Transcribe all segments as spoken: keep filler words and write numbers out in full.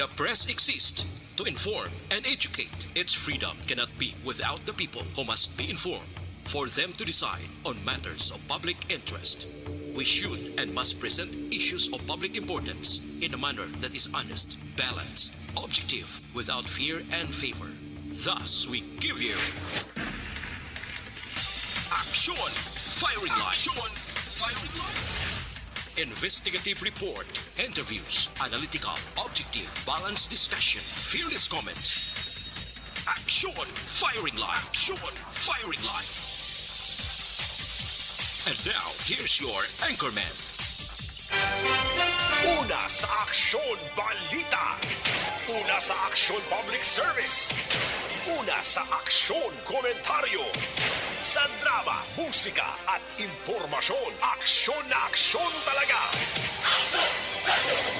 The press exists to inform and educate. Its freedom cannot be without the people, who must be informed for them to decide on matters of public interest. We should and must present issues of public importance in a manner that is honest, balanced, objective, without fear and favor. Thus, we give you Aksyon Firing Line. Aksyon Firing Line. Investigative report, interviews, analytical, objective, balanced discussion, fearless comments. Aksyon Firing Line. Aksyon Firing Line. And now, here's your anchorman. Una sa Aksyon Balita. Una sa Aksyon Public Service. Una sa Aksyon Komentaryo. Sa drama, musika, at impormasyon, aksyon na aksyon talaga.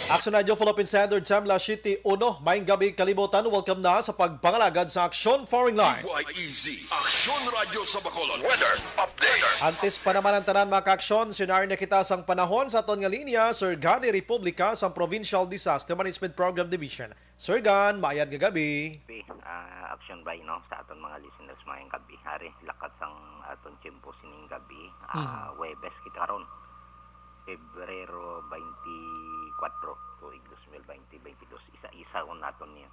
Aksyon Radio Philippine Standard Time, alas siyete uno. Maayong gabi, kalibutan. Welcome na sa pagpangalagad sa Aksyon Firing Line. D Y E Z, Aksyon Radyo sa Bacolod. Weather update. Antes pa naman ang tanan, mga ka-aksyon, sinari na kita sang panahon sa aton nga linya, Sir Gani Republica sang Provincial Disaster Management Program Division. Sir Gan, maayad nga gabi. Gabi, ah, Aksyon Bay, no, sa aton mga listeners, maayong gabi. Hari, lakat sang aton tiyempo sining gabi, ah, Mhm. Huwebes kita karon, Pebrero twenty-four, tuig dos mil twenty, twenty-two. Isa-isa ko naton niya.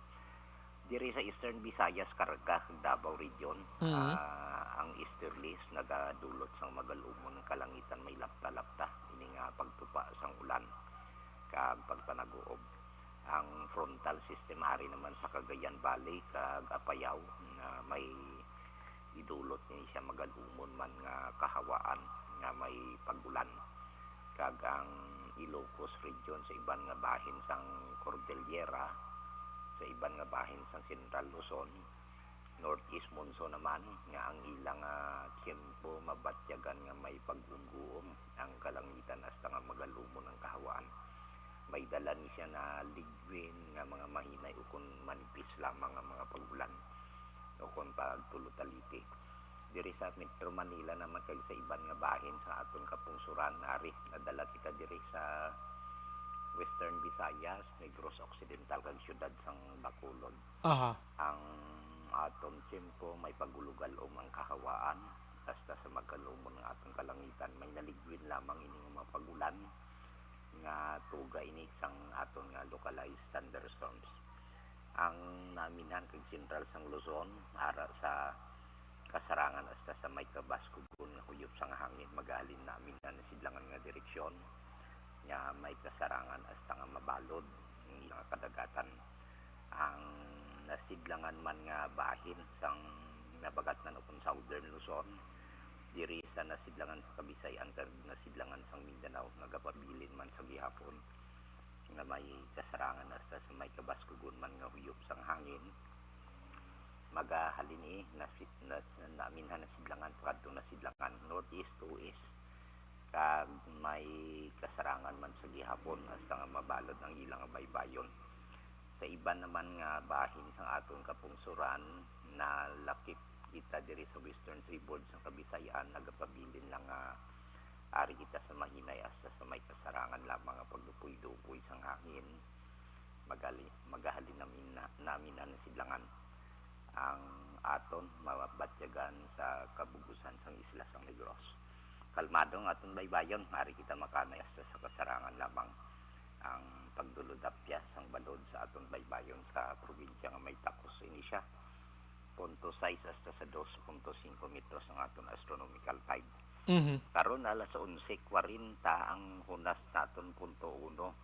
Diri sa Eastern Visayas, Carga, kag Davao Region, Mhm. ah, ang easterlies nagadulot sang magal-umon nga kalangitan, may lapta-lapta ini nga pagtupa sang ulan kag pagpanag-uob. Ang frontal system ari naman sa Cagayan Valley kag Apayao, nga may idulot ni siya magal-umon man nga kahawaan nga may pag-ulan, kag ang Ilocos Region sa iban nga bahin sang Cordillera, sa iban nga bahin sang Central Luzon. Northeast monsoon naman nga ang ilang, ah, tiyempo mabatyagan nga may pag-uguom ang kalangitan hasta nga magal-umon ang kahawaan. May dala ni siya na ligwin nga mga mahinay ukon manipis lamang nga mga pag-ulan ukon pagtulo-taliti. Diri sa Metro Manila naman kag sa iban nga bahin sa aton kapungsuran, ari, nadala kita diri sa Western Visayas, Negros Occidental, kag siyudad sang Bacolod. Aha. Ang aton tiyempo may pag-ugal-om ang kahawaan, hasta sa magal-umon nga aton kalangitan. May naligwin lamang ini nga mga pag-ulan nga tuga ini sang aton nga localized thunderstorms. Ang naminhan kag sentral sang Luzon, ara sa kasarangan hasta sa may kabaskugon nga huyop sang hangin, magahalin naminhan na sidlangan nga direksyon, nga may kasarangan hasta nga mabalod ang ilang kadagatan. Ang nasidlangan man nga bahin sang nabagatnan ukon Southern Luzon, diri sa nasidlangan sa Kabisayan kag nasidlangan sang Mindanao, nagapabilin man sa gihapon nga may kasarangan hasta sa may kabaskugon man nga huyop sang hangin. Magahalin ni nasi-, na, naminhan na sidlangan pakadto na sidlangan northeast to east, kag may kasarangan man sa gihapon hasta nga mabalod ang ilang baybayon. Sa iban naman nga bahin sang aton kapungsuran, nalakip kita diri sa Western Seaboard sa Kabisayan, nagapabilin lang nga ari kita sa mahinay hasta sa may kasarangan lamang nga pagdupoy-dupoy sang hangin. Magali-, magahalin namin na, namin ang sidlangan ang aton mabatyagan sa kabugusan sang isla sang Negros. Kalmado ang aton baybayon, ari kita makanay hasta sa kasarangan lamang ang pagdulodapya sang balod sa aton baybayon sa probinsya nga may takos ini siya. Punto sais hasta sa dos punto singko metros ang aton astronomical tide. Mhm. Karon alas onse kwarenta ang hunas naton, punto uno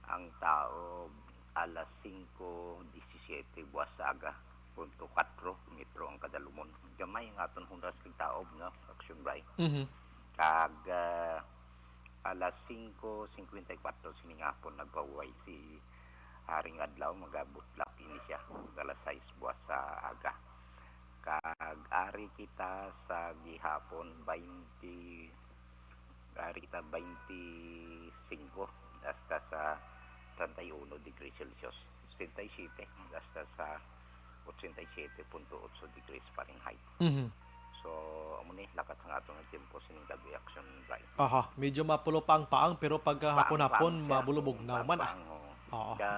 ang taob, alas singko disisiyete buwas sa aga, punto kwatro metro ang kadalumon. Gamay ang aton hunas kag taob, no, Aksyon Bay. Mhm. Kag, ah, alas singko singkwenta y kwatro sining hapon nagpahuway si Haring Adlaw, magabutlak ini siya, alas sais buwas sa aga. Kag ari kita sa gihapon, baynte, ari kita baynte singko hasta sa treinta y uno degrees Celsius, setenta y siete hasta sa ochenta y siete punto otso degrees Fahrenheit. Mhm. So, amo ni lakat sang aton nga tiyempo sining gabi, Aksyon Bay. Aha, medyo mapulo pa ang paang, pero pagkahapon-hapon, Paang-paang siya. mabulubog na man, ah. Paang-paang, oo. Oo. Ka,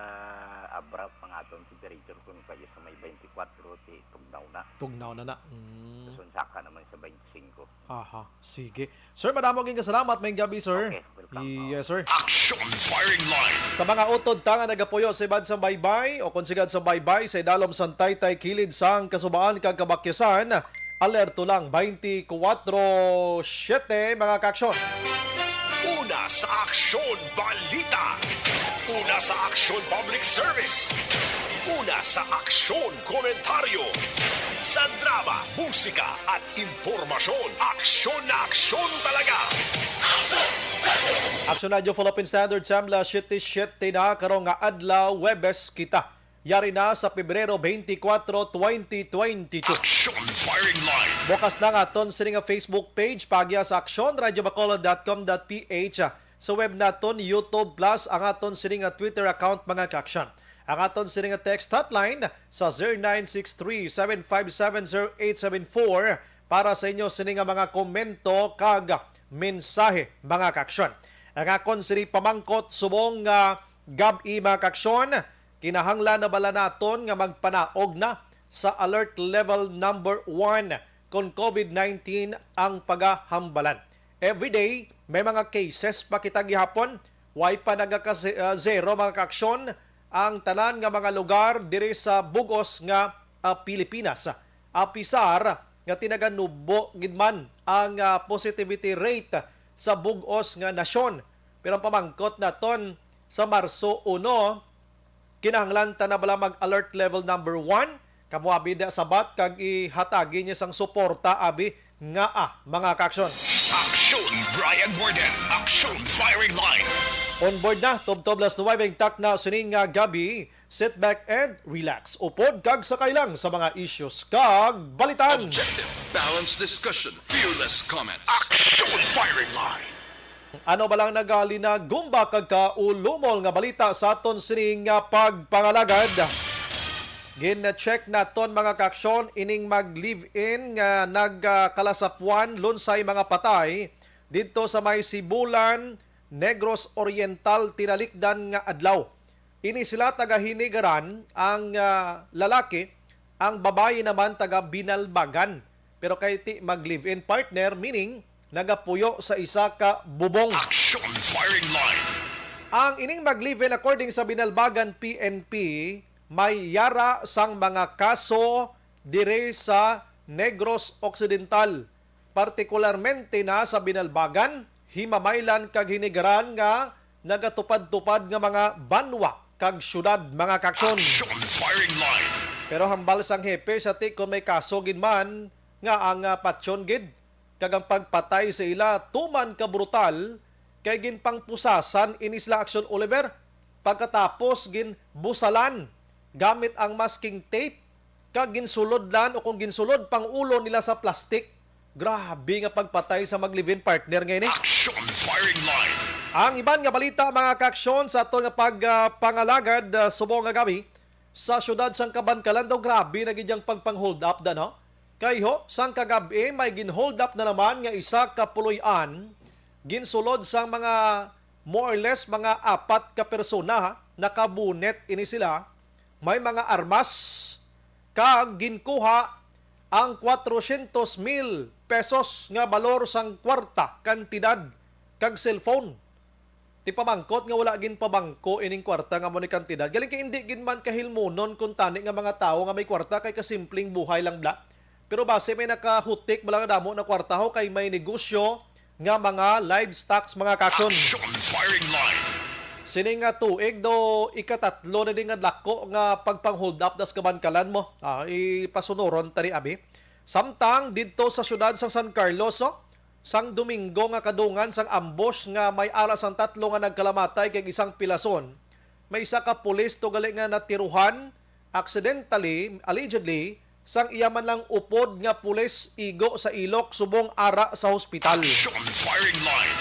Abra pa nga aton temperature kung kaya sa may twenty-four, ti tugnaw na. Tugnaw na na. Mm. Sunsaka naman sa twenty-five. Aha, sige. Sir, madamo gyud kasalamat. May gabi, sir. Okay, welcome. Yes, sir. Action firing line. Sa mga utod ta nga nagapuyo sa ibad sang baybay o kung sigad sa baybay sa idalom sang taytay kilid sang Kasubaan kag Kabakyasan, alerto lang twenty-four siete, mga kaaksyon. Una sa Aksyon Balita. Una sa Aksyon Public Service. Una sa Aksyon Komentaryo. Sa drama, musika at impormasyon, aksyon na aksyon talaga. Aksyon Radyo Philippine Standard Time, alas siyete siyete na karong nga adlaw, Webes kita. Yari na sa Pebrero twenty-four, twenty twenty-two. Action Firing Line. Bukas na nga aton sini nga Facebook page, pagya sa aksyon radyo bacolod dot com dot ph, sa web naton, YouTube Plus, ang aton sini nga Twitter account, mga kaaksyon. Ang aton sini nga text hotline sa zero nine six three seven five seven zero eight seven four para sa inyo sini nga mga komento kag mensahe, mga kaaksyon. Ang akon sini pamangkot subong nga gab-i, mga kaaksyon, kinahanglan na bala naton nga magpanaog na sa alert level number one kon COVID nineteen ang pagahambalan. Everyday, may mga cases pa kita gihapon, way pa nagaka-zero, mga kaaksyon, ang tanan nga mga lugar diri sa bug-os nga, ah, Pilipinas. Apisar nga tinaganubo gid man ang, ah, positivity rate sa bug-os nga nasyon. Pero ang pamangkot naton, sa Marso uno, kinahanglan ta na bala mag-alert level number one? Kamo abi da sabat kag ihatagi niya sang suporta abi nga, ah, mga kaaksyon. Aksyon Brian Warden. Aksyon Firing Line. On board na, tubtob las nuwebe ang takna sining nga gabi. Sit back and relax. Upod kag sakay lang sa mga issues kag balitan. Objective, balanced discussion, fearless comments. Aksyon Firing Line. Ano ba lang nagalinagumba kag kaulumol nga balita sa aton sining nga pagpangalagad? Gin-check naton, mga kaaksyon, ining mag-live-in nga nagkalasapuan, lunsay mga patay didto sa may Sibulan, Negros Oriental, tinalikdan nga adlaw. Ini sila taga Hinigaran, ang, ah, lalaki, ang babayi naman taga Binalbagan. Pero kay ti mag-live-in partner, meaning nagapuyo sa isa ka bubong. Action Firing Line. Ang ining mag-live-in, according sa Binalbagan P N P, may yara sang mga kaso diri sa Negros Occidental, partikularmente na sa Binalbagan, Himamaylan kag Hinigaran nga nagatupad-tupad nga mga banwa kag syudad, mga kaaksyon. Action Firing Line. Pero hambal sang hepe sa ti kon may kaso gid man nga ang, ah, patyon gid kag ang pagpatay sa ila tuman ka brutal kay ginpangpusasan ini sila, Aksyon Oliver, pagkatapos ginbusalan gamit ang masking tape kag ginsulodlan o kung ginsulod pang ulo nila sa plastic. Grabe nga pagpatay sa mag-live-in partner nga ini. Action Firing Line. Ang iban nga balita, mga kaaksyon, sa aton nga pagpangalagad, ah, subong nga gabi, sa siyudad sang Kabankalan daw, grabe na gid ang pagpang-hold up da, no? Kay ho, sang kagab-i, may gin-hold up na naman nga isa ka puloy-an, ginsulod sang mga more or less mga apat ka persona, ha? Nakabunet ini sila, may mga armas, kag ginkuha ang kwatrosyentos mil pesos nga balor sang kwarta, kantidad, kag cellphone. Ti pamangkot nga wala ginpabangko ining kwarta nga amo ni kantidad. Galing kay indi gid man kahilmunon kuntani nga mga tawo nga may kwarta kay kasimpleng buhay lang bala. Pero basi may nakahutik bala nga damo na kwarta ho kay may negosyo nga mga livestocks, mga kaaksyon. Action Firing Line. Sini nga tuig do ikatatlo na di nga dako nga pagpang-hold up da sa Kabankalan mo. Ah, ipasunuron ta ni abi. Samtang didto sa siyudad sang San Carlos, oh, sang Domingo nga kadungan sang ambush nga may ara sang tatlo nga nagkalamatay kag isang pilason, may isa ka pulis to gali nga natiruhan accidentally, allegedly, sang iya man lang upod nga pulis igo sa ilok subong ara sa hospital. Action Firing Line.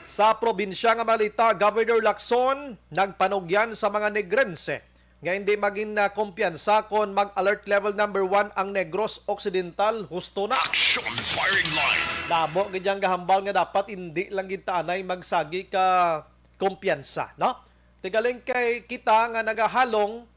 Sa probinsya nga balita, Governor Lacson nagpanugyan sa mga Negrense nga hindi magin, ah, kumpiyansa kon mag-alert level number one ang Negros Occidental. Husto na. Action Firing Line. Damo gid ang gahambal nga dapat hindi lang gid ta anay magsagi ka kumpiyansa, no? Tigaling kay kita nga nagahalong,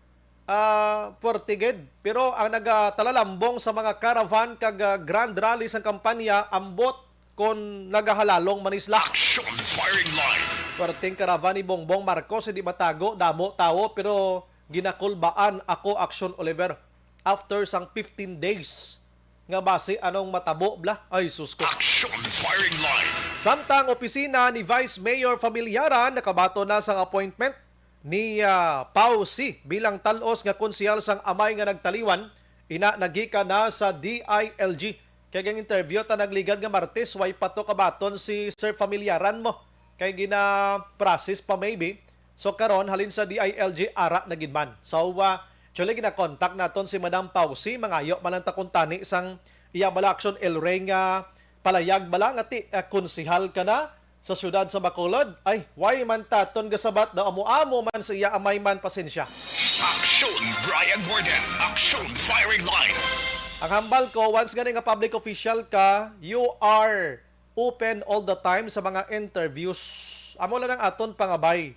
ah, puwerte gid. Pero ang nagatalalambong sa mga caravan kag, ah, grand rally sang kampanya, ambot kon nagahalalong man ni sila. Action firing line. Puwerteng caravan ni Bongbong Marcos, hindi matago, damo tawo, pero ginakulbaan ako, Action Oliver. After sang fifteen days, nga basi anong matabo bla? Ay, sus ko. Action firing line. Samtang opisina ni Vice Mayor Familiaran nakabaton na sang appointment ni, ah, Pau C bilang tal-os nga konsehal sang amay nga nagtaliwan, ina nagikan na sa D I L G. Kay ang interview ta nagligad nga Martes, way pa to kabaton si Sir Familiaran mo. Kay gina-process pa maybe. So karon, halin sa D I L G, ara na gid man. So, ah, actually, gina-contact naton si Madam Pausi, mangayo man lang ta kuntani sang iya bala, Action El Rey, nga palayag bala nga ti, ah, konsehal ka na sa siyudad sa Bacolod. Ay, why man taton gasabat daw, amo-amo man sa iya amay man, pasensya. Action Brian Warden, Action Firing Line. Ang hambal ko, once gani nga public official ka, you are open all the time sa mga interviews. Amo lang ang aton pangabay.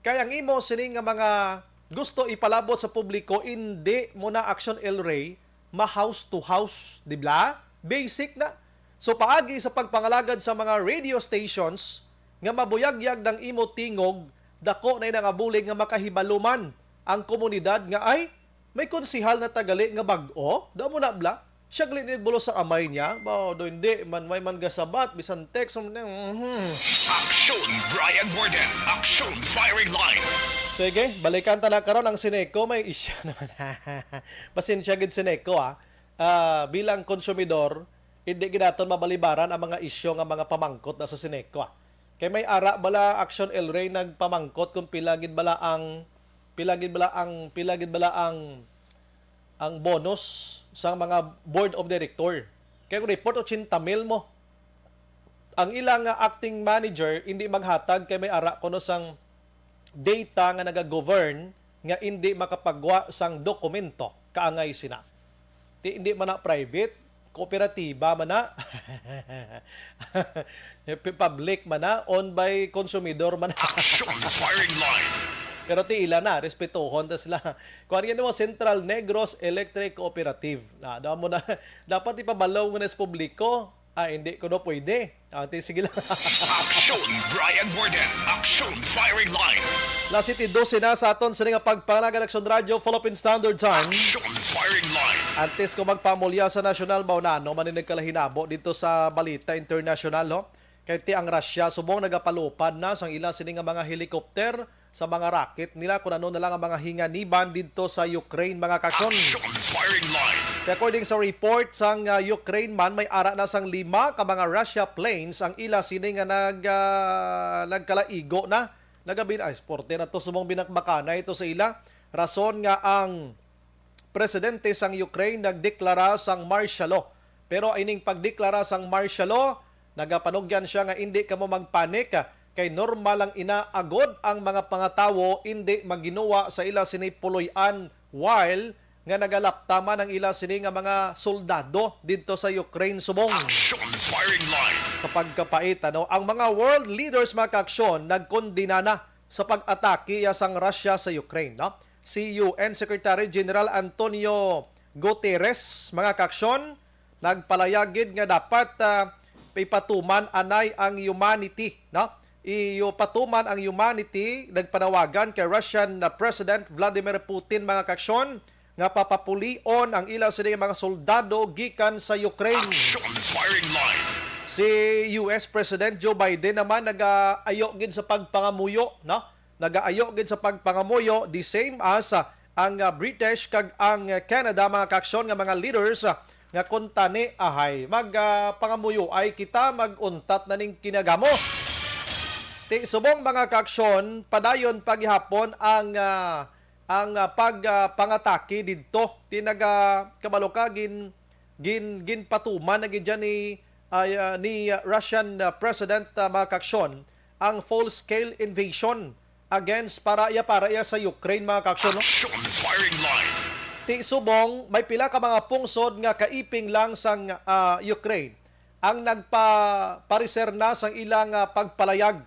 Kay ang imo sini nga mga gusto ipalabot sa publiko, indi mo na, Action El Rey, ma-house to house, di ba? Basic na. So, paagi sa pagpangalagad sa mga radio stations nga mabuyagyag ng imo tingog, dako na nang abulig nga makahibaluman ang komunidad nga, ay, may konsehal na tagali nga bag-o, daw mo na bla? Siya gali ni bulos sa amay niya. Ba, do hindi man, may man gasabat, bisan text, um, mhm. Action, Brian Warden. Action, firing line. Sige, balikan ta na karon ang Sineco. May isyu naman. Pasensya gid, Sineco, ah. Ah, bilang konsumidor, hindi gid naton mabalibaran ang mga isyu nga mga pamangkot na sa Sineco, ah. Kay may ara bala, Action El Rey, nagpamangkot kung pila gid bala ang, pila gid bala ang, pila gid bala ang ang bonus sang mga board of director. Kay kung report, ochenta mil mo. Ang ilang, ah, acting manager hindi maghatag kay may ara kuno sang data nga nagagovern nga hindi makapagwa sang dokumento kaangay sina. Ti, hindi man na private, kooperatiba man na. Public man na, owned by konsumidor man na. Action firing line. Pero ti ila na, respetuhon ta sila. Kuan gani mo, Central Negros Electric Cooperative. Na, daw mo na, dapat ipabalaw nga na sa publiko. Ah, hindi ko no pwede. Ah, ti, sige lang. Action, Brian Warden. Action firing line. Las siete doce na sa aton sini nga pagpangalagad, Action Radio, Philippine Standard Time. Action firing line. Antes ko magpamulya sa nasyonal, ba, na ano man ni nagkalahinabo dito sa balita internasyonal, no? Kay ti ang Russia subong nagapalupad na sang ila sini nga mga helicopter sa mga rocket nila, kun ano na lang ang mga hinganiban didto sa Ukraine, mga kakson. Action firing line. Kay according sa report sang, ah, Ukraine man, may ara na sang lima ka mga Russia planes ang ila sini nga nag, ah, nagkalaigo na. Nagabil-, ay, sporte na to, sumong binakbakanay ito sa ila. Rason nga ang presidente sang Ukraine nagdeklara sang martial law. Pero ining pagdeklara sang martial law, nagapanugyan siya nga indi kamo magpanik, kay normal lang ina agod ang mga pangatawo indi maginuwa sa ila sini puloy-an, while nga nagalapta man ang ila sini nga mga soldado didto sa Ukraine subong. Action firing line. Sa pagkapait, ano, ang mga world leaders, mga kaaksyon, nagkondena na sa pag-atake ya sang Russia sa Ukraine, no? Si U N Secretary General Antonio Guterres, mga kaaksyon, nagpalayag gid nga dapat, ah, ipatuman anay ang humanity, no? Ipatuman ang humanity, nagpanawagan kay Russian na President Vladimir Putin, mga kaaksyon, nga papapulion ang ila sini mga soldado gikan sa Ukraine. Action firing line. Si U S President Joe Biden naman nagaayo gid sa pagpangamuyo, no? Nagaayo gid sa pagpangamuyo, the same as, ah, ang, ah, British kag ang, ah, Canada, mga kaaksyon, nga mga leaders, ah, nga kuntani, ahay, mag, ah, pangamuyo ay kita, mag-untat na ning kinagamo. Ti subong, mga kaaksyon, padayon pa gihapon ang, ah, ang, ah, pag, ah, pangatake didto. Ti naga-, kabalo ka, gin-, gin-, ginpatuman na gid dyan ni, ah, ah, ni, ah, Russian, ah, President, ah, mga kaaksyon, ang full-scale invasion against para iya, para iya sa Ukraine, mga kaaksyon, no? Action firing line. Ti subong, may pila ka mga pungsod nga kaiping lang sang, ah, Ukraine ang nagpa-, pareser na sang ilang, ah, pagpalayag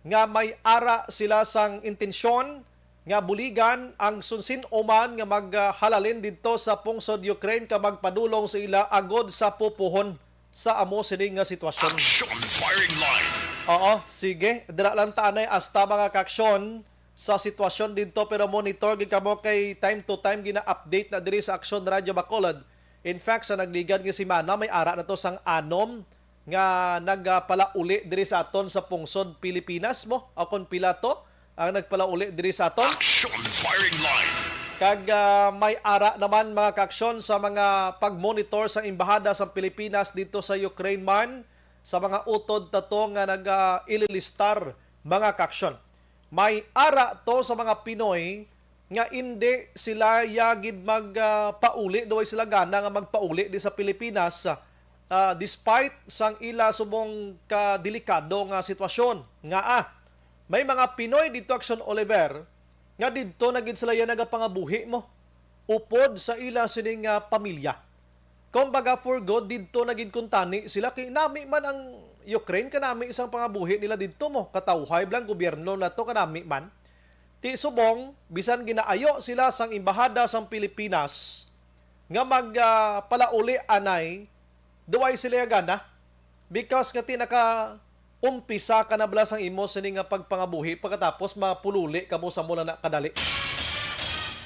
nga may ara sila sang intensyon nga buligan ang sunsin uman nga maghalalin didto sa pungsod Ukraine ka magpadulong sa ila agod sa pupuhon sa amo sini nga sitwasyon. Action firing line. Oo, sige. Dira lang ta anay asta, mga kaaksyon, sa sitwasyon didto, pero monitor gid kamo kay time to time gina-update na diri sa Aksyon Radio Bacolod. In fact, sa nagligad nga semana, may ara na to sang anom nga nagpalauli diri sa aton sa pungsod Pilipinas mo. O kung pila to ang nagpalauli diri sa aton. Action firing line. Kag, ah, may ara naman, mga kaaksyon, sa mga pag-monitor sa Embahada sa Pilipinas dito sa Ukraine man, sa mga utod tato nga nag-ililistar, mga kaaksyon. May ara to sa mga Pinoy nga indi sila ya gid mag, ah, pauli, daw ay sila gana nga magpauli di sa Pilipinas, ah, despite sang ila subong ka delikado nga sitwasyon. Ngaa, may mga Pinoy didto, Action Oliver, nga didto na gid sila ya nagapangabuhi mo upod sa ila sining, ah, pamilya. Kumbaga, for good, didto na gid kuntani sila. Kay nami man ang Ukraine, kanami isang pangabuhi nila didto mo. Katawhay bala ang gobyerno nato, kanami man. Ti subong, bisan ginaayo sila sang embahada sang Pilipinas nga mag, ah, palauli anay, daw ay sila gana. Because nga ti naka umpisa ka na bala sang imo sini nga pagpangabuhi, pagkatapos mapululi kamo sa mula na kadali.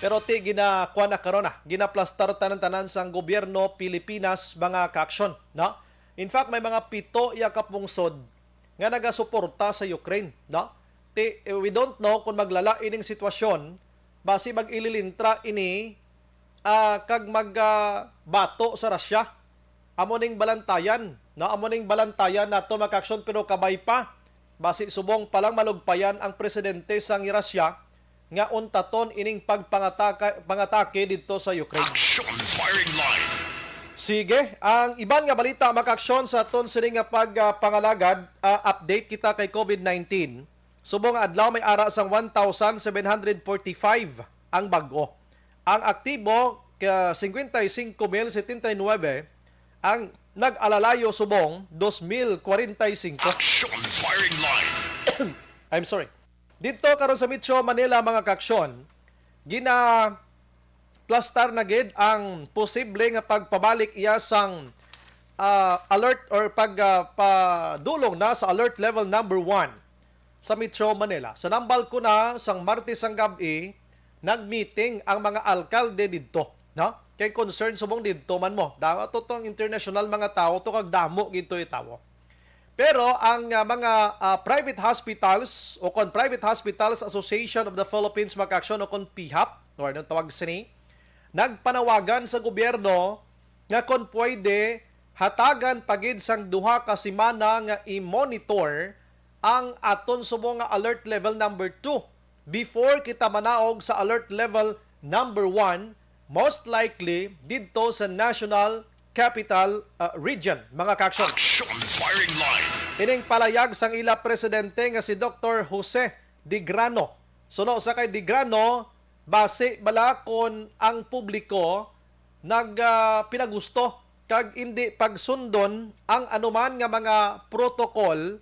Pero ti ginakuha na karon na, ginaplastar tanan-tanan sang gobyerno Pilipinas, mga kaaksyon, no? In fact, may mga pito ya ka pungsod nga nagasuporta sa Ukraine, no? Ti, eh, we don't know kung maglala ining sitwasyon, basi mag-ililintra ini, ah, kag mag, ah, bato sa Russia. Amo ning balantayan, no? Amo ning balantayan nato, mga kaaksyon, pero kabay pa. Basi subong pa lang malugpayan ang presidente sang Russia nga untaton ining pagpangataka-, pangatake didto sa Ukraine. Action firing line. Sige, ang iban nga balita, mga kaaksyon, sa aton sini nga pag, ah, pangalagad, ah, update kita kay COVID nineteen. Subong nga adlaw may ara sang one thousand seven hundred forty-five ang bag-o. Ang aktibo ka cincuenta y cinco mil setenta y nueve, ang nag-alalayo subong dos mil kwarenta y cinco. Action firing line. I'm sorry. Didto karon sa Metro Manila, mga kaaksyon, ginaplastar na gid ang posible nga pagpabalik iya sang, ah, alert or pag, ah, padulong na sa alert level number one sa Metro Manila. Sa nambal ko na sang Martes sang gab-i, nag-meeting ang mga alkalde didto, no? Kay concern subong didto man mo. Daw ato tong international mga tawo to kag damo gid to tawo. Pero ang, ah, mga, ah, private hospitals o kon Private Hospitals Association of the Philippines, mga kaaksyon, o kon PHAP, or anong tawag sini, nagpanawagan sa gobyerno nga kon pwede, hatagan pa gid sang duha ka semana nga i-monitor ang aton subong nga alert level number two before kita manaog sa alert level number one, most likely didto sa National Capital, uh, Region, mga kaaksyon. Action firing line. Ining palayag sang ila presidente nga si Doktor Jose Digrano. Suno sa kay Digrano, basi bala kon ang publiko nag, ah, pinagusto kag indi pagsundon ang anuman nga mga protocol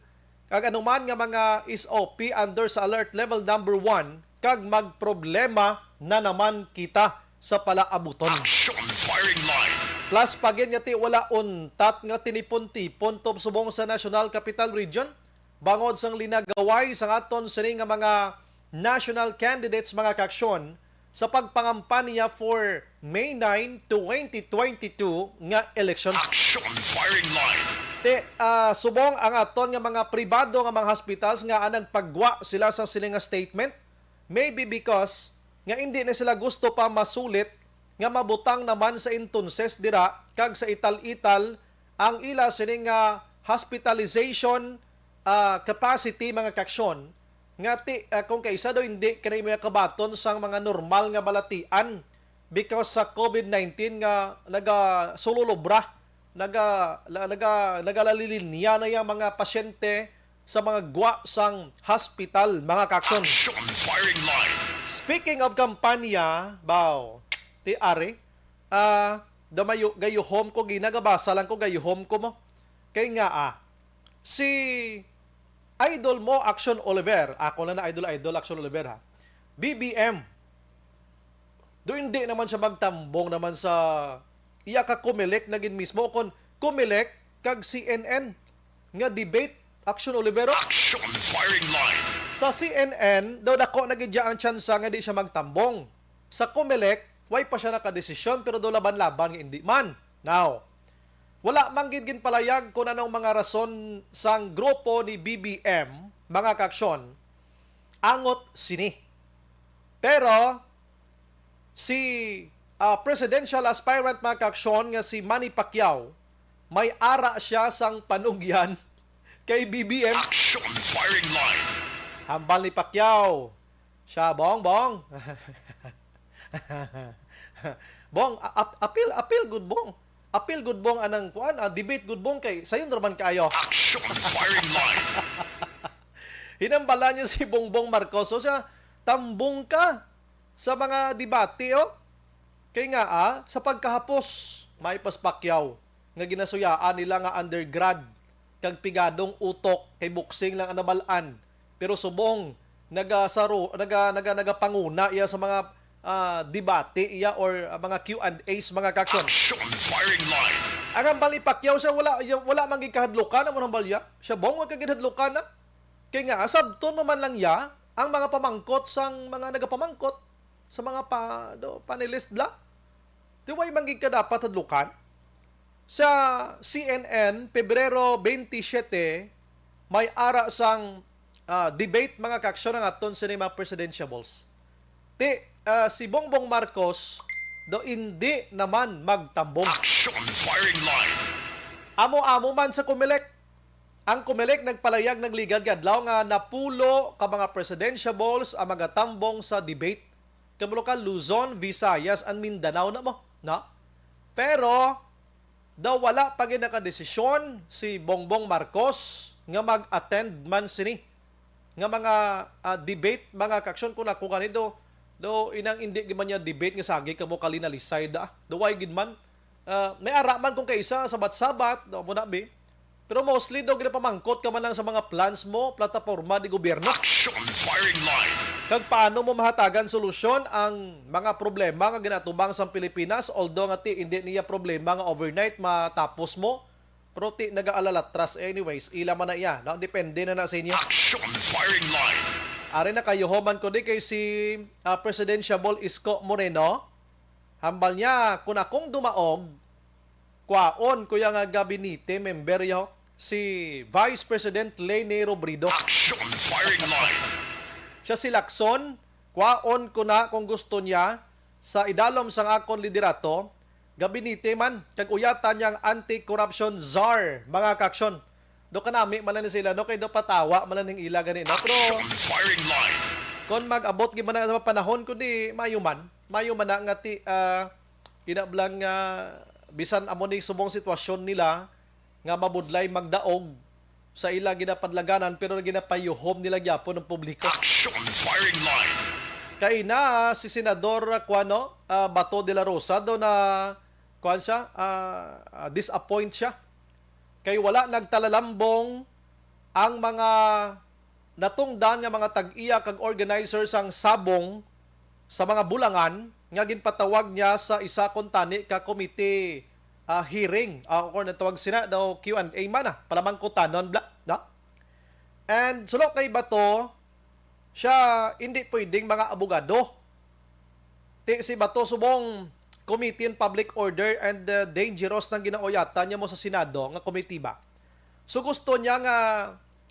kag anuman nga mga S O P under sa alert level number one, kag magproblema na naman kita sa palaabuton. Action firing line. Plus pa gid nga ti wala untat nga tinipon-tipon tub subong sa National Capital Region, bangod sang linagaway sang aton sini nga mga national candidates, mga kaaksyon, sa pagpangampanya for May nine, twenty twenty-two nga eleksyon. Action firing line. Te, ah, subong ang aton nga mga pribado nga mga hospitals nga, ah, nagpagwa sila sa sini nga statement, maybe because nga indi na sila gusto pa masulit nga mabutang naman sa entonces dira kag sa ital-ital ang ila sini nga hospitalization, ah, capacity, mga kaaksyon, nga ti, ah, kung kaisa daw hindi ka na imo kabaton sang mga normal nga balatian because sa COVID nineteen nga nagasululubra, naga-, la-, naga-, nagalalinya na yang mga pasyente sa mga gwa sang hospital, mga kaaksyon. Action firing line. Speaking of kampanya, baw, ti ari, ah, damayo, gayuhom ko, ginagabasa lang ko, gayuhom ko mo. Kay nga, ah, si Idol mo, Action Oliver. Ako na na idol, idol, Action Oliver, ha. B B M. Do hindi naman siya magtambong naman sa iya ka Comelec na gid mismo, kon Comelec kag C N N nga debate, Action Oliver, oh. Action Firing Line. Sa C N N, daw dako na gid ang tsansa nga di siya magtambong. Sa Comelec, way pa siya nakadesisyon, pero daw laban-laban nga hindi man. Now, wala man gid ginpalayag kung anong mga rason sang grupo ni B B M, mga kaaksyon, angot sini. Pero si, ah, presidential aspirant, mga kaaksyon, nga si Manny Pacquiao, may ara siya sang panugyan kay B B M. Action Firing Line. Hambal ni Pacquiao, siya, Bong, Bong. Bong, a-, ap-, apil, apil good, Bong. Apil good, Bong, anang kuan, ah, debate good, Bong, kay sayon ra man kaayo. Action Firing Line. Hinambalan niya si Bongbong Marcos. So siya, tambong ka sa mga debate, oh. Kay nga, ah, sa pagkahapos, may paspakyaw nga ginasuyaan nila nga undergrad kag pigadong utok kay boxing lang ang nabal-an. Pero subong nagasaro, naga, naga, nagapanguna iya sa mga, ah, debate iya or, ah, mga Q and A's, mga kaaksyon. Action Firing Line. Ang hambal ni Pacquiao siya, wala, iya, wala man gid kahadlukan ang hambal iya. Siya, Bong, wa ka gid hadlukan na. Kay nga, sabton mo man lang iya ang mga pamangkot sang mga nagapamangkot sa mga pa, do, panelist bla. Di way man gid ka dapat hadlukan. Sa C N N, Pebrero twenty-seven, may ara sang, ah, debate, mga kaaksyon, ang aton sini mga presidentiables. Ti, ah, si Bongbong Marcos do hindi naman magtambong. Action Firing Line. Amo-amo man sa Comelec. Ang Comelec nagpalayag, nagligad nga adlaw nga napulo ka mga presidentiables ang magatambong sa debate. Kabalo ka, Luzon, Visayas, and Mindanao na mo, no? Pero daw wala pa gid nakadesisyon si Bongbong Marcos nga mag-attend man sini nga mga, ah, debate, mga kaaksyon. Kung ako gani do, do inang indi gid man niya debate nga sagi kamo kalinalisay da. Do way gid man. Ah, may ara man kung kaisa sabat-sabat, do mo na bi. Pero mostly do ginapamangkot ka man lang sa mga plans mo, plataporma di gobyerno. Action Firing Line. Kag paano mo mahatagan solusyon ang mga problema nga ginatubang sang Pilipinas, although nga ti indi niya problema nga overnight matapos mo, pero ti nagaalalatras. Anyways, ila man na iya, no? Depende na na sa inyo. Action Firing Line. Ari na, kayuhoman ko di kay si, ah, Presidentiable Isko Moreno. Hambal niya, kung akong dumaog, kwaon ko ya nga gabinete member yo, si Vice President Leni Robredo. Action Firing Line. Siya si Lacson, kwaon ko na kung gusto niya sa idalom sang akon liderato, gabinete man, kag uyatan niya ang anti-corruption czar, mga kaaksyon. Do kanami man lang ni sila, no? Kay do patawa man lang ning ila gani, no? Pero Action Firing Line. Kon mag-abot gid man na sa panahon, kundi mayo man. Mayo man na nga ti, ah, ginablang nga bisan amo ni subong sitwasyon nila nga mabudlay magdaog sa ila ginapadlagan, pero ginapayuhom nila gyapon ang publiko. Action Firing Line. Kay na si Senador, ah, kuan, no? Ah, Bato de la Rosa do na kuan siya, ah, ah, disappoint siya. Kay wala nagtalalambong ang mga natungdan nga mga tag-iya kag organizer sang sabong sa mga bulangan nga ginpatawag niya sa isa kuntani ka committee, ah, hearing, ah, or natawag sina daw Q and A man, ah, palamangkutanon bla, no? And suno kay Bato, siya hindi pwedeng mga abogado. Ti si Bato subong Committee on Public Order and, uh, Dangerous nang ginauyatan niya mo sa Senado nga komitiba. So gusto niya nga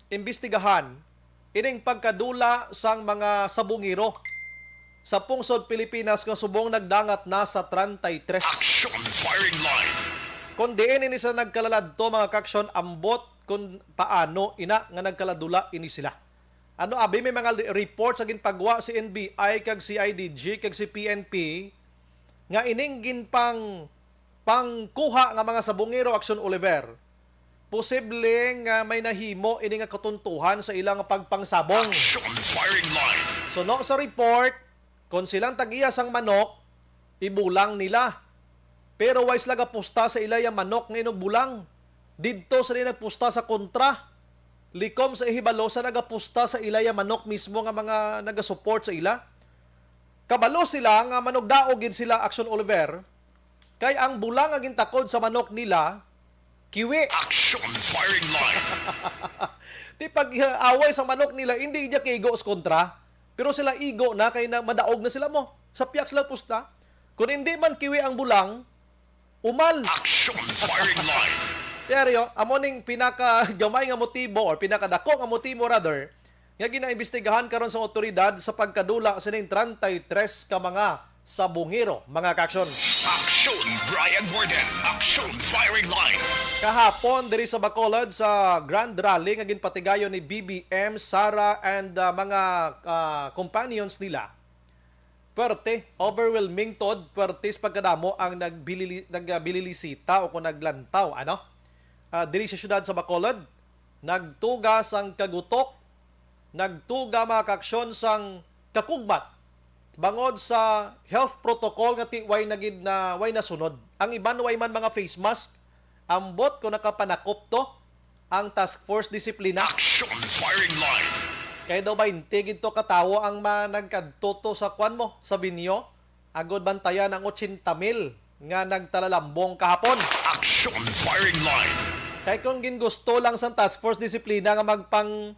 imbestigahan ining pagkadula sang mga sabungero sa pungsod Pilipinas nga subong nagdangat na sa treinta y tres. Action Firing Line. Kon diin ini sila nagkalaladto, mga kaaksyon, ambot kung paano ina nga nagkaladula ini sila. Ano, abi, may mga li-, report sa ginpagwa si N B I kag C I D G kag si P N P nga ining ginpang-, pangkuha nga mga sabongero, Action Oliver, posible nga may nahimo ini nga katuntuhan sa ilang pagpangsabong. Action Firing Line. Suno sa report, kon silang tag-iya sang manok, ibulang nila. Pero way sila gapusta sa ilaya manok nga inugbulang. Didto sila nagpusta sa kontra. likom sa ihibalo sa nagapusta sa ila ya manok mismo nga mga nagasupport sa ila. Kabalo sila nga manugdaog gid sila, Action Oliver, kay ang bula nga gintakod sa manok nila, kiwi. Action firing line. Di pag-away sa manok nila, hindi niya kaigo sa kontra. Pero sila igo na kay na, madaog na sila mo. Sa piyak sila pusta. Kung hindi man kiwi ang bulang, umal. Action firing line. Teryo, amo ning pinakagamay nga motibo or pinakadako nga motibo rather nga ginaimbestigahan karon sa otoridad sa pagkadula sining treinta y tres ka mga sabungero, mga kaaksyon. Action, Brian Warden. Action firing line. Kahapon diri sa Bacolod sa Grand Rally nga ginpatigayon ni B B M, Sara and ah, mga ah, companions nila. Pwerte, overwhelming tod, pwerte sa pagkadamo ang nagbilili, nagbililisita o kung naglantaw, ano? Ah, diri sa siyudad sa Bacolod, nagtuga sang kagutok, nagtuga mga kaaksyon sang kakugmat bangod sa health protocol nga ti way na gid na way nasunod. Ang iban way man mga face mask, ambot ko nakapanakop to ang Task Force Disiplina. Action firing line. Kay daw baynte gid to ka tawo ang ma-, nagkadto to sa kwan mo, sa Binyo, agod bantayan ang ochenta mil nga nagtalalambong kahapon. Action firing line. Kay kung gingusto lang sang Task Force Disiplina nga magpang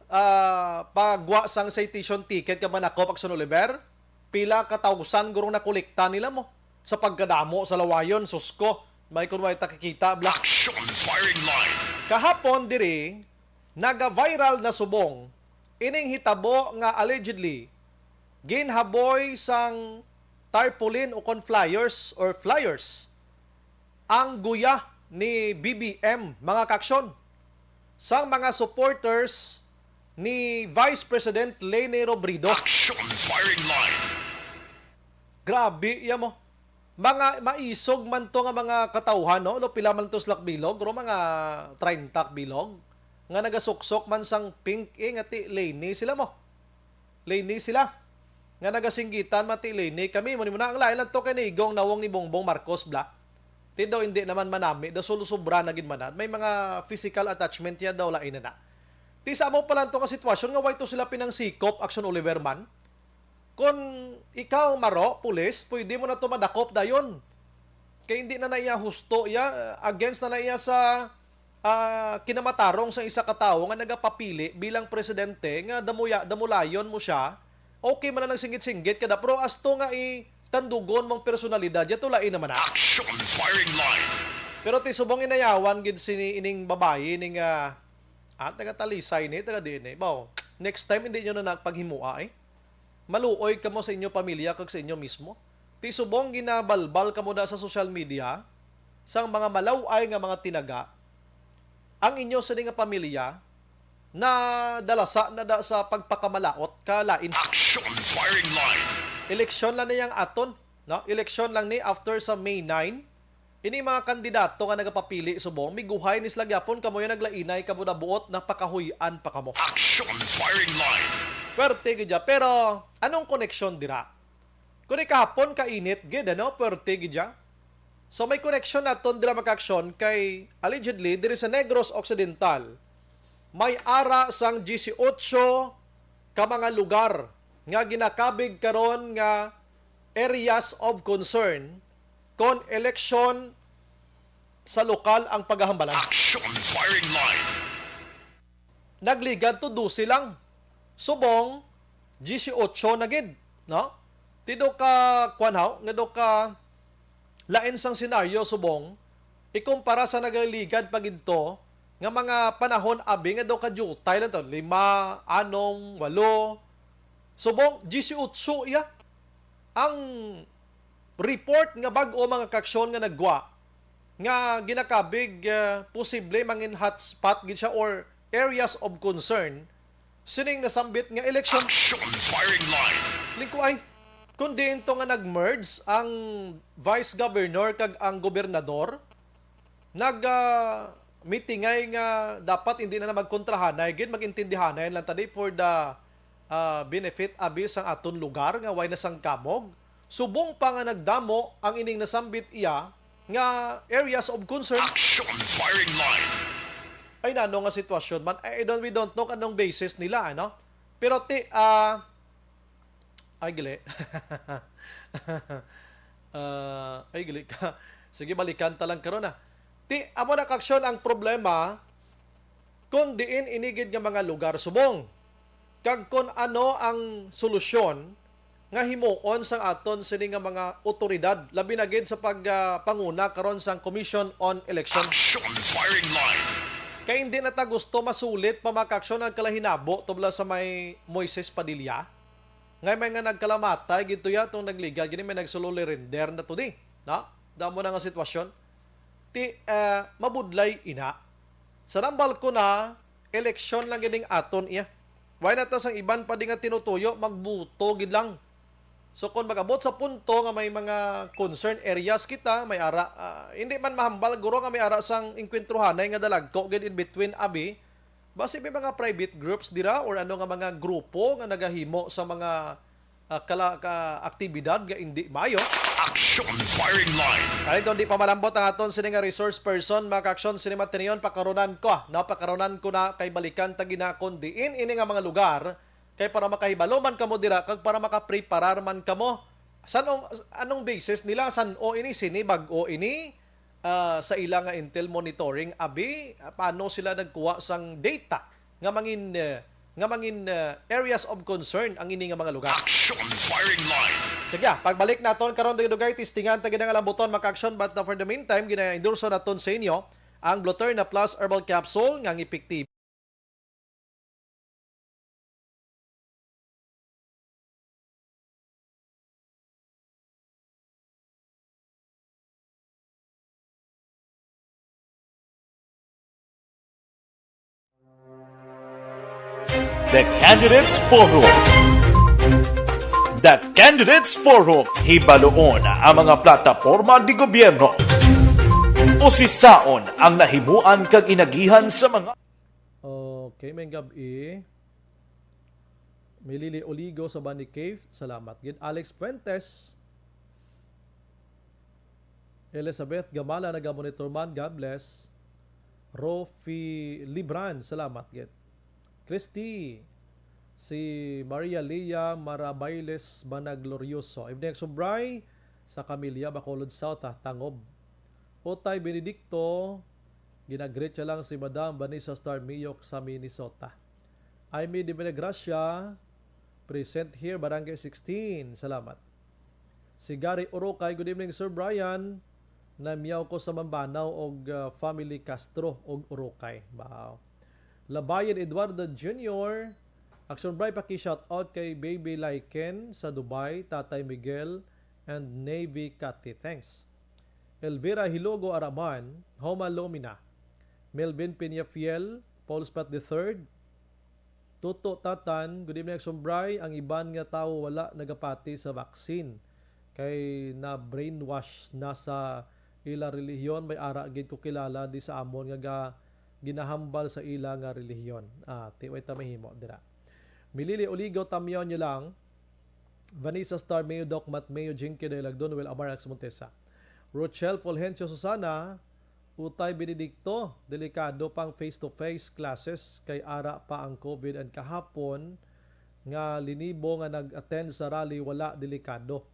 ah, pagwa sang citation ticket ka manakop, Action Oliver, pila ka tawsan gurong nakolekta nila mo sa pagkadamo sa lawayon, susko, may kun way takikita bla. Action firing line. Kahapon diri, naga-viral na subong ining hitabo nga allegedly ginhaboy sang tarpaulin o kon flyers or flyers ang guya ni B B M, mga kaaksyon, sang mga supporters ni Vice President Leni Robredo. Action firing line. Grabe, iya mo. Mga maisog man to nga mga katawhan, no? Lo, pila man to sila ka bilog? Ro, mga treinta ka bilog nga nagasuksok man sang pink, eh, nga ti Leni sila mo. Leni sila nga nagasinggitan, mati Leni kami. Muni mo na, ang lain lang to kay niigong nawong ni Bongbong Marcos bla. Ti daw hindi naman manami, daw solo sobra na gid man na. May mga physical attachment niya daw, lain na na. Ti sa amo pa lang to nga sitwasyon nga way to sila pinangsikop, Action Oliver man. Kon ikaw, Maro, pulis, pwede mo na to madakop dayon. Kay hindi na na iya husto, iya, against na na iya sa ah, kinamatarong sa isa ka tawo nga nagapapili bilang presidente nga damuya, damulayon mo siya, okay man na nagsinggit-singgit ka da, pero asto nga i tandugon mong personalidad, yato lain naman na. Action firing line. Pero ti subong inayawan gid sini ining babayi ning ah, ah, taga Talisay ni, taga diin ni. Baw, next time hindi nyo na nagpaghimua eh. Maluoy kamo sa inyo pamilya kag sa inyo mismo. Ti subong ginabalbal kamo da sa social media sang mga malaw-ay nga mga tinaga, ang inyo sini nga pamilya nadalasa na da sa pagpakamalaot ka lain. Action firing line. Eleksyon lang niyang aton, no? Eleksyon lang ni after sa May nine. Ini mga kandidato nga nagapapili subong, miguhay ni sila gyapon, kamo yung naglainay, kamo na buot, napakahuy-an pa kamo. Action firing line. Pwerte gid ya. Pero anong koneksyon dira? Kuni kahapon kainit gid, ano? Pwerte gid ya. So may koneksyon naton dira, mga kaaksyon, kay allegedly diri sa Negros Occidental may ara sang dieciocho ka mga lugar nga ginakabig karon nga areas of concern kon eleksyon sa lokal ang paghahambalan. Action firing line. Nagligad to dose lang. Subong, dieciocho na gid, no? Ti do ka, kwan haw, nga do ka lain sang senaryo, subong, ikumpara sa nagaligad pa gid to nga mga panahon abi nga do ka diutay lang to, lima, anom, walo. Subong, dieciocho iya ang report nga bag-o, mga kaaksyon, nga nagwa nga ginakabig, ah, posible mangin hotspot gid siya or areas of concern sining nasambit nga eleksyon. Action firing line. Lingko ay, kung diin to nga nag-merge ang vice governor kag ang gobernador, nag, ah, meetingay nga dapat hindi na, na magkontrahanay gid, magintindihanay lang tadi for the, ah, benefit abi sang aton lugar nga way na sangkamog. Subong pa nga nagdamo ang ining nasambit iya nga areas of concern. Action firing line. Ay, nano nga sitwasyon man? I don't, we don't know kanong basis nila, ano? Pero ti, ah, ay, gali. Ah, ay, gali ka. Sige, balikan ta lang karon, ah. Ti, amo na, Kaksyon, ang problema, kung diin inigid nga mga lugar subong, kag kung ano ang solusyon nga himuon sang aton sini nga mga otoridad, labi na gid sa pag, ah, panguna karon sang Commission on Election. Action Firing Line. Kay hindi na ta gusto masulit pa, mga Kaksyon, ang kalahinabo tubla sa may Moises Padilla, nga may nga nagkalamatay gid tuya tong nagligad gini, may nagsulol render na to di, no? Damo na nga sitwasyon. Ti, ah, mabudlay ina. Sa nambal ko na, eleksyon lang gining aton iya. Why not sang iban pa di nga tinutuyo, magbuto gid lang. So kung mag-abot sa punto nga may mga concern areas kita, may ara, ah, hindi man mahambal guro nga may ara sang engkwentruhanay nga dalagko gid in between, abi, basi may mga private groups dira or ano nga mga grupo nga nagahimo sa mga, ah, kala, ka aktibidad nga hindi maayo. Action Firing Line. Kay kung di pa malambot ang aton sini nga resource person, mga Kaksyon, sini matiniyon, pakarunan ko, ah. Napakarunan ko na kay balikan ta gina kung diin ini nga mga lugar, kay para makahibalo man kamo dira kag para makapreparar man kamo. San-o, anong basis nila? San-o ini? Sini bag-o ini? Ah, sa ila nga intel monitoring, abi, ah, paano sila nagkuha sang data nga mangin, eh, nga mangin, eh, areas of concern ang ini nga mga lugar? Action Firing Line. Sige, ah, pagbalik naton karon, dugay-dugay, testingan ta gid ang alambuton, mga Kaksyon, but, uh, for the meantime, gina-endorso naton sa inyo ang Bluterna Plus Herbal Capsule nga ang epektibo. The Candidates Forum. The Candidates Forum. Hibaloon ang mga plataporma di gobyerno. Usisaon ang nahimuan kag inagihan sa mga Okay, may gab-i. Milili Oligo sa Bani Cave, salamat gid. Alex Fuentes, Elizabeth Gamala, nagamonitor man, God bless. Rofi Libran, salamat gid. Christy, si Maria Lea Marabailes Banaglorioso. Evening, Subray, sa Camilla, Bacolod South, ah, Tangob. Utay Benedicto, ginagreet siya lang si Madam Vanessa Starmio sa Minnesota. Aimee de Buenagracia, present here, Barangay sixteen. Salamat. Si Gary Urukay, "Good evening, Sir Brian. Namiyaw ko sa Mambanaw og, ah, family Castro og Urukay." Wow. Labayan Eduardo Junior, "Action Bri, paki-shoutout kay Baby Lycan sa Dubai, Tatay Miguel, and Navy Kati. Thanks." Elvira Hilogo Araman, Homa Lomina. Melvin Peñafiel, Paul Spat the third, Toto Tatan, "Good evening, Action Bri. Ang iban nga tawo wala nagapati sa vaccine kay na-brainwash na sa ila relihiyon. May ara gid ko kilala di sa amon nga ga-, ginahambal sa ila nga relihiyon." Ah, ti, way ta mahimo dira. Milili Oligo, tamyaw niyo lang. Vanessa Star, Mayo Doc Mat, Mayo Jinky Dailagdon, Noel Amar, Ax Montesa. Rochelle Fulgencio Susana, Utay Benedicto, delikado pang face-to-face classes kay ara pa ang COVID, and kahapon nga linibo nga nag-attend sa rally, wala delikado.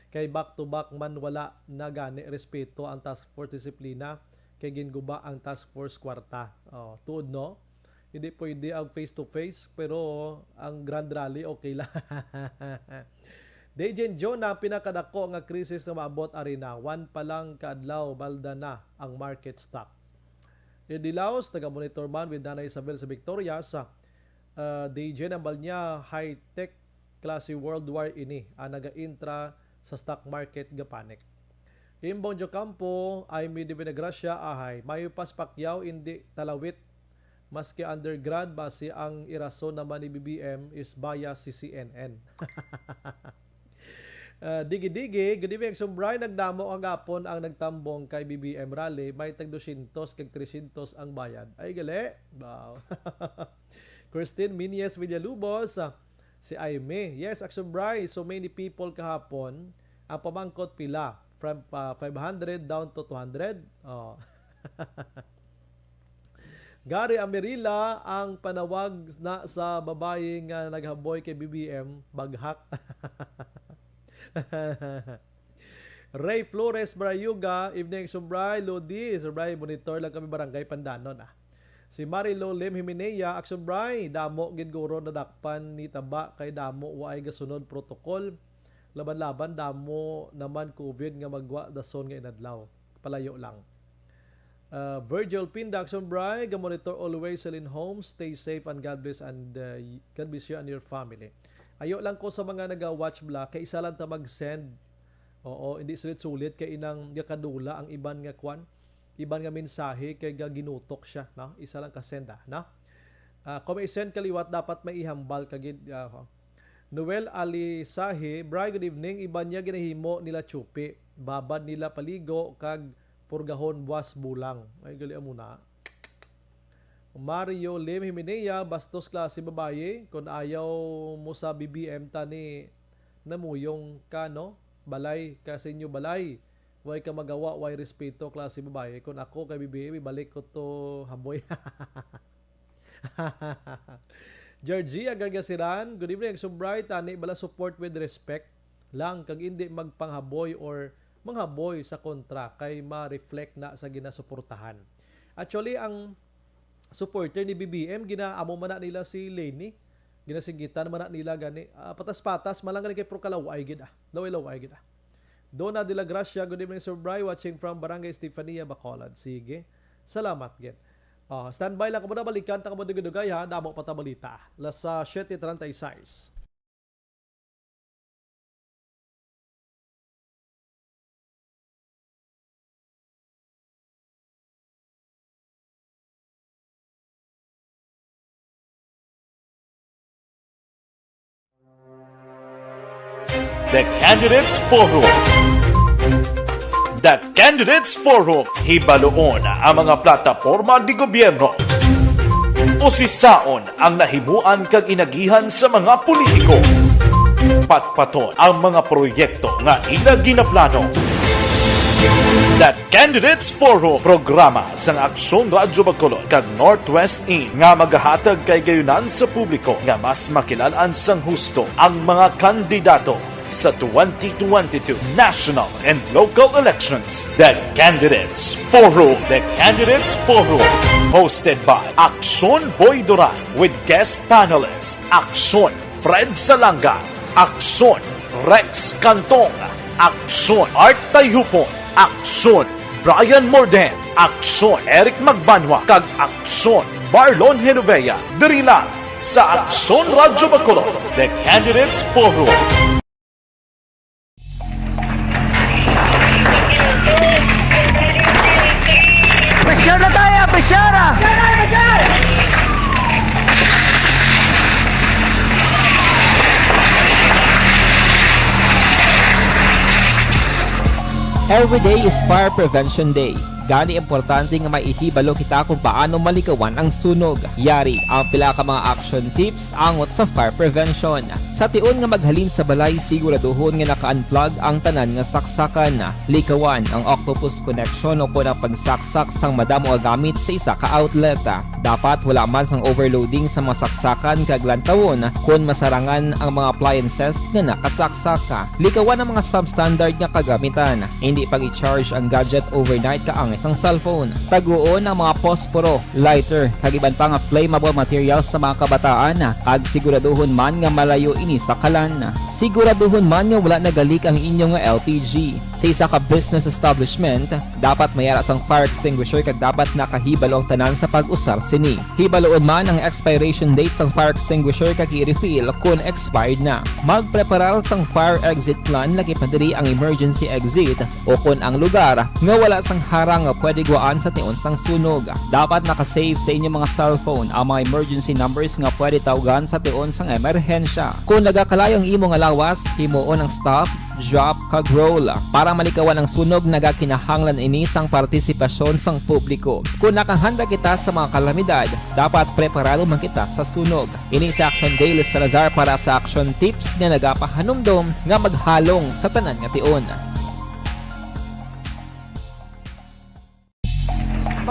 Kay back to back man, wala na gani respeto ang task force disiplina kay ginguba ang task force kwarta. Oh, tuod, no? Hindi pwede ang face to face, pero ang grand rally, okay lang. Dejen John, ang pinakadako nga krisis nga maabot ari na, one pa lang ka adlaw, balda na ang market stock. Eddie Laos, taga-monitor man with Nanay Isabel sa Victoria, sa, ah, Dejen, ang bal niya, high-tech klase world war ini ang naga-intra sa stock market, gapanik. Imbong Jocampo, ay mi di Gracia, ahay, mayo pas Pacquiao, indi talawit. Maski undergrad, basi ang irason naman ni B B M is bias si C N N. Ah, Digi Digi, good evening, Sumbray. Nagdamo kagapon ang nagtambong kay B B M rally. May tag dosyentos kag tresyentos ang bayad. Ay, gali. Wow. Christine Minyes Villalubos, ah, si Aimee. Yes, Action Bri, so many people kahapon. Ang pamangkot pila? From, ah, five hundred down to two hundred? Oh. Gary Amirila ang panawag na sa babayi nga naghaboy kay B B M, baghak. Ray Flores Barayuga, evening, Action Bri, Lodi, Action Bri, monitor lang kami, Barangay Pandanon, ah. Si Marilo Lim Himenea, Action Bri, damo gid guro nadakpan ni taba kay damo waay gasunod protocol. Laban-laban, damo naman covid nga magwa dason nga inadlaw. Palayo lang. Uh, Virgil Pinda, Action Bri, ga-monitor always, Celine Holmes, stay safe and God bless and, uh, y-, God bless you and your family. Ayo lang ko sa mga naga-watch vlog, kay isa lang ta mag-send. Oo, hindi sulit-sulit kay inang gakadula ang iban nga kwan, iban nga mensahe kay gaginutok siya, no? Isa lang ka-send, ah, no? Ah, kung may send ka liwat, dapat may ihambal ka gid, ah, Noel Alisahe, Bri, good evening. Iban niya ginahimo nila tsupi. Babad nila paligo kag purgahon buas bulang. Ay, gali mo na. Mario Lim Himenea, bastos klase babayi. Kung ayaw mo sa B B M tani, namuyong ka, no? Balay ka sa inyo balay. Way ka magawa, way respeto, klase babayi. Kung ako kay B B M, ibalik ko to haboy. Georgia Gargasiran, good evening, Action Bri. Tani bala, support with respect lang, kag indi magpanghaboy or manghaboy sa kontra kay ma-reflect na sa ginasuportahan. Actually, ang supporter ni B B M, ginaamo man na nila si Leni. Ginasinggitan man na nila gani. Ah, patas-patas, malang gani kay pro kalaway gid, ah. Laway-laway gid, ah. Donna de la Gracia, good evening, Sir Bri, watching from Barangay Estefania, Bacolod. Sige. Salamat gid. Ah, standby lang kamo, na balikan ta kamo dugay-dugay, ha. Damo pa ta balita. Las, ah, siete treinta y seis. The Candidates Forum. The Candidates Forum. Hibaluon ang mga plataporma di gobyerno. Usisaon ang nahimuan kag inagihan sa mga politiko. Patpaton ang mga proyekto nga ila ginaplano. The Candidates Forum, programa sang Aksyon Radyo Bacolod kag Northwest In nga magahatag kay gayunan sa publiko nga mas makilal-an sang husto ang mga kandidato sa twenty twenty-two national and local elections. The Candidates Forum. The Candidates Forum, hosted by Aksyon Boy Duran with guest panelist Aksyon Fred Salanga, Aksyon Rex Cantong, Aksyon Art Tayhupon, Aksyon Brian Morden, Aksyon Eric Magbanwa, kag Aksyon Marlon Genovea. Diri lang sa Aksyon Radyo Bacolod, The Candidates Forum. Pressure na tayo, pressure na! Every day is Fire Prevention Day. Gani, importante nga maihibalo kita kung paano malikawan ang sunog. Yari ang pila ka mga action tips angot sa fire prevention. Sa tion nga maghalin sa balay, siguraduhon nga naka-unplug ang tanan nga saksakan. Likawan ang octopus connection o kon ang pagsaksak sang madamo nga gamit sa isa ka outlet. Dapat wala man sang overloading sa mga saksakan kag lantawon kon masarangan ang mga appliances nga nakasaksak. Likawan ang mga substandard nga kagamitan. Indi pag-i-charge ang gadget overnight kaangay sang cellphone. Taguon ang mga posporo, lighter, kag iban pa nga flammable materials sa mga kabataan, kag siguraduhon man nga malayo ini sa kalan. Siguraduhon man nga wala nagalik ang inyo nga L P G. Sa isa ka business establishment, dapat may ara sang fire extinguisher kag dapat nakahibalo ang tanan sa pag-usar sini. Hibaluon man ang expiration date sang fire extinguisher kag i-refill kon expired na. Magpreparar sang fire exit plan, lakip na diri ang emergency exit o kon ang lugar nga wala sang harang nga pwede guwaan sa tion sang sunog. Dapat naka-save sa inyo mga cellphone ang mga emergency numbers nga pwede tawgan sa tion sang emerhensya. Kon nagakalayo ang imo nga lawas, himuon ang stop, drop, kag roll. Para malikawan ang sunog, nagakinahanglan ini sang partisipasyon sang publiko. Kon nakahanda kita sa mga kalamidad, dapat preparado man kita sa sunog. Ini si Action Dale Salazar para sa Action Tips nga nagapahanumdom nga maghalong sa tanan nga tion.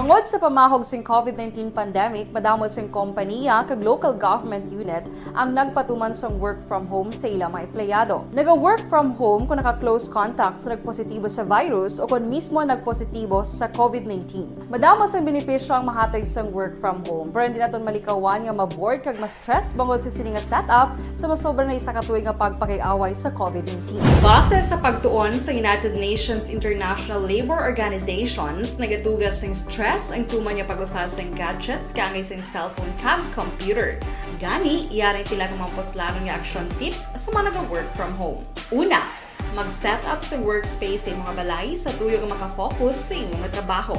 Tungod sa pamahog sing COVID nineteen pandemic, madamo sing kompaniya kag local government unit ang nagpatuman sang work from home sa ila mga empleyado. Naga-work from home kung naka-close contact sa nagpositibo sa virus o kon mismo nagpositibo sa COVID nineteen. Madamo sang benepisyo ang mahatag sang work from home, pero hindi naton malikawan nga ma-bored kag ma-stress bangod sa sini nga setup sa masobra na isa ka tuig nga pagpakig-away sa COVID nineteen. Base sa pagtuon sa United Nations International Labour Organizations, nagatuga sing stress ang tuman nga pag-usa sing gadgets kaangay sing cellphone kag computer. Gani, yari ang pila ka mga puslanon nga action tips sa mga naga-work from home. Una, mag-set up sa workspace sa imo nga balay sa tuyo nga makafocus sa imo nga trabaho.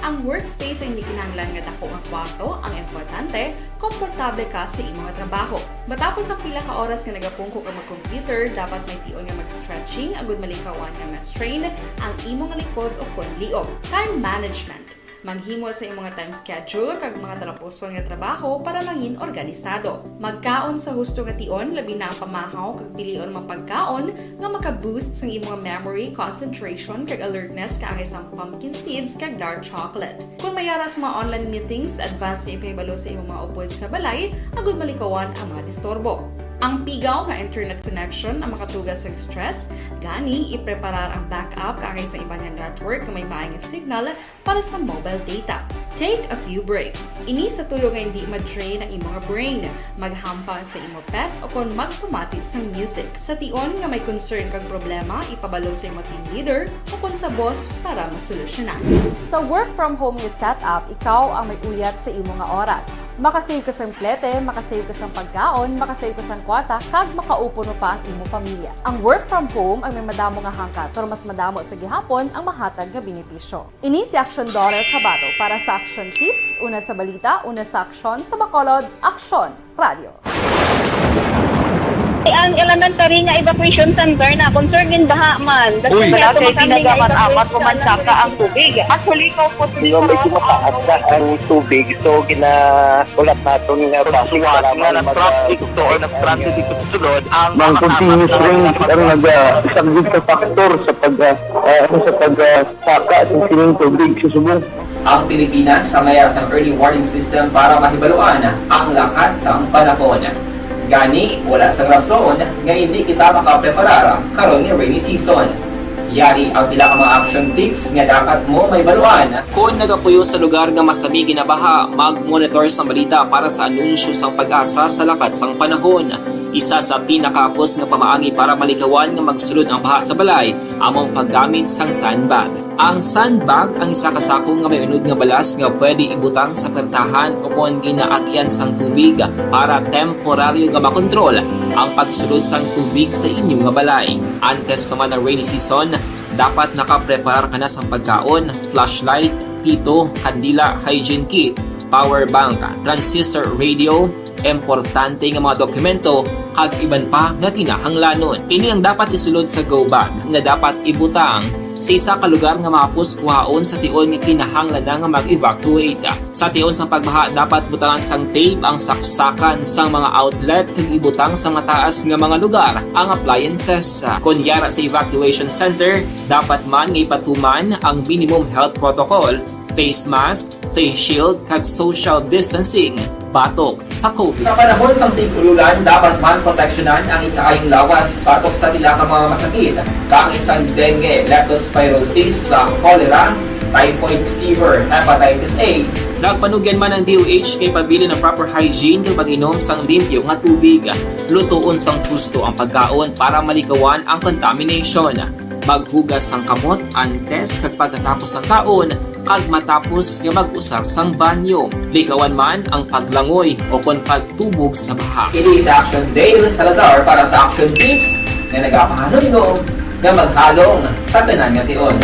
Ang workspace ay hindi kinahanglan nga dako nga kwarto. Ang importante, komportable ka sa imo nga trabaho. Matapos ang pila ka oras nga nagapungko ka mag-computer, dapat may tion nga mag-stretching agud malikawan nga ma-strain ang imo nga likod o kon liog. Time management. Maghimo sa imo nga time schedule kag mga talapuson nga trabaho para mangin organisado. Magkaon sa husto nga tion, labi na ang pamahaw kag pilion mga pagkaon nga maka-boost sang imo nga memory, concentration, kag alertness kaangay sang pumpkin seeds kag dark chocolate. Kon may ara sa mga online meetings, advance nga ipahibalo sa imo mga upod sa balay agud malikawan ang mga disturbo. Ang pigaw nga internet connection ang makatuga sa stress, gani ipreparar ang backup kaangay sa iban nga network nga may maay nga signal para sa mobile data. Take a few breaks. Ini sa tuyo nga hindi ma-drain ang imo nga brain. Maghampang sa imo pet o kon magpamati sang music. Sa tion nga may concern kag problema, ipabalo sa imo team leader o kon sa boss para masolusyonan. Sa work from home nga setup, ikaw ang may uyat sa imo nga oras. Makasave ka sang plete, makasave ka sang pagkaon, makasave ka sang kwarta, kag makaupuno pa ang imo pamilya. Ang work from home ang may madamo nga hangkat, pero mas madamo sa gihapon ang mahatag nga benepisyo. Ini si Action Daughter Tabato para sa Action Tips, una sa balita, una sa aksyon, sa Bacolod, Aksyon Radio. Ang elementary nga evacuation center na concern din baha man. Uy, wala kay tinaga man amat ko man saka ang tubig. Actually, ko po medyo mataas na ang tubig, so ginaulat naton nga basi nga nag-traffic to or nag-transit dito sa sulod ang mga continuous rains ang nag-, ah, isang big factor sa pag, ah, ah, sa pag, ah, saka sa sining tubig sa subong. Ang Pilipinas ang may sang early warning system para mahibaluan ang lakat sang panahon. Gani, wala sang rason nga hindi kita makapreparar karon nga rainy season. Yari ang pila ka mga action tips nga dapat mo mahibaluan. Kon nagapuyo sa lugar nga masami ginabaha, mag-monitor sang balita para sa anunsyo sang PAGASA sa lakat sang panahon. Isa sa pinakahapos nga pamaagi para malikawan nga magsulod ang baha sa balay amo ang paggamit sang sandbag. Ang sandbag ang isa ka sako nga may unod nga balas nga pwede ibutang sa pertahan o kon ginaagian sang tubig para temporaryo nga makontrol ang pagsulod sang tubig sa inyo nga balay. Antes pa man ang rainy season, dapat nakapreparar ka na sang pagkaon, flashlight, pito, kandila, hygiene kit, power bank, transistor radio, importante nga mga dokumento, kag iban pa nga kinahanglanon. Ini ang dapat isulod sa go bag nga dapat ibutang sa isa ka lugar nga mahapos kuhaon sa tion nga kinahanglan na nga mag-evacuate. Sa tion sang pagbaha, dapat butangan sang tape ang saksakan sang mga outlet kag ibutang sa mataas nga mga lugar ang appliances. Kon yara sa evacuation center, dapat man nga ipatuman ang minimum health protocol, face mask, face shield, kag social distancing batok sa COVID. Sa panahon sang tig-ululan, dapat man proteksyonan ang ikaayong lawas batok sa pila ka mga masakit, kaangay sang dengue, leptospirosis, sa cholera, typhoid fever, hepatitis A. Nagpanugyan man ang D O H kay pabilin ang proper hygiene kag pag-inom sang limpyo nga tubig. Lutoon sang husto ang pagkaon para malikawan ang contamination. Maghugas sang kamot antes kag pagkatapos sang kaon kag matapos nga mag-usar sang banyo. Likawan man ang paglangoy o kon pagtubog sa baha. Ini si Action Dale Salazar para sa Action Tips nga nagapahanumdom nga maghalong sa tanan nga tion.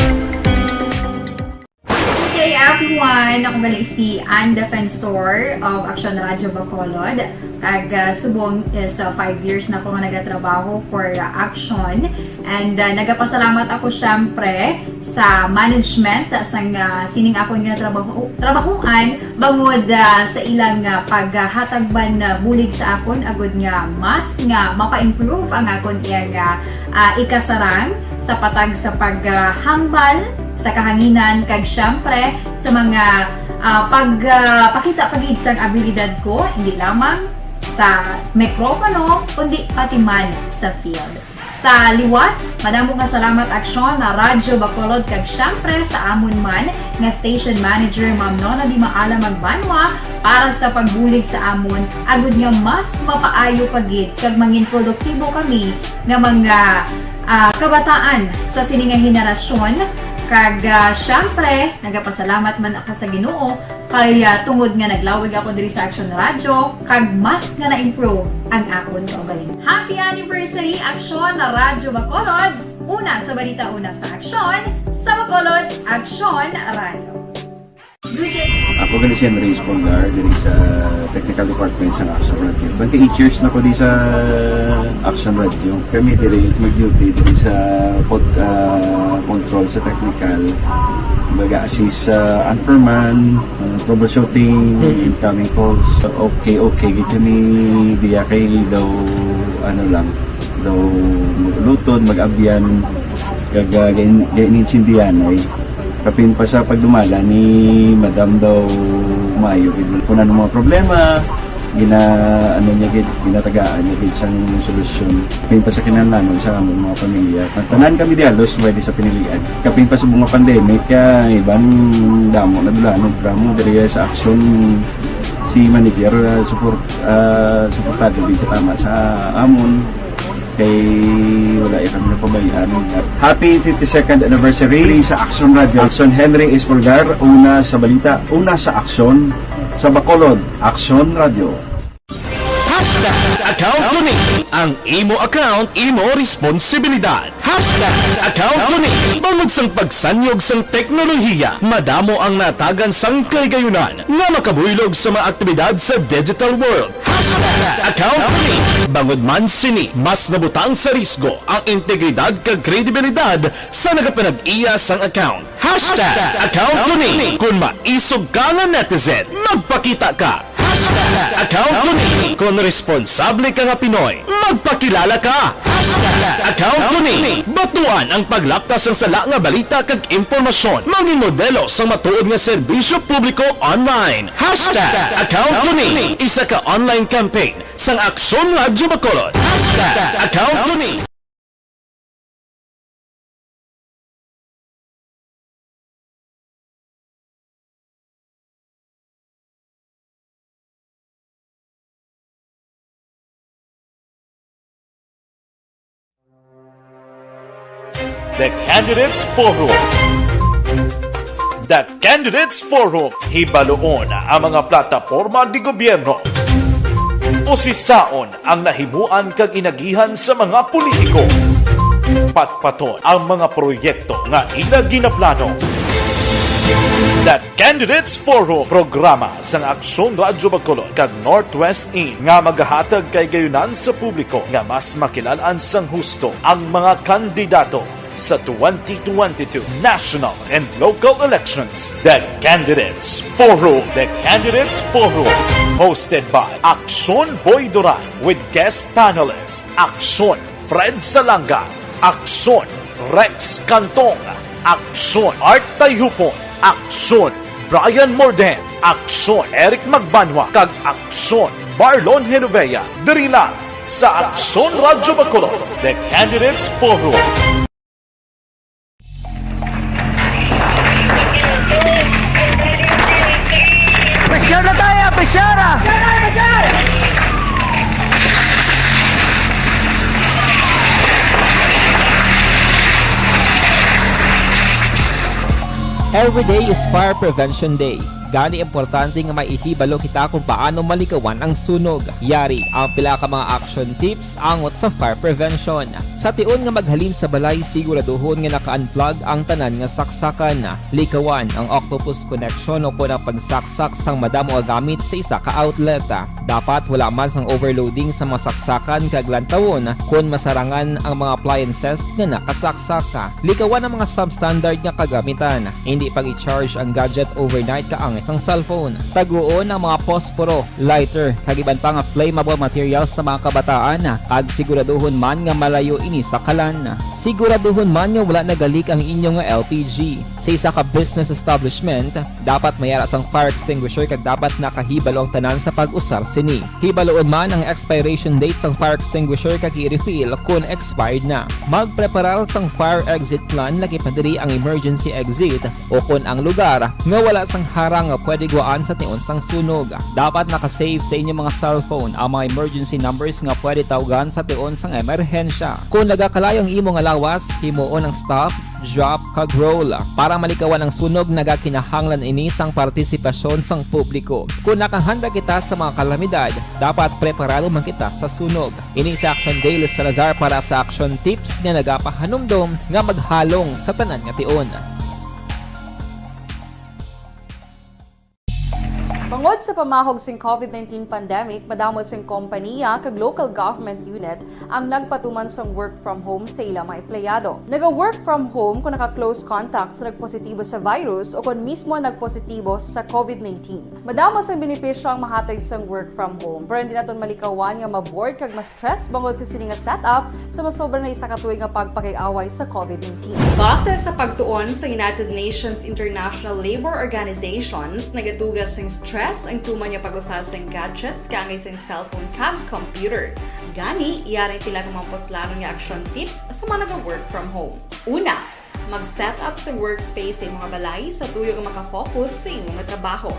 Good day, everyone! Ako gali si Ann Defensor of Action Radio Bacolod. Kag, ah, subong is, ah, five years na ako nga nagatrabaho for, ah, Action. And, ah, nagapasalamat ako, syempre, sa management, ah, sang, ah, sining akon nga trabaho, trabahoan, bangod, ah, sa ilang, ah, paghatag man, ah, bulig sa akon, agud nga mas nga mapa-improve ang akon iyang, ah, ah, ikasarang sa patag sa paghambal sa kahanginan, kag siyempre sa mga, ah, pag, ah, pakita pa gid sang abilidad ko, hindi lamang sa mikropono, kundi pati man sa field. Sa liwat, madamo nga salamat, Aksyon na Radyo Bacolod, kag siyempre sa amon man nga station manager, Ma'am Nona Di Maala Magbanwa, para sa pagbulig sa amon, agud nga mas mapaayo pa gid kag mangin produktibo kami nga mga, ah, kabataan sa sini nga henerasyon. Kag, ah, siyempre, nagapasalamat man ako sa Ginoo kay, ah, tungod nga naglawig ako diri sa Aksyon Radyo, kag mas nga na-improve ang akon kaugalingon. Happy anniversary, Aksyon na Radyo Bacolod! Una sa balita, una sa aksyon, sa Bacolod, Aksyon Radyo. Good day. Ako gani si Andres Polgar diri sa technical department sa Action Radio. Twenty-eight years na ko di sa Action Radio. Kami diri mag-duty diri sa pod, ah, control sa technical. Baga assist sa anchorman, ah, troubleshooting, incoming calls. Okay, okay. Gid kami diya kay daw ano lang, daw mag-ulutod, mag-abyan, kag, ah, gain-, gain-insindihan ay kapin pa sa pagdumala ni Madam daw maayo gid kung ano mga problema, gina, ano niya gid, ginatagaan niya gid sang solusyon. Kapin pa sa kinahanglanon sa among mga pamilya. Ang tanan kami di halos pwede sa pinilian. Kapin pa sa mga pandemic, kaya iban damo na dulanon, drama diri sa aksyon si manager, ah, support, ah, suportado gid tama sa amon. Kay wala ya kami napabayaan. Happy fifty-second anniversary sa Action Radio. Action Henry Espolgar, una sa balita, una sa aksyon, sa Bacolod, Action Radio. Hashtag account ko ni. Ang imo account, imo responsibilidad. Hashtag account ko ni. Bangod sang pagsanyog sang teknolohiya, madamo ang natagan sang kahigayunan nga makabuylog sa mga aktibidad sa digital world. Hashtag account ko ni. Bangod man sini, mas nabutang sa risgo ang integridad kag kredibilidad sa nagapanag-iya sang account. Hashtag account ko ni. Kon maisog ka nga netizen, magpakita ka. Hashtag account ko ni. Kon responsable ka nga Pinoy, magpakilala ka. Hashtag account ko ni. Batuan ang paglapta sang sala nga balita kag impormasyon. Mangin modelo sang matuod nga serbisyo publiko online. Hashtag account ko ni. Isa ka online campaign sang Aksyon Radyo Bacolod. Hashtag account ko ni. The Candidates Forum. The Candidates Forum. Hibaluon ang mga plataporma di gobyerno. Usisaon ang nahimuan kag inagihan sa mga politiko. Patpaton ang mga proyekto nga ila ginaplano. The Candidates Forum, programa sang Aksyon Radyo Bacolod kag Northwest In nga magahatag kahigayunan sa publiko nga mas makilal-an sang husto ang mga kandidato sa twenty twenty-two national and local elections. The Candidates Forum. The Candidates Forum, hosted by Aksyon Boy Duran with guest panelist Aksyon Fred Salanga, Aksyon Rex Cantong, Aksyon Art Tayhupon, Aksyon Brian Morden, Aksyon Eric Magbanwa, kag Aksyon Marlon Genovea, diri lang sa Aksyon Radyo Bacolod, The Candidates Forum. Presyara tayo! Presyara! Every day is Fire Prevention Day. Gani importante nga maihibalo kita kung paano malikawan ang sunog. Yari ang pila ka mga action tips angot sa fire prevention. Sa tion nga maghalin sa balay, siguraduhon nga naka-unplug ang tanan nga saksakan. Likawan ang octopus connection o kon ang pagsaksak sang madamo nga gamit sa isa ka outlet. Dapat wala man sang overloading sa mga saksakan kag lantawon kon masarangan ang mga appliances nga nakasaksak. Likawan ang mga substandard nga kagamitan. Indi pag-i-charge ang gadget overnight ka ang sang cellphone. Taguon ang mga posporo, lighter, kag iban pa nga flammable materials sa mga kabataan, kag siguraduhon man nga malayo ini sa kalan. Siguraduhon man nga wala nagalik ang inyo nga L P G. Sa isa ka business establishment, dapat may ara sang fire extinguisher kag dapat nakahibalo ang tanan sa pag-usar sini. Hibaluon man ang expiration date sang fire extinguisher kag i-refill kon expired na. Magpreparar sang fire exit plan, lakip na diri ang emergency exit, o kon ang lugar nga wala sang harang nga pwede guwaan sa tion sang sunog. Dapat naka-save sa inyo mga cellphone ang mga emergency numbers nga pwede tawgan sa tion sang emerhensya. Kon nagakalayo ang imo nga lawas, himuon ang stop, drop, kag roll. Para malikawan ang sunog, nagakinahanglan ini sang partisipasyon sang publiko. Kon nakahanda kita sa mga kalamidad, dapat preparado man kita sa sunog. Ini si Action Dale Salazar para sa Action Tips nga nagapahanumdom nga maghalong sa tanan nga tion. Bangod sa pamahog sing COVID nineteen pandemic, madamo sing kompaniya kag local government unit ang nagpatuman sang work from home sa ila mga empleyado. Naga-work from home kung naka-close contact sa nagpositibo sa virus o kon mismo nagpositibo sa COVID nineteen. Madamo sang benepisyo ang mahatag sang work from home, pero hindi naton malikawan nga ma-bored kag ma-stress bangod sa sini nga setup sa masobra na isa ka tuig nga pagpakig-away sa COVID nineteen. Base sa pagtuon sa United Nations International Labour Organizations, nagatuga sing stress ang tuman nga pag-usa sing gadgets kaangay sing cellphone kag computer. Gani, yari ang pila ka mga puslanon nga action tips sa mga naga-work from home. Una, mag-set up sa workspace sa imo nga balay sa tuyo nga makafocus sa imo nga trabaho.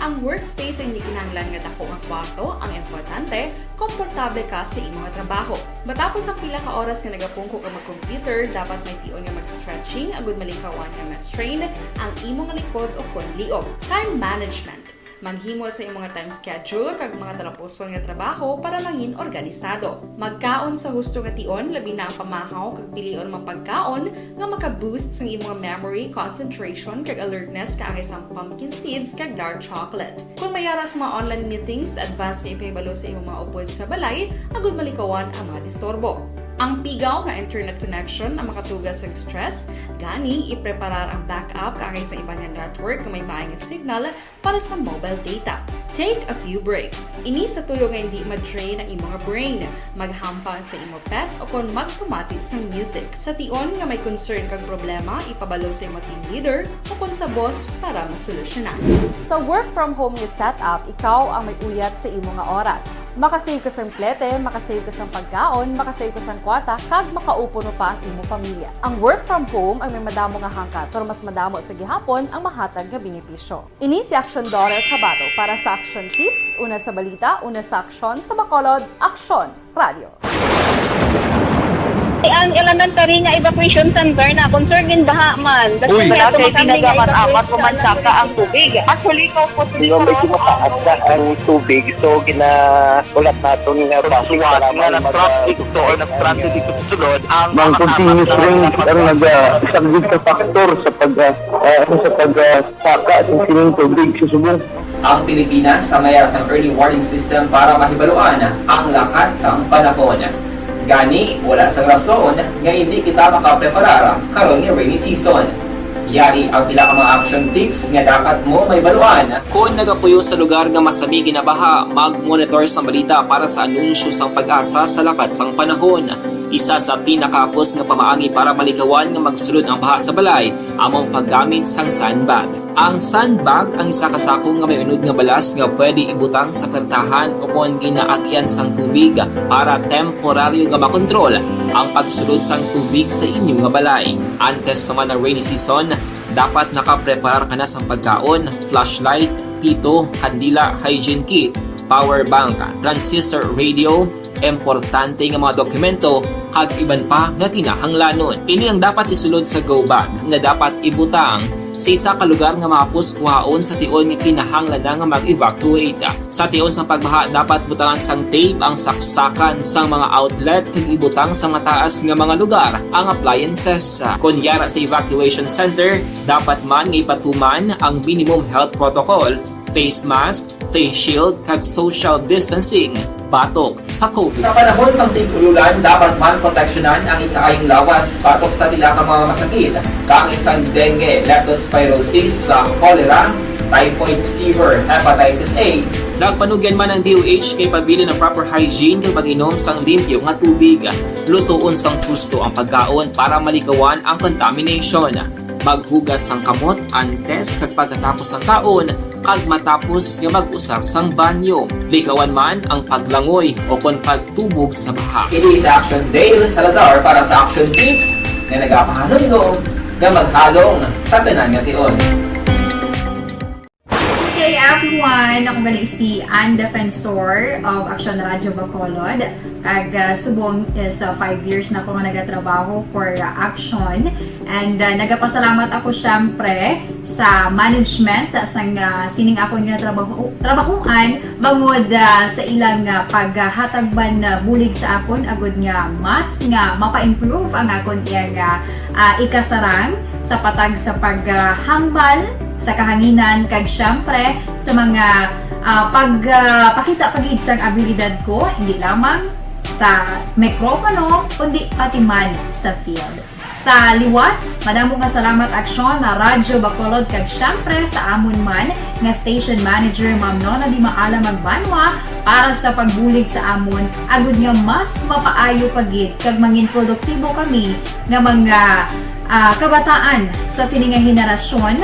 Ang workspace ay hindi kinahanglan nga dako nga kwarto, ang importante, komportable ka sa imo nga trabaho. Matapos ang pila ka oras nga nagapungko ka mag-computer, dapat may tion nga mag-stretching agud malikawan nga ma-strain ang imo nga likod o kon liog. Time management. Maghimo sa imo nga time schedule kag mga talapuson nga trabaho para mangin organisado. Magkaon sa husto nga tion, labi na ang pamahaw kag pilion mga pagkaon nga maka-boost sang imo nga memory, concentration, kag alertness kaangay sang pumpkin seeds kag dark chocolate. Kon may ara sa mga online meetings, advance nga ipahibalo sa imo mga upod sa balay agud malikawan ang mga disturbo. Ang pigaw nga internet connection ang makatuga sa stress, gani ipreparar ang backup kaangay sa iban nga network nga may maay nga signal para sa mobile data. Take a few breaks. Ini sa tuyo nga hindi ma-drain ang imo nga brain. Maghampang sa imo pet o kon magpamati sang music. Sa tion nga may concern kag problema, ipabalo sa imo team leader o kon sa boss para masolusyonan. Sa work from home nga setup, ikaw ang may uyat sa imo nga oras. Makasave ka sang plete, makasave ka sang pagkaon, makasave ka sang kwarta, kag makaupo pa ang imo pamilya. Ang work from home ay may madamo nga hangkat, pero mas madamo sa gihapon ang mahatag nga benepisyo. Ini si Action Daughter Kabato para sa Action Tips, una sa balita, una sa aksyon, sa Bacolod, Aksyon Radio. Ang elementary nga evacuation center na concern gin baha man. Uy. Wala kay ginagamit-amat, kumansaka ang tubig. Actually, ikaw po, medyo mataas na ang tubig, so gina-, ulat naton nga base para nga mag-, nag-transit to or nag-transit dito sa sulod ang mga continuous rain ang nag-, ah, isang big factor sa pag, ah, ah, sa pag, ah, saka sa sining tubig sa subong. Ang Pilipinas ang may sang early warning system para mahibaluan ang lakat sang panahon. Gani, wala sang rason nga hindi kita makapreparar karon nga rainy season. Yari ang pila ka mga action tips nga dapat mo mahibaluan. Kon nagapuyo sa lugar nga masami ginabaha, mag-monitor sa balita para sa anunsyo sang PAGASA sa lakat sang panahon. Isa sa pinakahapos nga pamaagi para malikawan nga magsulod ang baha sa balay amo ang paggamit sang sandbag. Ang sandbag ang isa ka sako nga may unod nga balas nga pwede ibutang sa pertahan o kon ginaagyan sang tubig para temporaryo nga makontrol ang pagsulod sang tubig sa inyo nga balay. Antes pa man ang rainy season, dapat nakapreparar ka na sang pagkaon, flashlight, pito, kandila, hygiene kit, power bank, transistor radio, importante nga mga dokumento, kag iban pa nga kinahanglanon. Ini ang dapat isulod sa go bag nga dapat ibutang sa isa ka lugar nga mahapos kuhaon sa tion nga kinahanglan na nga mag-evacuate. Sa tion sang pagbaha, dapat butangan sang tape ang saksakan sang mga outlet kag ibutang sa mataas nga mga lugar ang appliances. Kon yara sa evacuation center, dapat man nga ipatuman ang minimum health protocol, face mask, face shield, kag social distancing batok sa COVID. Sa panahon sang tig-ululan, dapat man proteksyonan ang ikaayong lawas batok sa pila ka mga masakit, kaangay sang dengue, leptospirosis, sa cholera, typhoid fever, hepatitis A. Nagpanugyan man ang D O H kay pabilin ang proper hygiene kag pag-inom sang limpyo nga tubig. Lutoon sang husto ang pagkaon para malikawan ang contamination. Maghugas sang kamot antes kag pagkatapos sang kaon, kag matapos nga mag-usar sang banyo. Likawan man ang paglangoy o kon pagtubog sa baha. Ini si Action Dale Salazar para sa Action Tips nga nagapahanumdom nga maghalong sa tanan nga tion. Good day, everyone! Ako gali si Ann Defensor of Action Radio Bacolod. Kag, ah, subong is, ah, five years na ako nga nagatrabaho for, ah, Action. And, ah, nagapasalamat ako, syempre, sa management, ah, sang, ah, sining akon nga trabaho, trabahoan, bangod, ah, sa ilang, ah, paghatag man, ah, bulig sa akon, agud nga mas nga mapa-improve ang akon iyang, ah, ah, ikasarang sa patag sa paghambal sa kahanginan, kag, syempre, sa mga, ah, pag, ah, pakita pa gid sang abilidad ko, hindi lamang sa mikropono, kundi pati man sa field. Sa liwat, madamo nga salamat, Aksyon, na Radyo Bacolod, kag, syempre, sa amon man nga station manager, Ma'am Nona Di Maala Magbanwa, para sa pagbulig sa amon, agud nga mas mapaayo pa gid kag mangin produktibo kami nga mga, ah, kabataan sa sini nga henerasyon.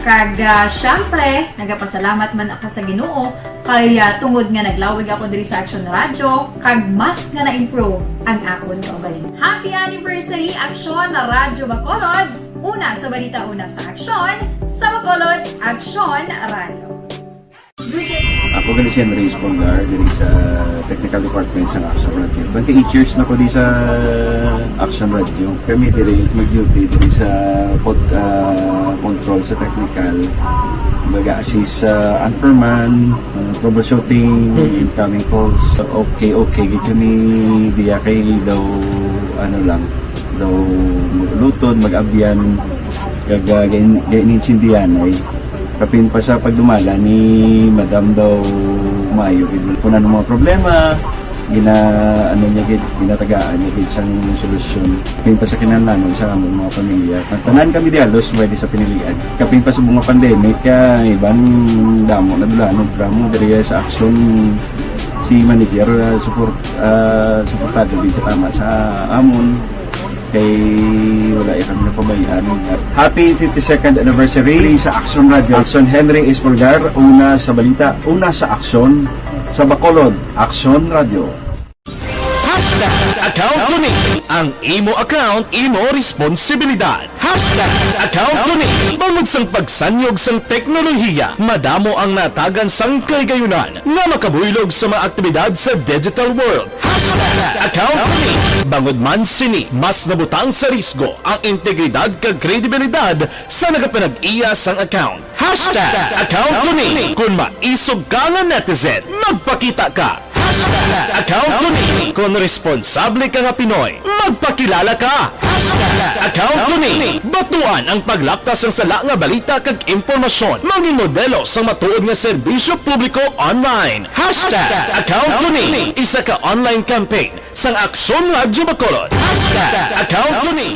Kag, ah, syempre, nagapasalamat man ako sa Ginoo kay, ah, tungod nga naglawig ako diri sa Action Radio, kag mas nga na-improve ang akon kaugalingon. Happy anniversary, Aksyon na Radyo Bacolod! Una sa balita, una sa aksyon, sa Bacolod, Aksyon Radio. Good day. Ako gali si Henry Espolgar, diri sa Technical Department sa Action Radio. Twenty-eight years na ko di sa Action Radio. Kami diri mag-duty diri sa pod-, ah, control sa technical. Baga assist sa anchorman, ah, troubleshooting, incoming calls. Okay, okay, gid kami diya kay daw, ano lang, daw maglutod, mag-abyan, kag, ah, gain-, gainintindihan ay. Kapin pa sa pagdumala ni Madam daw maayo gid. Kung ano mga problema, gina-, ano niya gid, ginatagaan niya gid sang solusyon. Kapin pa sa kinahanglanon sa among mga pamilya. Ang tanan kami di halos pwede sa pinilian. Kapin pa sa mga pandemic, ah, iban damo na dulanon, programa diri sa Action, si manager, ah, support, ah, suportado gid katama sa amon. Kay wala ya kami napabayaan. Happy fifty-second anniversary sa Action Radio. Action Henry Espolgar, una sa balita, una sa aksyon, sa Bacolod, Action Radio. Hashtag account ko ni. Ang imo account, imo responsibilidad. Hashtag account ko ni. Bangod sang pagsanyog sang teknolohiya, madamo ang natagan sang kahigayunan nga makabuylog sa mga aktibidad sa digital world. Hashtag account ko ni. Bangod man sini, mas nabutang sa risgo ang integridad kag kredibilidad sa nagapanag-iya sang account. Hashtag account ko ni. Kon maisog ka nga netizen, magpakita ka. Hashtag account ko ni. Kon responsable ka nga Pinoy, magpakilala ka. Hashtag account ko ni. Batuan ang paglapta sang sala nga balita kag impormasyon. Mangin modelo sang matuod nga serbisyo publiko online. Hashtag account ko ni. Isa ka online campaign sang Aksyon Radyo Bacolod. Hashtag account ko ni.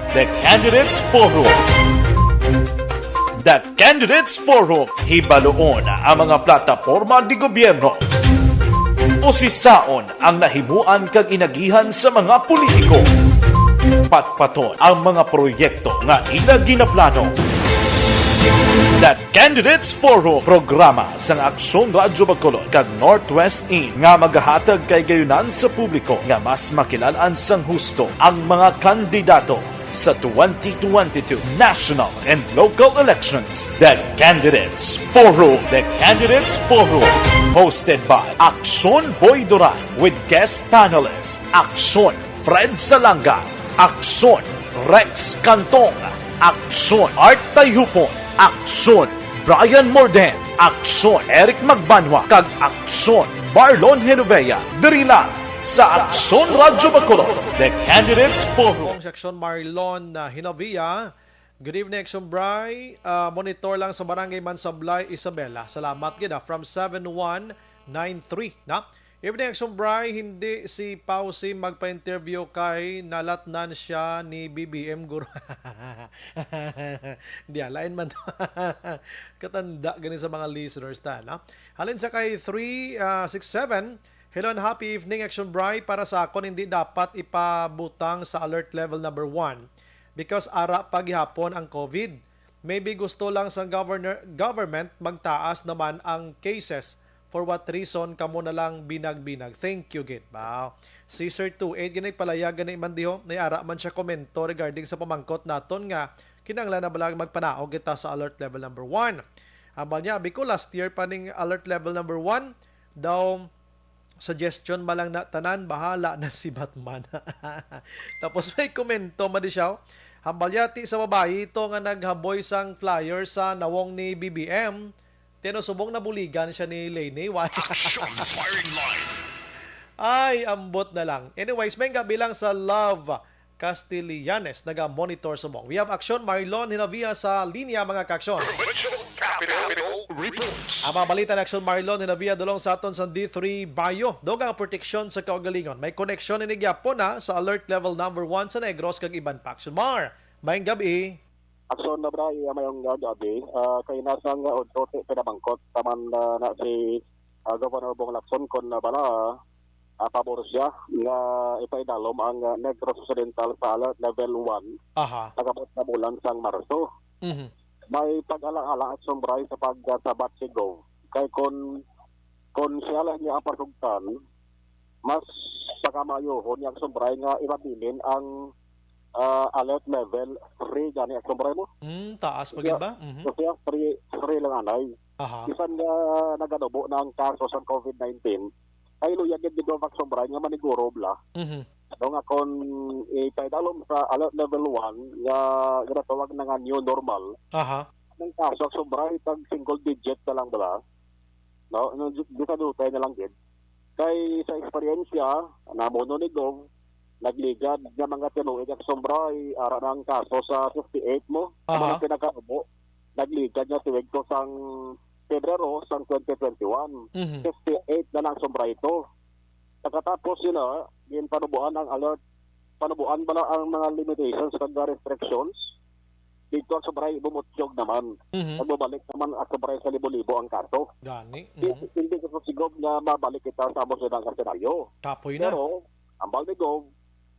The Candidates Forum. The Candidates Forum. Hibaluon ang mga plataporma de gobyerno. Usisaon ang nahimuan kag inagihan sa mga politiko. Patpaton ang mga proyekto nga ila ginaplano. The Candidates Forum, programa sang Aksyon Radyo Bacolod kag Northwest In nga magahatag kahigayunan sa publiko nga mas makilal-an sang husto ang mga kandidato sa twenty twenty-two national and local elections. The Candidates Forum. The Candidates Forum. Hosted by Aksyon Boy Duran with guest panelist Aksyon Fred Salanga, Aksyon Rex Cantong, Aksyon Art Tayhupon, Aksyon Brian Morden, Aksyon Eric Magbanwa, kag Aksyon Marlon Genovea. Diri lang sa Aksyon Radyo Bacolod, The Candidates Forum. Kong Seksyon Marlon, ah, Genovea, Good evening, Action Bri. Ah, monitor lang sa Barangay Mansablay, Isabela. Salamat gid, ah. From seven one nine three, na? Evening, Action Bri. Hindi si Pausi magpa-interview kay nalatnan siya ni B B M guro. Di, ah, lain man to. Katanda gani sa mga listeners ta, no? Halin sa kay three, ah, six seven, "Hello and happy evening, Action Bri. Para sa akon, hindi dapat ipabutang sa alert level number one because ara pa gihapon ang COVID. Maybe gusto lang sang governor, government magtaas naman ang cases. For what reason kamo na lang binag-binag? Thank you gid." Ba, si Sir two eight gani palayag gani man diho, nay ara man siya komento regarding sa pamangkot naton nga kinahanglan na bala magpanaog kita sa alert level number one. Ambal niya, abi ko last year pa ning alert level number one daw, suggestion man lang na tanan, bahala na si Batman. Tapos may komento man di siya, oh. Hambal yati sa babayi ito nga naghaboy sang flyer sa nawong ni B B M. Tino subong nabuligan siya ni Lene. Why? Action firing line. Ay, ambot na lang. Anyways, may gabi lang sa Love Castellanes, naga-monitor subong. We have Action Marlon Hinavia sa linya, mga ka-action. Provincial Capital Reports. Ang mga balita ni Action Marlon Hinavia dulong sa aton sa D three Bayo. Dugang proteksyon sa kaugalingon. May koneksyon ini gyapon na sa alert level number one sa Negros kag iban pa. Action Mar, maayong gabi. Action na bra, iya mayong gabi. Ah, kay nasa nga udto ti pinabangkot taman na, na si, ah, Governor Bong Lacson kon na bala, ah, pabor siya nga ipaidalom ang, ah, Negros Occidental sa alert level one. Aha. Pagabot na bulan sang Marso. Mhm. May pag-ala-ala, Action Bri, sa pagsabat si Gov. Kay kon, kon siya lang niya ang pasugtan, mas pagamayohon niya, Action Bri, nga ipabilin ang, ah, alert level three gani, Action Bri, mo. Mm, taas pa gid ba? Mhm. So siya, three, three lang anay. Aha. Bisan nga naganubo na ang kaso sa COVID nineteen, ay luya gid ni Gov, Action Bri, nga maniguro bala. Mhm. Ano nga kung ipaidalom sa alert level one nga ginatawag na nga new normal, Aha. ang kaso, Action Bri, tag single digit na lang bala. No, no, di, di sa dutay na lang gid. Kay sa eksperyensya, namuno ni Gov, nagligad nga mga tinuig, Action Bri, ara na ang kaso sa fifty-eight mo. Amo Aha. ang pinakanubo. Nagligad nga tuig to sang Pebrero sang twenty twenty-one. Mhm. Fifty-eight na lang, Action Bri, to. Pagkatapos yun na, din panubuan ang alert, panubuan bala ang mga limitations kag restrictions. Dito, Action Bri, bumutyog naman. Mhm. Nagbabalik naman, Action Bri, sa libo-libo ang kaso. Gani. Di, Mhm. hindi ko siguro nga mabalik kita sa amo sila nga senaryo. Kapoy na. Pero, ambal ni Gov,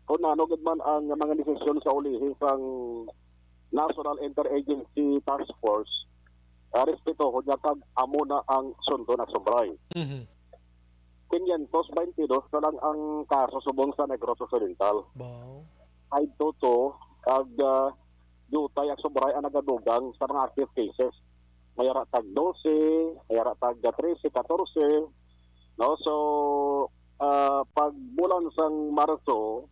kung ano gid man ang mga desisyon sa ulihi sang National Interagency Task Force, ah, respeto ko niya kag amo na ang sundon, Action Bri. Mhm. Quinientos veintidós na lang ang kaso subong sa Negros Occidental. Wow. Five to two, kag, ah, diutay, Action Bri, ang nagadugang sa mga active cases. May ara tag dose, may ara tag trese, katorse, no? So, ah, pag bulan sang Marso,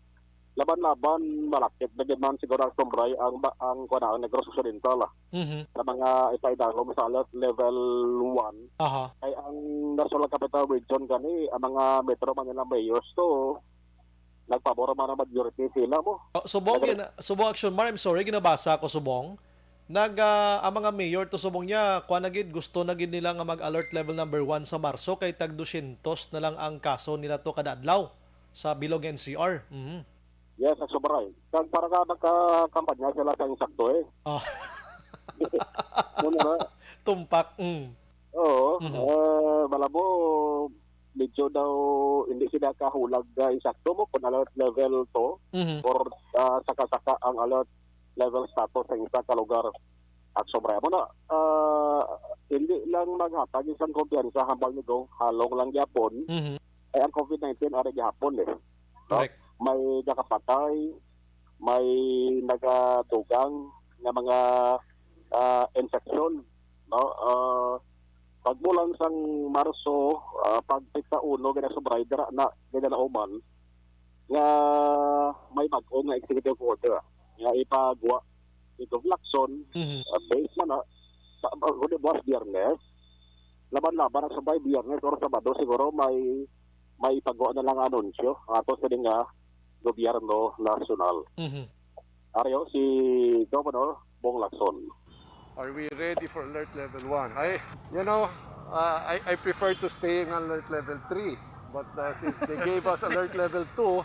laban-laban, malakip na gid man siguro, Action Bri, ang ba-, ang, kuwan, ang Negros Occidental, ah, Mhm. sa mga ipaidalom sa alert level one. Aha. Ay, ang National Capital Region gani, ang mga Metro Manila mayors to, nagpabor man ang majority sila mo. Oh, subong Nagre- yun, subong, Action Mar, I'm sorry, ginabasa ko subong. Nag, ah, ang mga mayor to subong niya, kuan na gid, gusto na gid nila nga mag-alert level number one sa Marso kay tag dosyentos na lang ang kaso nila to kada adlaw sa bilog N C R. Mhm. Yes, Action Bri. Kag para ka magkakampanya sila sa insakto eh. Ah. Muna na. Tumpak. Mm. Oo. Mhm. Eh, malabo, medyo daw hindi sila kahulag, ah, insakto mo kung alert level two Mhm. or, ah, saka-saka ang alert level status sa isa ka lugar. Action Bri. Amo na, ah, hindi lang maghatag isang kumpiyansa hambal ni Gov, halong lang gyapon. Mhm. Ay, ang COVID nineteen, ari gihapon eh. No? Correct. May nakapatay, may nagadugang nga mga, ah, infection, no? Ah, pagbulan sang Marso, ah, pag pika uno, gina-, Action Bri, dira na, ginalauman nga may bag-o nga executive order, ah, nga ipagwa ni Gov Lacson, Mhm. ah, based man, ah, sa, ah, kundi buwas Biyernes, laban-laban, Action Bri, Biyernes or Sabado siguro may, may ipagwa na lang anunsyo ato sa nga gobyerno nasyonal. Mhm. Ari, oh, si Governor Bong Lacson. Are we ready for alert level one? I, you know, uh, I, I prefer to stay in alert level three. But uh, since they gave us alert level two,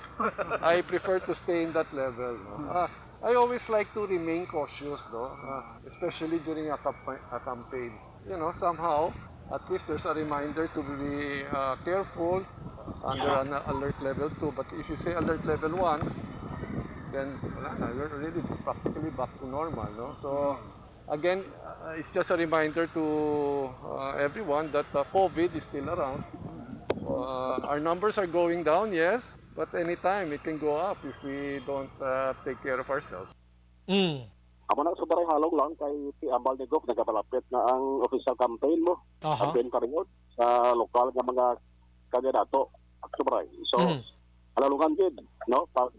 I prefer to stay in that level. No? Uh, I always like to remain cautious, though, uh, especially during a, campa- a campaign. You know, somehow, at least there's a reminder to be uh, careful under an alert level two. But if you say alert level one, then wala na, you're already practically back to normal, no? So, again, uh, it's just a reminder to uh, everyone that uh, COVID is still around. Uh, our numbers are going down, yes, but anytime it can go up if we don't uh, take care of ourselves. Mm. Amo na, Subray, halong lang kay ti ambal ni Gov, nagamalapit na ang official campaign mo. Aha. Campaign period sa lokal nga mga kandidato, Subray. So, Mm. halong gid, no? Pag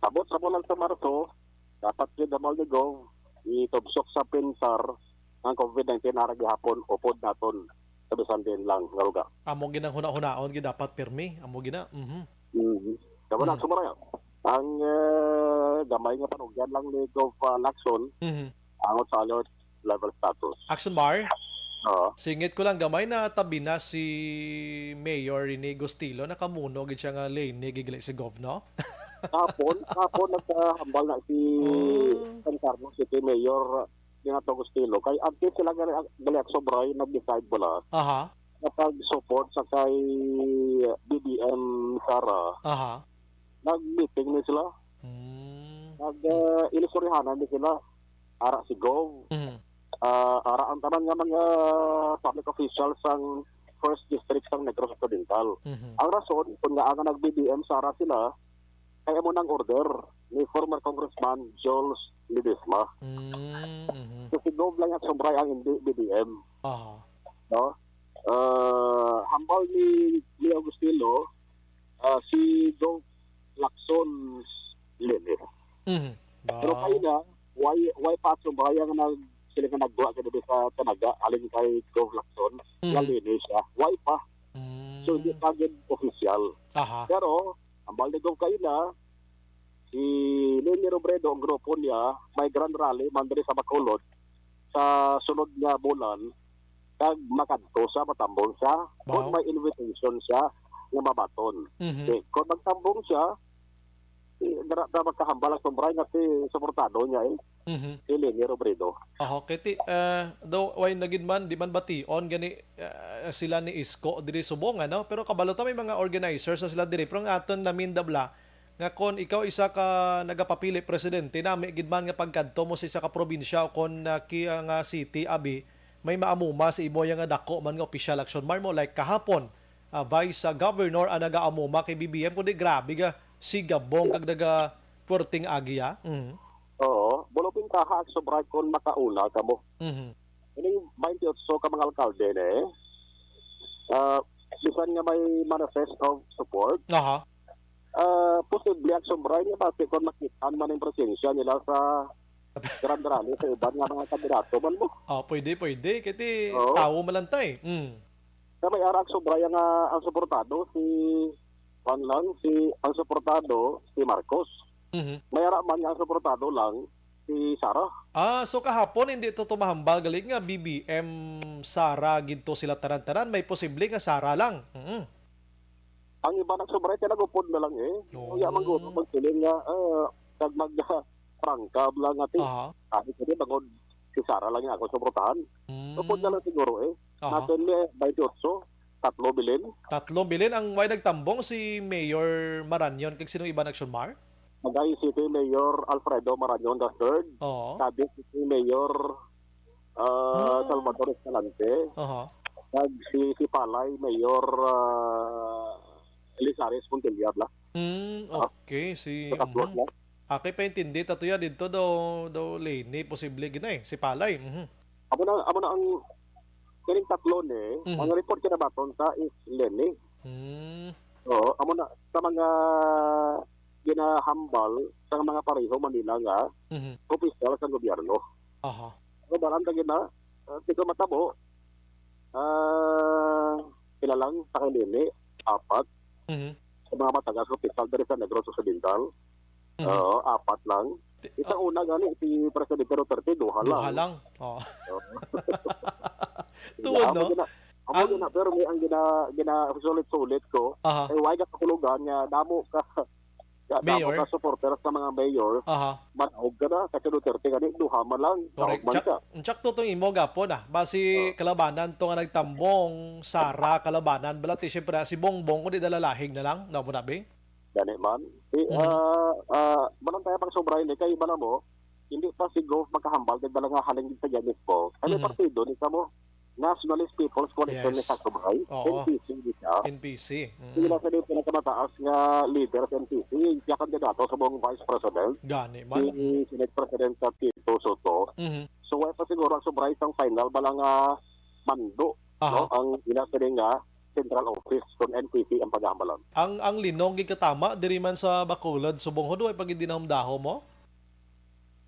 abot sa bulan sa Marso, dapat gid ambal ni Gov itubsok sa pensar ang COVID nineteen ara gihapon upod naton sa bisan din lang nga lugar. Amo ginang hunahunaon gid dapat pirmi, amo gina. Mhm. Mhm. Kamo na, Mm. Subray, ang eh, gamay nga panugyan lang ni Gov uh, Lacson Mhm. angot sa alert level status. Action Mar? Oo. Singit ko lang, gamay na tabi na si Mayor Rene Gustilo, nakamuno gid siya nga lane gid gali si Gov, no? Kapon, kapon nagkahambal na si Oh. San Carlos City Mayor Renato Gustilo. Kay active sila gali, gali Action Bray, nag-decide bala Aha. na pag-support sa kay B B M Sara. Aha. Nag-meeting ni sila. Hmm. Nag uh, inistoryahanan ni sila. Ara si Gov. Mhm. Ah, ara ang tanan nga mga public officials sang first district sang Negros Occidental. Mhm. Ang rason kung nga ang nag-B B M Sara sila kay amo nang order ni former Congressman Jules Ledesma. Mm, mhm. So si Gov lang ang sumbray ang hindi B B M. Aha. No? Ah, hambal ni Leo Agustino, ah, si Gov Lacson Lene. Mhm. Pero Wow. kayo na, why, why pa ang sumbray ang nag, sila nga nagduha ka dito sa Tanaga, alin kay Gov Lacson, Mhm. nga Lene siya? Why pa? Mm. So, hindi pa gid official. Aha. Pero, ang Baldigong kaina, si Leni Robredo, ang grupo niya, may grand rally man diri sa Bacolod sa sunod nga bulan, kag makadto siya, matambong siya, kung Wow. may invitation siya nga mabaton. Mhm. Okay, kung magtambong siya, eh, dara na magkahambal ang sumbray nga si suportado niya eh, Mhm. si Leni Robredo. Oho, kay ti, ah, daw, way na gid man, di man bation gani, ah, sila ni Isko diri subong, ano? Pero kabalo ta, may mga organizers na sila diri. Pero ang aton namin dabla, nga kon ikaw isa ka nagapapili presidente, nami gid man nga pagkadto mo sa isa ka probinsya o kon, ah, ki-, ah, nga city, abi, may maamuma sa imo ya nga dako man nga opisyal, Action Mar, mo. Like kahapon, ah, Vice, ah, Governor ang nagaamuma kay B B M, kundi grabe ka sigabong kag naga puwerteng agi, ah. Mhm. Oo, bulo pintaha ang sobra kon makauna kamo. Mhm. Ining twenty-eight ka mga alkalde, ne? Ah, bisan nga may manifest of support, Aha. ah, posible ang sobra nga basi kon makita man ang presensya nila sa Grand Rally sa iban nga mga kandidato man mo. Ah, pwede, pwede. Kay ti Oo. tawo malantay. Mm. Sa may ara ang sobra nga ang suportado si, kuwan lang, si, ang suportado si Marcos. Mhm. May ara man nga ang suportado lang si Sara. Ah, so kahapon hindi to tumahambal gali nga B B M Sara gid to sila tanan-tanan, may posible nga Sara lang. Mhm. Ang iba nagsobra kay nagupod na lang eh. Oo. Unya man guro magsiling nga ah, kag mag prangkab lang nga ti. Aha. Sabi ko di bangod si Sara lang yung ako suportahan. Mm. Upod na lang siguro eh. Aha. Natin may twenty-eight, tatlo bilin. Tatlo bilin ang way nagtambong si Mayor Marañon kag sino iban, Action Mar? Magay City Mayor Alfredo Marañon the third. Oo. Cadiz City Mayor ah, Ah. Salvador Escalante. Aha. Kag si, si Palay Mayor ah, Elizares Montilla bla. Mm, Ah. okay. Si, Sa tatlo mhm. na. Akay pa intindi ta to ya didto daw, daw Leni, posible gid na eh, si Palay. Mhm. Amo na, amo na ang kining tatlo ni, Mhm. ang report kinabaton sa is Leni. Hmm. Oo, amo na sa mga ginahambal sa mga pareho Manila nga Mhm. opisyal sa gobyerno. Aha. Pero balan ta gid na, ah, di ko matabo, ah, pila lang sa kay Leni, apat. Mhm. Sa mga matagas opisyal diri sa Negros Occidental. Mhm. Oo, apat lang. Ito una gani, si Presidente Duterte, duha lang. Duha lang. Oh. Oo. Tuod, Amo no? gina-, amo Ang gina-, pero may ang gina-, gina-sulit-sulit ko, Aha. eh, why ka kahulugan nga damo ka, nga damo Mayor? ka supporters sa mga mayor, Aha. manaog ka na, kasi Duterte gani, duha man lang, Correct. naog man Tsak-, ka. tsak to tong imo gapon, ah. Basi Oo. kalabanan to nga nagtambong, Sara, kalabanan. Bala ti, siyempre, si Bongbong, kundi dalalahig na lang. Namo na, Bing? Gani man. Eh, Mm. ah, ah, manang tayo pang sobra ini, kay bala mo, hindi pa si Gov makahambal, kay bala nga halin gid sa Yanis po. Kay may Mhm. partido ni kamo, Nationalist People's Coalition ni Yes. sa sobra. Oo. N P C ni siya. N P C. Mm. Sila sa di pinakamataas nga leader sa N P C, siya kandidato sa buong vice president. Gani man. Si Senate President sa Tito Soto. Mhm. So, wala pa siguro ang sobra isang final, bala nga mando, Aha. no? Ang ina sini nga central office kung N P C ang paghahambalan. Ang, ang linong gid katama, diri man sa Bacolod, subong ho, way pa gid dinahom-dahom mo?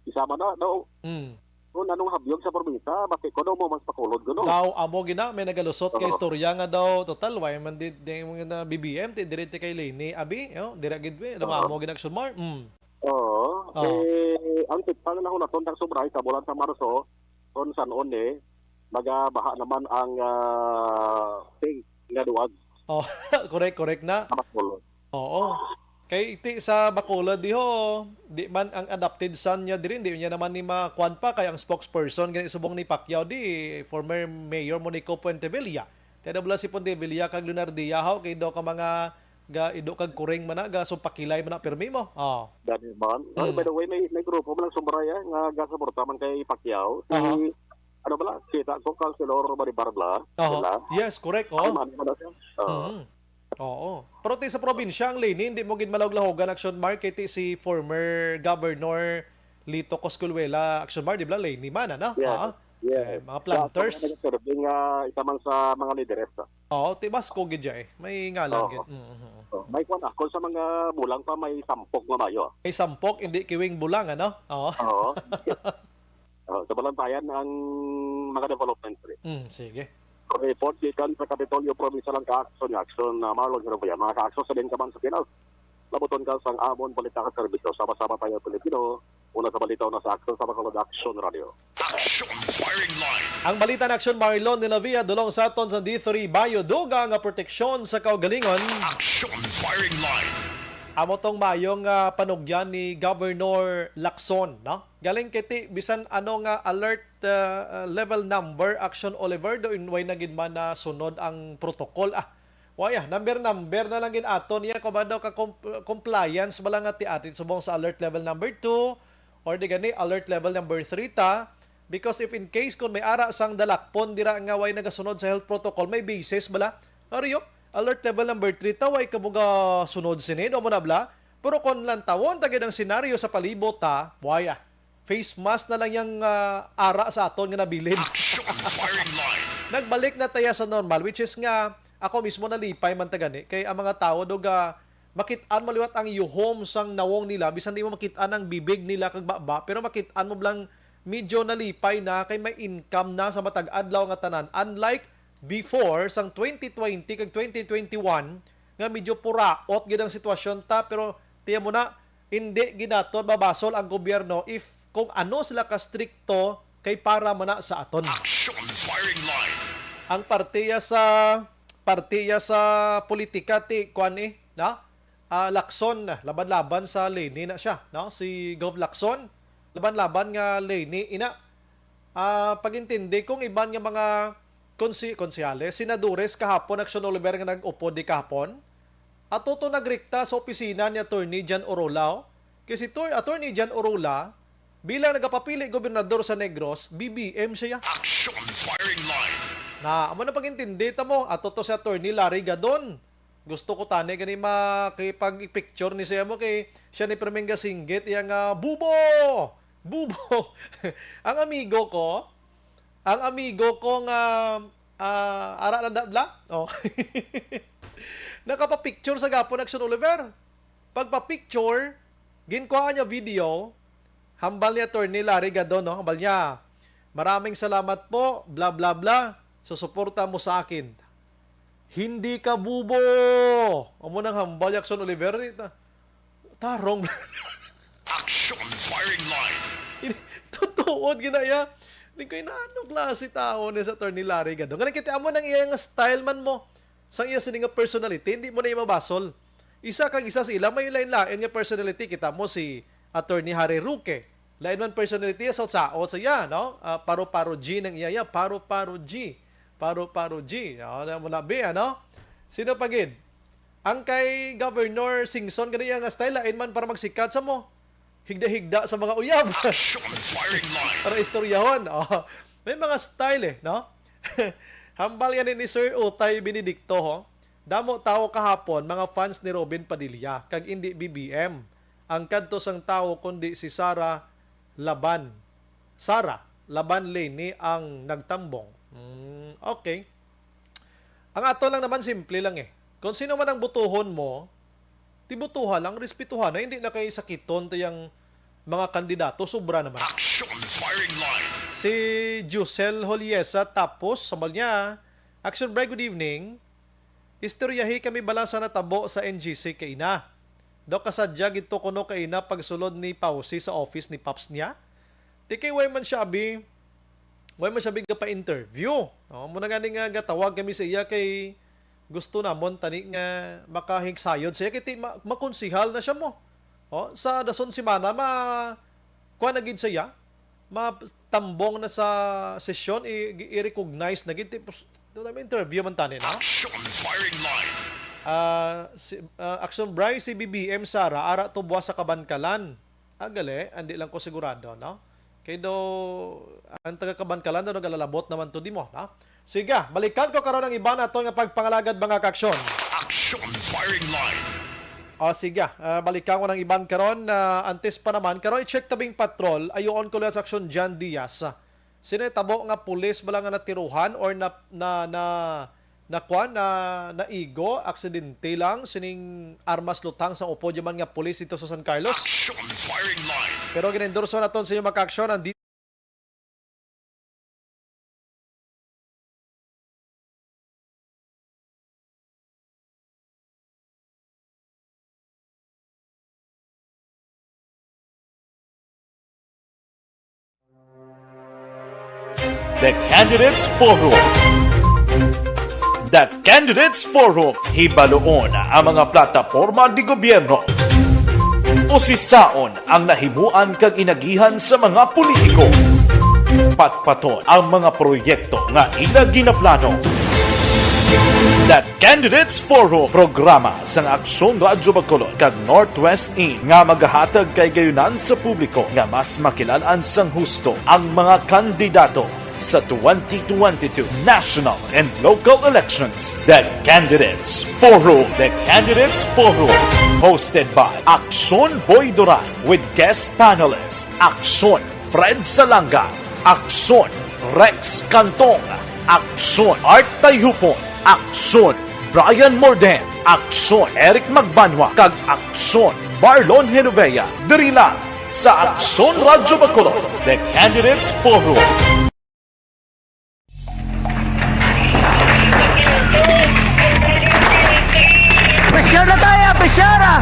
Isa man na, no? Mm. Kung anong habyog sa probinsya, basi ko daw mo mas Bacolod ko, no? Daw, amo gina, may nagalusot kay Oo. istorya nga daw, total, way man di, di mo na B B M, ti, diri ti kay Leni, abi, yo, dira gid, we, daw Oo. amo gina, Action Mar, mm. Oo. Oo. Eh, ang tikpang na hunaton kang sobra, sa bulan sa Marso, kung san-on, eh, magabaha naman ang, ah, sink nga duwag. Oh, correct, correct na. Sa Bacolod. Oo. Kay ti sa Bacolod diho, di man ang adopted son niya diri, di niya naman ni makuan pa, kay ang spokesperson gani subong ni Pacquiao di, former Mayor Monico Puentevilla. Ti daw bala si Puentevilla kag Leonardia ho, kay daw ka mga ga ido kag kuring man na, ga sumpakilay man na pirmi mo. Oh. Gani man. Ay, Mm. by the way, may, may grupo man ang Sumbraya nga gasuporta man kay Pacquiao. Si, Aha. ano bala, kita ko, Councilor Baribar bala. Aha. Bala. Yes, correct. Ay, Oh. man, man na siya. Oo. Mm. Oo. Pero ti sa probinsya, ang Leni, hindi mo gid malawag-lahogan, Action Mark, kay ti si former Governor Lito Cosculuela, Action Mark, di ba, Leni man, ano? Yes. Ha? Yes. Eh, mga Sa planters. mga nag-survey nga isa man sa mga lideres, ah. Oo, ti Basco gid siya eh. May ngalan Oo. gid. Mm, mm, mm. Oh, may kwan, ah, kung sa mga bulang pa, may sampok nga mayo, ah. May sampok, hindi kiwing bulang, ano? Oo. Oo. Oh, sa Balantayan ang mga development, pre. Mm, sige. Report gikan sa Kapitolyo, Provincial ang Kaaksyon, Action na Marlon Herobia. Mga Kaaksyon sa din ka man sa Pinas. Labuton ka sang amon balita ka serbisyo. Sama-sama tayo, Pilipino. Una sa balita, una sa aksyon, sa Bacolod Action Radio. Action Firing Line. Ang balita na Action Marlon ni Navia, dulong sa aton sa D three Bayo, dugang nga proteksyon sa kaugalingon. Action Firing Line. Amo tong mayong, ah, panugyan ni Governor Lacson, no? Galing kay ti, bisan ano nga alert, ah, ah, level number, Action Oliver, do in way na gid man na sunod ang protocol. Ah, waya, number, number na lang gid ato niya, kung ba daw ka comp-, compliance bala nga ti atin subong sa alert level number two, or di gani, alert level number three ta. Because if in case kung may ara sang dalakpon dira nga way nagasunod sa health protocol, may basis bala. Ariyo, alert level number three ta, way ka mo ga sunod sini, do mo na bala. Pero kung lantawon ta gid ang senaryo sa palibot ta, waya, face mask na lang yang, ah, ara sa aton nga nabilin. Action Firing Line. Nagbalik na taya sa normal, which is nga, ako mismo nalipay man ta gani. Kay ang mga tawo do ga makit-an mo liwat ang yuhom sang nawong nila, bisan di mo makit-an ang bibig nila kag baba, pero makit-an mo lang medyo nalipay na kay may income na sa matag adlaw nga tanan. Unlike before, sang twenty twenty kag twenty twenty-one, nga medyo puraot gid ang sitwasyon ta, pero tiyan mo na, hindi gid naton mabasol ang gobyerno if kung ano sila ka strikto kay para man na sa aton. Action Firing Line. Ang partiya sa, partiya sa politika ti kuan eh, na? Ah, Lacson, laban-laban sa Leni na siya, no? Si Gov Lacson, laban-laban nga Leni ina. Ah, pag-intindi kung iban nga mga konsi-, konsehales, senadores kahapon, Action Oliver, nga nag-upod di kahapon, ato to nagrikta sa opisina ni Attorney John Orolao. Kay si Tor-, Attorney John Orolao, bilang nagapapili gobernador sa Negros, B B M siya. Action Firing Line. Na, amo na pag-intindi ta mo, ato to si Attorney Larry Gadon. Gusto ko tani gani makipag-picture ni siya mo kay siya ni Perming Gasinggit, iya nga, "Bubo! Bubo!" Ang amigo ko, ang amigo ko nga, ah, ara lang da, bla? Oh. Nakapapicture sa gapon, Action Oliver. Pagpapicture, ginkuha niya video, hambal ni Attorney Larry Gadon, no? Hambal niya, "Maraming salamat po, bla, bla, bla, sa suporta mo sa akin." Hindi ka bubo! Amo nang hambal ni Action Oliver. Ta-, tarong. Action Tutuod gina iya. Di ko inano klase tao ni sa Attorney Larry Gadon. Nga nakita mo nang iya nga style man mo. Sang iya sini nga personality, hindi mo na iya mabasol. Isa kag isa sa ila may lain-lain nga personality. Kita mo si Attorney Harry Roque. Lain man personality, sa saot sa iya, no? Ah, paro-paro G nang iya, iya. Paro-paro G. Paro-paro G. Oh, na mo na, bi, ano? Sino pa gid? Ang kay Governor Singson, gani iya nga style, lain man para magsikat sa mo. Higda-higda sa mga uyab. Action firing line. Para istoryahon. Oh, may mga style eh, no? Hambal yan ni Sir Utay Benedicto, ho. Damo tao kahapon, mga fans ni Robin Padilla, kag indi B B M. Ang kadto sang tao, kundi si Sara Laban. Sara Laban Leni ang nagtambong. Mm, okay. Ang ato lang naman, simple lang eh. Kung sino man ang butuhon mo, ti butuha lang, respetuha na, hindi na kay sakiton ti ang mga kandidato, sobra naman. Action firing line. Si Josel Holiesa, tapos, samal niya, Action Break, good evening. Istoryahi kami bala sa natabo sa N G C kaina. Daw kasadya gid to kuno kaina pagsulod ni Pausi sa office ni Pops niya. Ti kay way man siya abi, way man siya abi gapa-interview. No? Muna gani nga gatawag kami sa iya kay gusto namon tani nga makahigsayod siya kay ti ma- makonsihal na siya mo. Oh, sa dason semana ma kuan na gid siya. Matambong na sa sesyon, i- i-recognize na gid. Tapos, doon namin interview man tani, no? Action firing line. Ah, si, ah, Action Bry, si B B M Sara, ara to buwas sa Kabankalan. Ah, gali, andi lang ko sigurado, no? Kay do, ang taga Kabankalan do, nagalalabot naman to di mo, no? Sige, balikan ko karon ang iban ato nga pagpangalagad, mga kaaksyon. Action firing line. O sige, ah, balikan ko ng iban karon. Ah, antes pa naman, karon i-check tabing patrol, ayoon ko lang sa aksyon Jan Diaz. Sino yung tabo nga pulis bala nga natiruhan or na, na, na, na kwan, na, naigo, aksidente lang, sining armas lutang sa upo di man nga pulis dito sa San Carlos? Action firing line. Pero ginendorso naton sa inyong mga kaaksyon, ang The Candidates Forum. The Candidates Forum, hibaluon ang mga plataporma di gobyerno. Usisaon ang nahimuan kag inagihan sa mga politiko. Patpaton ang mga proyekto nga ila ginaplano. The Candidates Forum, programa sang Aksyon Radyo Bacolod kag Northwest In nga magahatag kay gayunan sa publiko nga mas makilalan sang husto ang mga kandidato sa twenty twenty-two national and local elections. The Candidates Forum. The Candidates Forum, hosted by Aksyon Boy Duran with guest panelist Aksyon Fred Salanga, Aksyon Rex Cantong, Aksyon Art Tayhupon, Aksyon Brian Morden, Aksyon Eric Magbanwa, kag Aksyon Marlon Genovea. Diri lang sa Aksyon Radyo Bacolod, The Candidates Forum. Pisyara tayo! Pisyara!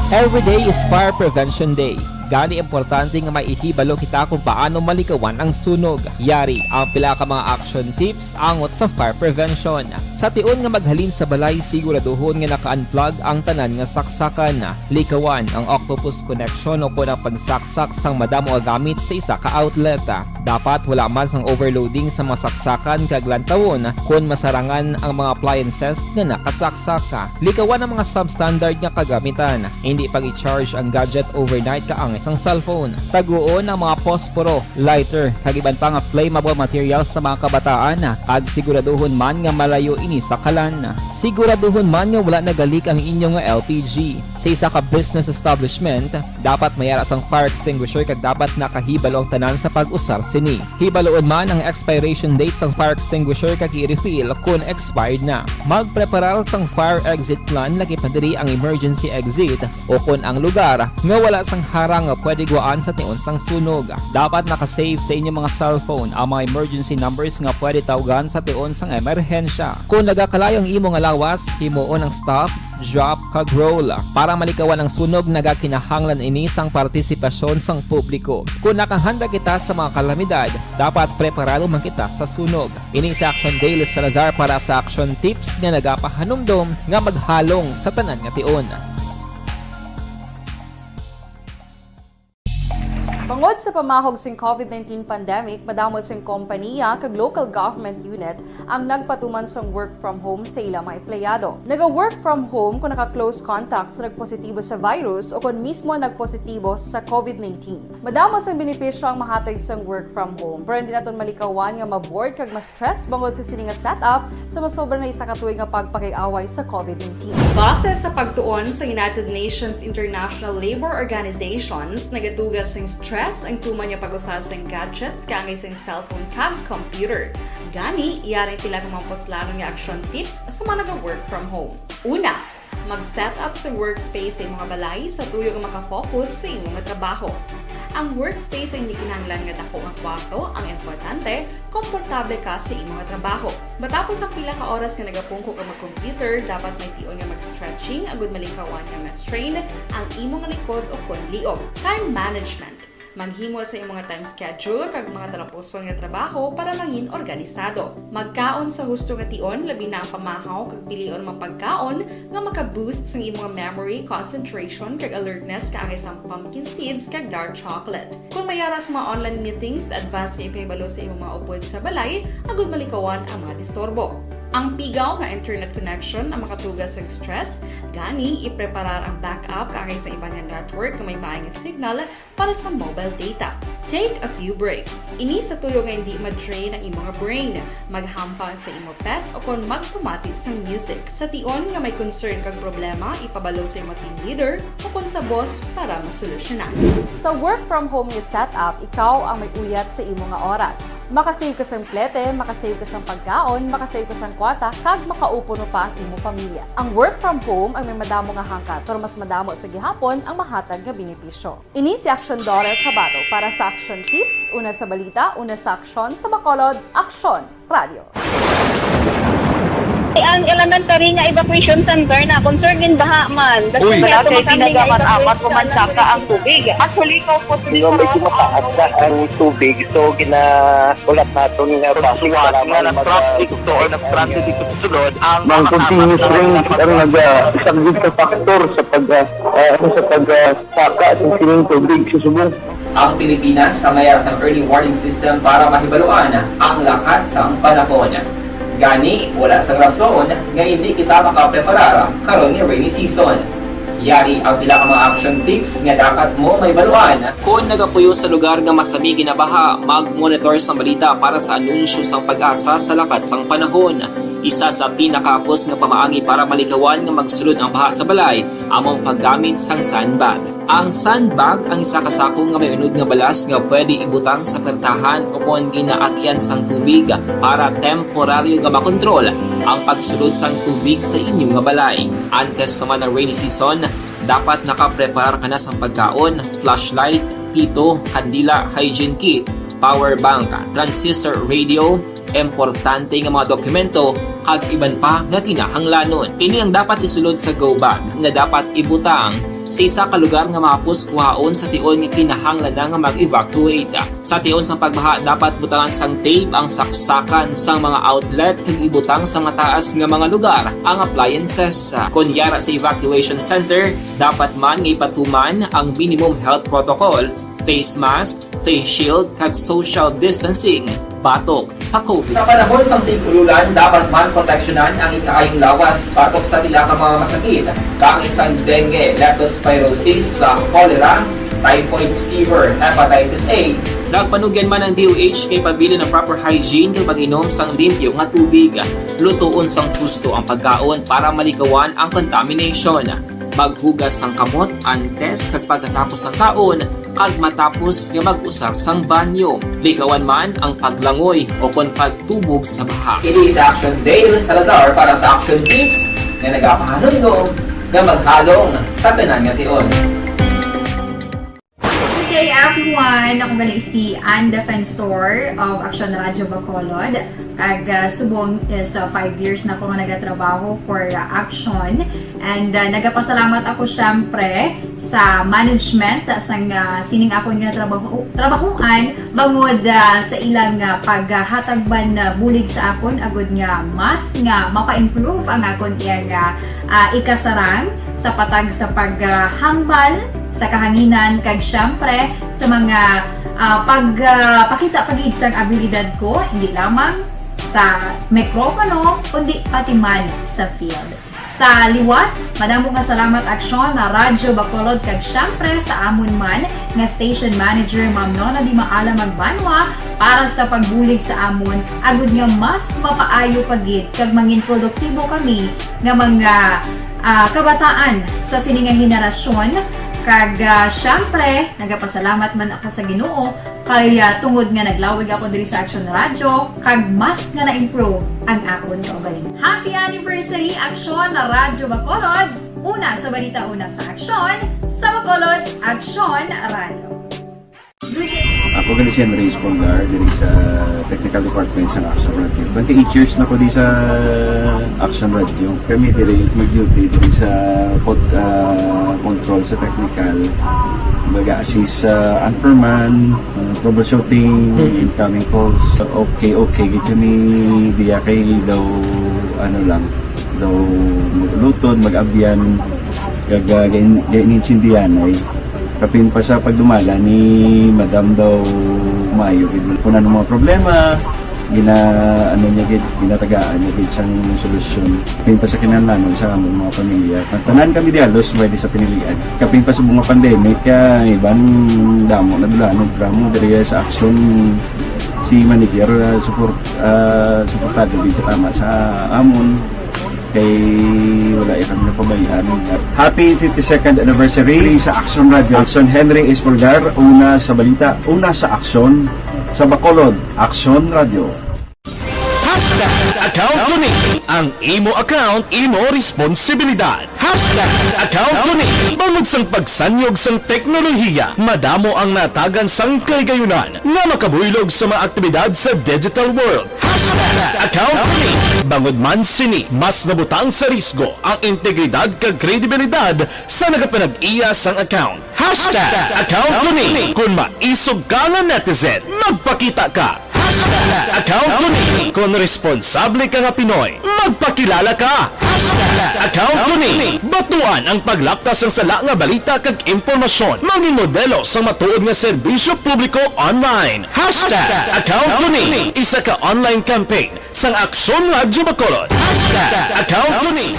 Every day is Fire Prevention Day. Gani, importante nga may ihibalo kita kung paano malikawan ang sunog. Yari ang pila ka mga action tips angot sa fire prevention. Sa tion nga maghalin sa balay, siguraduhon nga naka-unplug ang tanan nga saksakan. Likawan ang octopus connection o kon ang pagsaksak sang madamo nga gamit sa isa ka outlet. Dapat wala man sang overloading sa mga saksakan kag lantawon kon masarangan ang mga appliances nga nakasaksak. Likawan ang mga substandard nga kagamitan. Hindi pag-i-charge ang gadget overnight kaangay sang cellphone. Taguon ang mga posporo, lighter, kag iban pa nga flammable materials sa mga kabataan, kag siguraduhon man nga malayo ini sa kalan. Siguraduhon man nga wala nagalik ang inyo nga L P G. Sa isa ka business establishment, dapat may ara sang fire extinguisher kag dapat nakahibalo ang tanan sa pag-usar sini. Hibaluon man ang expiration date sang fire extinguisher kag i-refill kon expired na. Magpreparar sang fire exit plan, lakip na diri ang emergency exit o kon ang lugar nga wala sang harang nga pwede gwaan sa tion sang sunog. Dapat naka-save sa inyo mga cellphone ang mga emergency numbers nga pwede tawgan sa tion sang emerhensya. Kung nagakalayo ang imo nga lawas, himuon ang stop, drop, kag roll. Para malikawan ang sunog, nagakinahanglan ini sang partisipasyon sang publiko. Kung nakahanda kita sa mga kalamidad, dapat preparado man kita sa sunog. Ini si Action Dale Salazar para sa Action Tips nga nagapahanumdom nga maghalong sa tanan nga tion. Bangod sa pamahog sing COVID nineteen pandemic, madamo sing kompaniya kag local government unit ang nagpatuman sang work from home sa ila mga empleyado. Naga-work from home kung naka-close contact sa nagpositibo sa virus o kon mismo nagpositibo sa COVID nineteen. Madamo sang benepisyo ang mahatag sang work from home, pero hindi naton malikawan nga ma-bored kag ma-stress bangod sa sini nga setup sa masobra na isa ka tuig nga pagpakig-away sa COVID nineteen. Base sa pagtuon sa United Nations International Labour Organizations, nagatuga sing stress ang tuman nga pag-usar sang gadgets kaangay sang cellphone kag computer. Gani, yari ang pila ka mga puslanon nga action tips sa mga naga-work from home. Una, mag-set up sa workspace sa imong balay sa tuyo nga makafocus sa imong trabaho. Ang workspace ay hindi kinahanglan nga dako nga kwarto, ang importante, komportable ka sa imong trabaho. Matapos ang pila ka oras nga nagapungko ka mag-computer, dapat may tion nga mag-stretching agud malikawan nga ma-strain ang imong likod o kon liog. Time management. Maghimo sa imong time schedule kag mga talapuson nga trabaho para mangin organisado. Magkaon sa husto nga tion, labi na ang pamahaw kag pilion mga pagkaon nga maka-boost sang imong memory, concentration, kag alertness kaangay sang pumpkin seeds kag dark chocolate. Kung may ara sa mga online meetings, advance nga ipahibalo sa imong mga upod sa balay agud malikawan ang mga disturbo. Ang pigaw nga internet connection ang makatuga sang stress, gani ipreparar ang backup kaangay sa iban nga network nga may maay nga signal para sa mobile data. Take a few breaks. Ini sa tuyo nga hindi ma-drain ang imong brain. Maghampang sa imo pet o kon magpamati sang music. Sa tion nga may concern kag problema, ipabalo sa imo team leader o kon sa boss para masolusyonan. Sa work from home nga setup, ikaw ang may uyat sa imo nga oras. Makasave ka sang plete, makasave ka sang pagkaon, makasave ka sang kwarta, kag makaupuno pa ang imo pamilya. Ang work from home ang may madamo nga hangkat, pero mas madamo sa gihapon ang mahatag nga benepisyo. Ini si Action Daughter Tabato para sa Action Tips, una sa balita, una sa aksyon, sa Bacolod, Aksyon Radio. Ang elementary nga evacuation center na concern gin baha man. Uy. Wala kay tinaga man amat ko man saka ang tubig. Actually, ko po. Di ba, medyo mataas na ang tubig, so ginahulat naton nga Crosswalk nga nag-traffic to or nag-transit dito sa sulod ang mga continuous rain ang nag-, ah, isa gid sa factor sa pag, ah, ah, ano, sa pag, ah, saka sa sining tubig sa subong. Ang Pilipinas ang may ara sang early warning system para mahibaluan ang lakat sang panahon. Gani, wala sang rason nga hindi kita makapreparar karon nga rainy season. Yari ang pila ka mga action tips nga dapat mo mahibaluan. Kon nagapuyo sa lugar nga masami ginabaha, mag-monitor sang balita para sa anunsyo sang PAGASA sa lakat sang panahon. Isa sa pinakahapos nga pamaagi para malikawan nga magsulod ang baha sa balay amo ang paggamit sang sandbag. Ang sandbag ang isa ka sako nga may unod nga balas nga pwede ibutang sa pertahan o kon ginaagian sang tubig para temporaryo nga makontrol ang pagsulod sang tubig sa inyo nga balay. Antes pa man ang rainy season, dapat nakapreparar ka na sang pagkaon, flashlight, pito, kandila, hygiene kit, power bank, transistor radio, importante nga mga dokumento, kag iban pa nga kinahanglanon. Ini ang dapat isulod sa go bag nga dapat ibutang sa isa ka lugar nga mahapos kuhaon sa tion nga kinahanglan na nga mag-evacuate. Sa tion sang pagbaha, dapat butangan sang tape ang saksakan sang mga outlet kag ibutang sa mataas nga mga lugar ang appliances. Kon yara sa evacuation center, dapat man nga ipatuman ang minimum health protocol, face mask, face shield, kag social distancing batok sa COVID. Sa panahon sang tig-ululan, dapat man proteksyonan ang ikaayong lawas batok sa pila ka mga masakit, kaangay sang dengue, leptospirosis, sa cholera, typhoid fever, hepatitis A. Nagpanugyan man ang D O H nga ipabilin ang proper hygiene kag pag-inom sang limpyo nga tubig. Lutoon sang husto ang pagkaon para malikawan ang contamination. Maghugas sang kamot antes kag pagkatapos sang kaon, kag matapos nga mag-usar sang banyo. Likawan man ang paglangoy o kon pagtubog sa baha. Ini si Action Dale Salazar para sa Action Tips nga nagapahanumdom nga maghalong sa tanan nga tion. One, ako gali si Ann Defensor of Action Radio Bacolod. Kag, ah, subong is, ah, five years na ako nga nagatrabaho for, ah, Action. And, ah, nagapasalamat ako, syempre, sa management, ah, sang, ah, sining akon nga trabaho, trabahuan, bangod, ah, sa ilang, ah, paghatag man, ah, bulig sa akon, agud nga mas nga mapa-improve ang akon iyang, ah, ah, ikasarang sa patag sa paghambal sa kahanginan, kag syempre sa mga, ah, pag, ah, pakita pa gid sang abilidad ko, hindi lamang sa mikropono, kundi pati man sa field. Sa liwat, madamo nga salamat, Aksyon, na Radyo Bacolod, kag syempre sa amon man nga station manager, Ma'am Nona Di Maala Magbanwa, para sa pagbulig sa amon, agud nga mas mapaayo pa gid kag mangin produktibo kami nga mga, ah, kabataan sa sini nga henerasyon. Kag, ah, syempre, nagapasalamat man ako sa Ginoo kay, ah, tungod nga naglawig ako diri sa Action Radio, kag mas nga na-improve ang akon kaugalingon. Happy anniversary, Action Radyo Bacolod! Una sa balita, una sa aksyon, sa Bacolod, Action Radio. Ako gali si Henry Espolgar, diri sa Technical Department sa Action Radio. Twenty-eight years na ko di sa Action Radio. Kami diri mag-duty diri sa pod-, ah, control sa technical. Mag-assist sa anchorman, ah, troubleshooting, Mhm. incoming calls. Okay, okay, gid kami diya kay daw, ano lang, daw mag-ulutod, mag-abyan, kag, ah, gain-, gainintindihan ay. Kapin pa sa pagdumala ni Madam daw maayo gid. Kung ano mga problema, gina, ano niya gid, ginatagaan niya gid sang solusyon. Kapin pa sa kinahanglanon sa among mga pamilya. Tanan kami di halos pwede sa pinilian. Kapin pa sa mga pandemic, kaya iban damo na dula, ano, drama diri sa aksyon si manager, ah, support, ah, suportado gid tama sa amon. Kay wala ya kami napabayaan. Happy fifty-second anniversary sa Action Radio. Action Henry Espolgar, una sa balita, una sa aksyon, sa Bacolod, Action Radio. Hashtag account ko ni. Ang imo account, imo responsibilidad. Hashtag account ko ni. Bangod sang pagsanyog sang teknolohiya, madamo ang natagan sang kahigayunan nga makabuylog sa mga aktibidad sa digital world. Hashtag account ko ni. Bangod man sini, mas nabutang sa risgo ang integridad kag kredibilidad sa nagapanag-iya sang account. Hashtag account ko ni. Kung maisog ka nga netizen, magpakita ka. Hashtag account ko ni. Kung responsable ka nga Pinoy, magpakilala ka. Hashtag account ko ni. Batuan ang paglapkas sang sala nga balita kag impormasyon. Mangin modelo sang matuod nga serbisyo publiko online. Hashtag account ko ni. Isa ka online campaign sang Aksyon Radyo Bacolod. Hashtag account ko ni.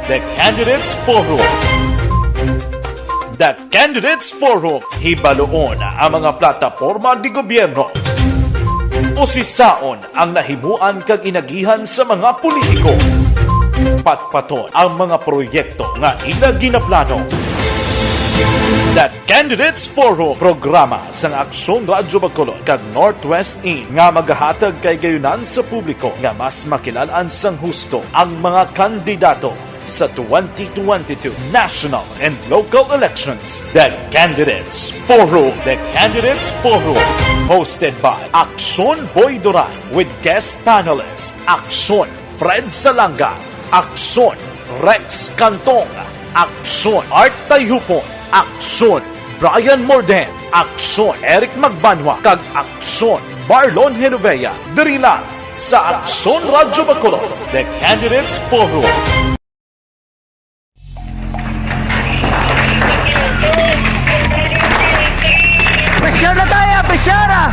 The Candidates Forum. The Candidates Forum, hibaluon ang mga plataporma di gobyerno. Usisaon ang nahimuan kag inagihan sa mga politiko. Patpaton ang mga proyekto nga ila ginaplano. The Candidates Forum, programa sang Aksyon Radyo Bacolod kag Northwest In nga magahatag kahigayunan sa publiko nga mas makilal-an sang husto ang mga kandidato sa twenty twenty-two national and local elections. The Candidates Forum. The Candidates Forum. Hosted by Aksyon Boy Duran with guest panelist Aksyon Fred Salanga, Aksyon Rex Cantong, Aksyon Art Tayhupon, Aksyon Brian Morden, Aksyon Eric Magbanwa, kag Aksyon Marlon Genovea. Diri lang sa Aksyon Radyo Bacolod, The Candidates Forum. Presyar na tayo! Presyar, ah!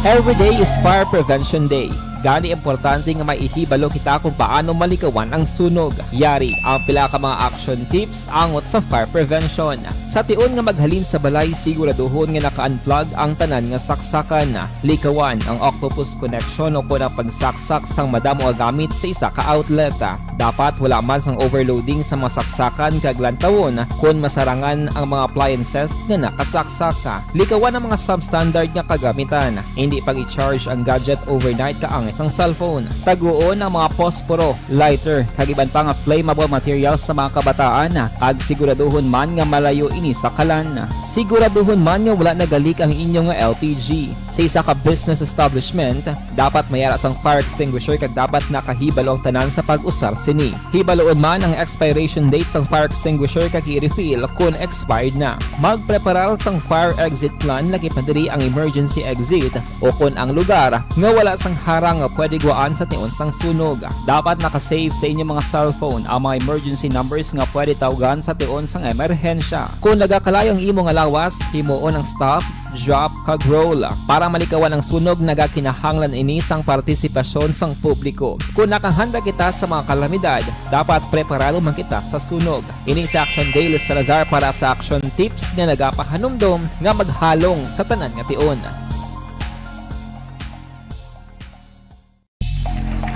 Every day is Fire Prevention Day. Gani, importante nga maihibalo kita kung paano malikawan ang sunog. Yari ang pila ka mga action tips angot sa fire prevention. Sa tion nga maghalin sa balay, siguraduhon nga naka-unplug ang tanan nga saksakan. Likawan ang octopus connection o kon ang pagsaksak sang madamo nga gamit sa isa ka outlet. Dapat wala man sang overloading sa mga saksakan kag lantawon kon masarangan ang mga appliances nga nakasaksak. Likawan ang mga substandard nga kagamitan. Hindi pag-i-charge ang gadget overnight kaangay sang cellphone. Taguon ang mga posporo, lighter, kag iban pa nga flammable materials sa mga kabataan, kag siguraduhon man nga malayo ini sa kalan. Siguraduhon man nga wala nagalik ang inyo nga L P G. Sa isa ka business establishment, dapat may ara sang fire extinguisher kag dapat nakahibalo ang tanan sa pag-usar sini. Hibaloon man ang expiration date sang fire extinguisher kag i-refill kon expired na. Magpreparar sang fire exit plan, lakip na diri ang emergency exit o kon ang lugar nga wala sang harang nga pwede guwaan sa tion sang sunog. Dapat naka-save sa inyo mga cellphone ang mga emergency numbers nga pwede tawgan sa tion sang emerhensya. Kon nagakalayo ang imo nga lawas, himuon ang stop, drop, kag roll. Para malikawan ang sunog, nagakinahanglan ini sang partisipasyon sang publiko. Kon nakahanda kita sa mga kalamidad, dapat preparado man kita sa sunog. Ini si Action Dale Salazar para sa Action Tips nga nagapahanumdom nga maghalong sa tanan nga tion.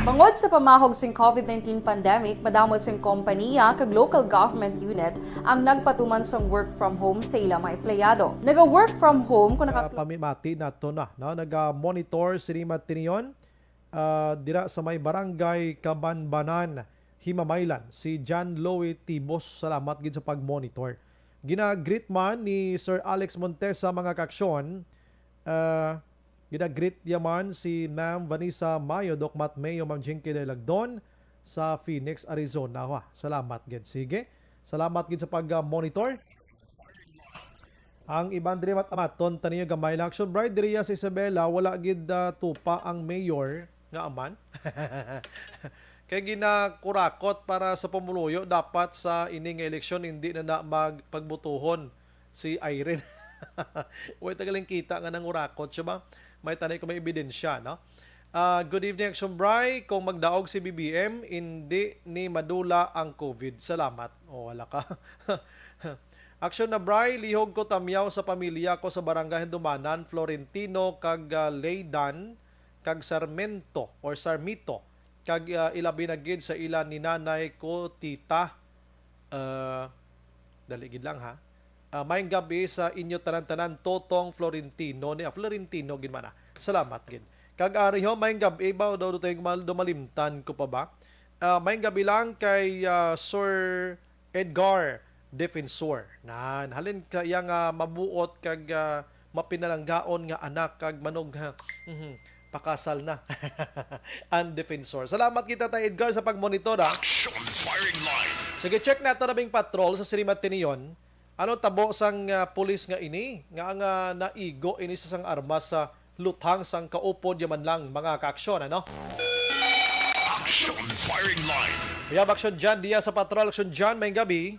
Bangod sa pamahog sing covid nineteen pandemic, madamo sing kompaniya kag local government unit ang nagpatuman sang work from home sa ila mga empleyado. Naga-work from home kung naka- Ah, pamimati nato na, no? Naga-monitor sini man tion, ah, dira sa may Barangay Kabanbanan, Himamaylan, si John Louie Tibos. Salamat gid sa pag-monitor. Gina-greet man ni Sir Alex Montesa, mga kaaksyon. Ah, gina-greet niya man si Ma'am Vanessa Mayo, Doc Matt Mayo, Ma'am Jinky Dailagdon sa Phoenix, Arizona. Wa, salamat gid. Sige. Salamat gid sa pag-monitor. Ang iban diri mat-, maton taniyo gamay lang. Action Bride, diri sa Isabela, wala gid, ah, tupa ang mayor nga aman. Kay ginakurakot para sa pumuluyo dapat sa ini nga eleksyon, hindi na na magpagbutuhon si Irene. Way tagaling kita nga nangurakot siya ba? May tanay ko may ebidensya, no? Ah, good evening, Action Bry. Kung magdaog si B B M, hindi ni madula ang covid. Salamat. Oh, wala ka. Action na, Bry. Lihog ko tamyaw sa pamilya ko sa Barangay Handumanan, Florentino, kag, ah, Leydan, kag Sarmento or Sarmito, kag, ah, ilabi na gid sa ila ni nanay ko, tita. Ah, dali gid lang, ha. Ah, maayong gabi sa inyo tanan-tanan, Totong Florentino, ni, ah, Florentino gid man, ah. Salamat gid. Kag ari ho, maayong gabi ba, daw tayo mal-, dumalimtan ko pa ba? Ah, maayong gabi lang kay, ah, Sir Edgar Defensor. Nan, halin ka iya nga mabuot kag, ah, mapinalanggaon nga anak kag manog, ha. Mhm. Pakasal na. Ang Defensor. Salamat kita, Tay Edgar, sa pag-monitor, ha. Action Firing Line. Sige, check nato na bing patrol sa Sirimat Tinion. Ano tabo sang, ah, pulis nga ini? Nga ang, ah, naigo ini sa sang armas sa luthang sang kaupod yaman lang, mga kaaksyon, ano? Action Firing Line. We have Action John Diaz sa patrol. Action John, maayong gabi.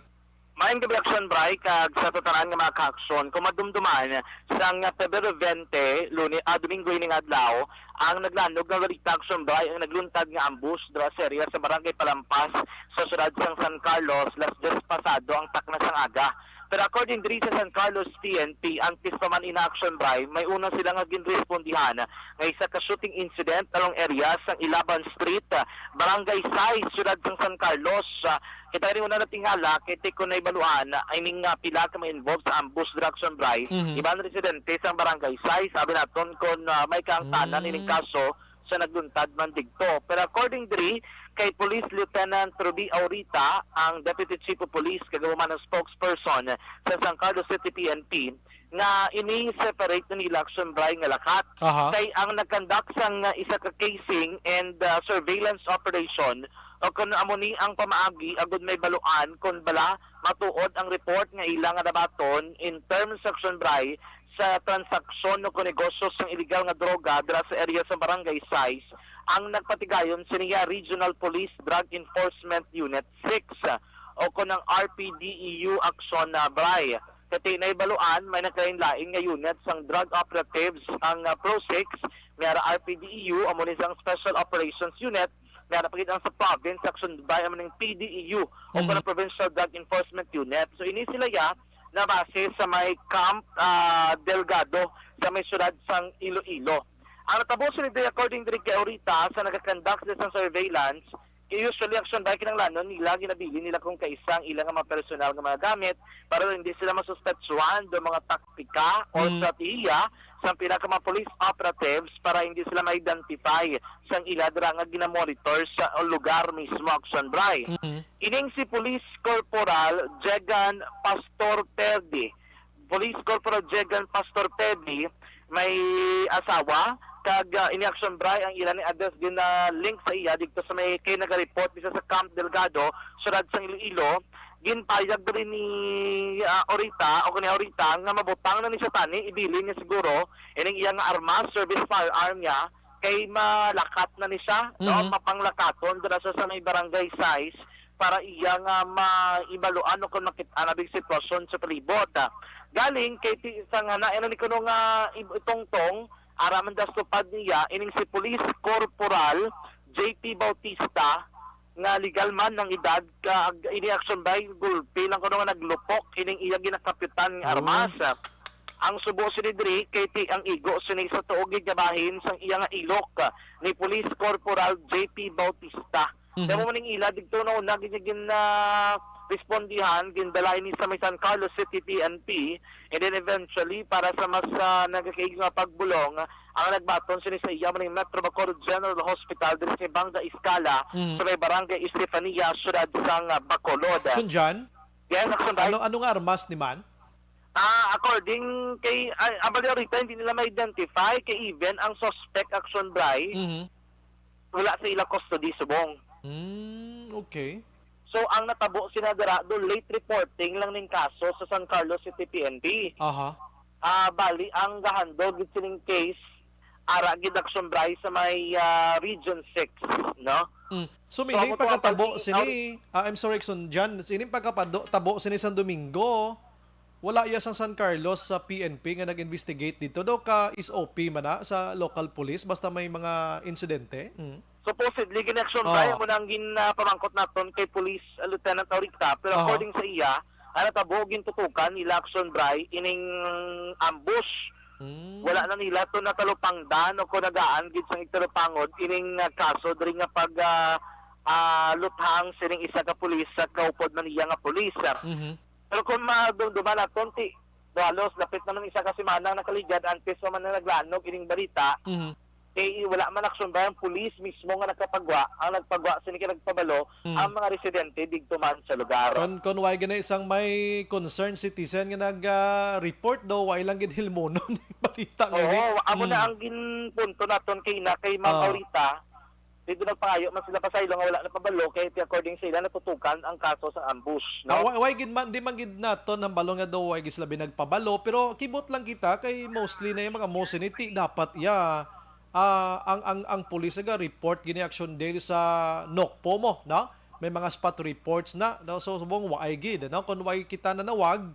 Maayong gabi, Action Bry, kag sa tanan nga mga kaaksyon. Kung madumduman, sang Pebrero twenty, Luni-, ah, Domingo ining adlaw, ang naglanog nga balita, Action Bry, ang nagluntad nga ambush dira sa area sa Barangay Palampas sa siyudad sang San Carlos, las diyes pasado ang takna sang aga. Pero according diri sa San Carlos P N P, antes pa man ina, Action Bry, may una sila nga ginrespondihan nga isa ka shooting incident along area sang Ilaban Street, Barangay sais, siyudad sang San Carlos. Ah, kita rin una natingala, kay tikon na ibaluan, I mean, nga pila ka ma-involve sa ambush dira, Action Bry. Mhm. Iban residente sang Barangay sais, abi naton kon, ah, may kaangtanan Mm. ining kaso sa nagluntad man digto. Pero according diri kay Police Lieutenant Ruby Aurita, ang Deputy Chief of Police kag amo man ang spokesperson sa San Carlos City P N P, nga ini separate na nila, Action Bry, nga lakat. Aha. Kay ang nagkandak sang, ah, isa ka casing and, ah, surveillance operation, o kun amo ni ang pamaagi agud may baluan kun bala matuod ang report nga ila nga nabaton in terms, Action Bry, sa transaksyon o kun negosyo sang iligal nga droga dira sa area sa Barangay sais, ang nagpatigayon siniya Regional Police Drug Enforcement Unit six, o kun ang R P D E U, Action, ah, Bry. Kati naibaluan, may nagkalain-lain nga unit sang drug operatives ang, ah, Pro six, may ara R P D E U, amo ni sang Special Operations Unit, may ara pa gid ang sa province, Action Bay, amo ning P D E U, o Mhm. kana Provincial Drug Enforcement Unit. So, ini sila ya nabase sa may Camp, ah, Delgado, sa may siyudad sang Iloilo. Ang natabo sini diri, according diri kay Orita, sa nagakandak sila sang surveillance, kay usually, Action Bay, kinahanglanon nila, ginabilin nila kung kaisa ang ila nga mga personal nga mga gamit para hindi sila masuspetsuhan do mga taktika o Mm. estratehiya sang pila ka mga police operatives para hindi sila ma-identify sang ila dira nga ginamonitor sa lugar mismo, Action Bay. Mm. Ining si Police Corporal Jegan Pastor Pedi, Police Corporal Jegan Pastor Pedi, may asawa, kag, ah, ini, Action Bay, ang ila ni address din na link sa iya dito sa may kay nagareport dito sa Camp Delgado, siyudad sang Iloilo. Ginpayag diri ni, ah, Orita, o ni Orita, nga mabutang na ni siya tani, ibilin niya siguro ining iya nga armas, service firearm niya, kay malakat na ni siya, no? Mhm. Mapanglakaton dira sa, sa may barangay sais para iya nga maibaluan o kung makit-an ang sitwasyon sa palibot. Galing kay ti-, sa nga na, ano ni kuno nga ib-, itongtong, ara man da sa tupad niya, ining si Police Corporal J P Bautista, nga legal man ang edad, ka, ini, Action Bay, gulpi lang kuno nga naglupok ining iya ginakapitan nga Oh. armas. Ang subo sini diri kay ti ang igo sini sa tuo gid nga bahin sang iya nga ilok, ni Police Corporal J P Bautista. Mhm. Kamo maning ila didto na una gid gin, ah, respondihan, gindala ini sa may San Carlos City P N P, and then eventually para sa mas, ah, nagakaigo nga pagbulong, ang nagbaton sini sa iya maning Metro Bacolod General Hospital diri sa Banga Escala, Mhm. sa may Barangay Estefania, siyudad sang, ah, Bacolod. Sundyan? Yes, Action Bay. Ano, ano nga armas ni man? Ah, according kay, ay, ang bali, Orita, hindi nila ma-identify kay even ang suspect, Action Bay, Mhm. wala sa ilang custody subong. Mm, okay. So, ang natabo sina dira, do late reporting lang ning kaso sa San Carlos City P N P. Aha. Ah, bali, ang gahandle gid sining case, ara gid, Action Bay, sa may, ah, Region six, no? Mm. So, So, meaning amo to ang pagkatabo pagli-, sini, ah, I'm sorry, Action Jan, sining pagkapado-, tabo sini sang Domingo, wala iya sang San Carlos sa P N P nga nag-investigate dito daw ka S O P man na sa local police basta may mga insidente? Mm. Supposedly, gin-, Action Bay, Oh. amo na ang gin-, ah, pamangkot naton kay Police, ah, Lieutenant Aurica. Pero Aha. according sa iya, ang natabo, gintutukan nila, Action Bay, ining ambush. Mm. Wala na nila to natalupangdan o kung nagaan gid sang igtalupangod ining, ah, kaso diri nga pag, ah, ah, luthang sining isa ka pulis sa kaupod man niya nga pulis. Mhm. Pero kung madumduman naton, ti, halos lapit na man isa ka semana ang nakaligad antes pa man na naglanog ining balita. Mhm. Kay wala man, Action Bay, ang pulis mismo nga nagkapagwa, ang nagpagwa sini kay nagpabalo Mm. ang mga residente didto man sa lugar. Kon, kon wala gani sang may concerned citizen nga nag, ah, report daw, wala lang gid hilmonon balita nga Oo, ini. amo na Mm. ang ginpunto naton kay na kay Ma'am Ah. Aurita. Dito nagpangayo man sila pasaylo nga wala na pabalo kay ti according sa ila natutukan ang kaso sa ambush, no? Ah, wa-, why gid man, di man gid naton nahambalo nga daw why gid sila binagpabalo, pero kibot lang kita kay mostly na yung mga mo siniti dapat iya. Ah, ang, ang, ang pulis nga report gini Action Day sa Nokpo mo, no? May mga spot reports na, no? So, subong waay gid, no? Kung waay kita nanawag,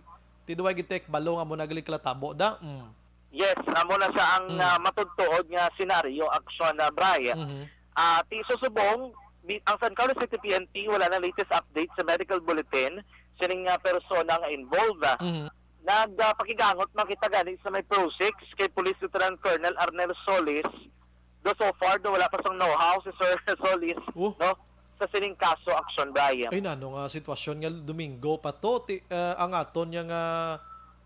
ti duway gid tek balo nga mo nagliklatabo da. Mm. Yes, amo na sa ang, Mm. ah, matudtuod nga senaryo, Action, ah, Bray. Mhm. Ah, ti susubong, bi-, ang San Carlos City P N P wala na latest update sa medical bulletin sining, ah, persona nga involved. Mhm. Nagpakigangot man kita gani sa may Pro Six kay Police Lieutenant Colonel Arnel Solis. Do so far, do wala pa sang know-how si Sir Solis, Oh. no? Sa sining kaso, Action Day. Ay, nano nga sitwasyon nga Domingo pa to, ti, ah, ang aton nga, nga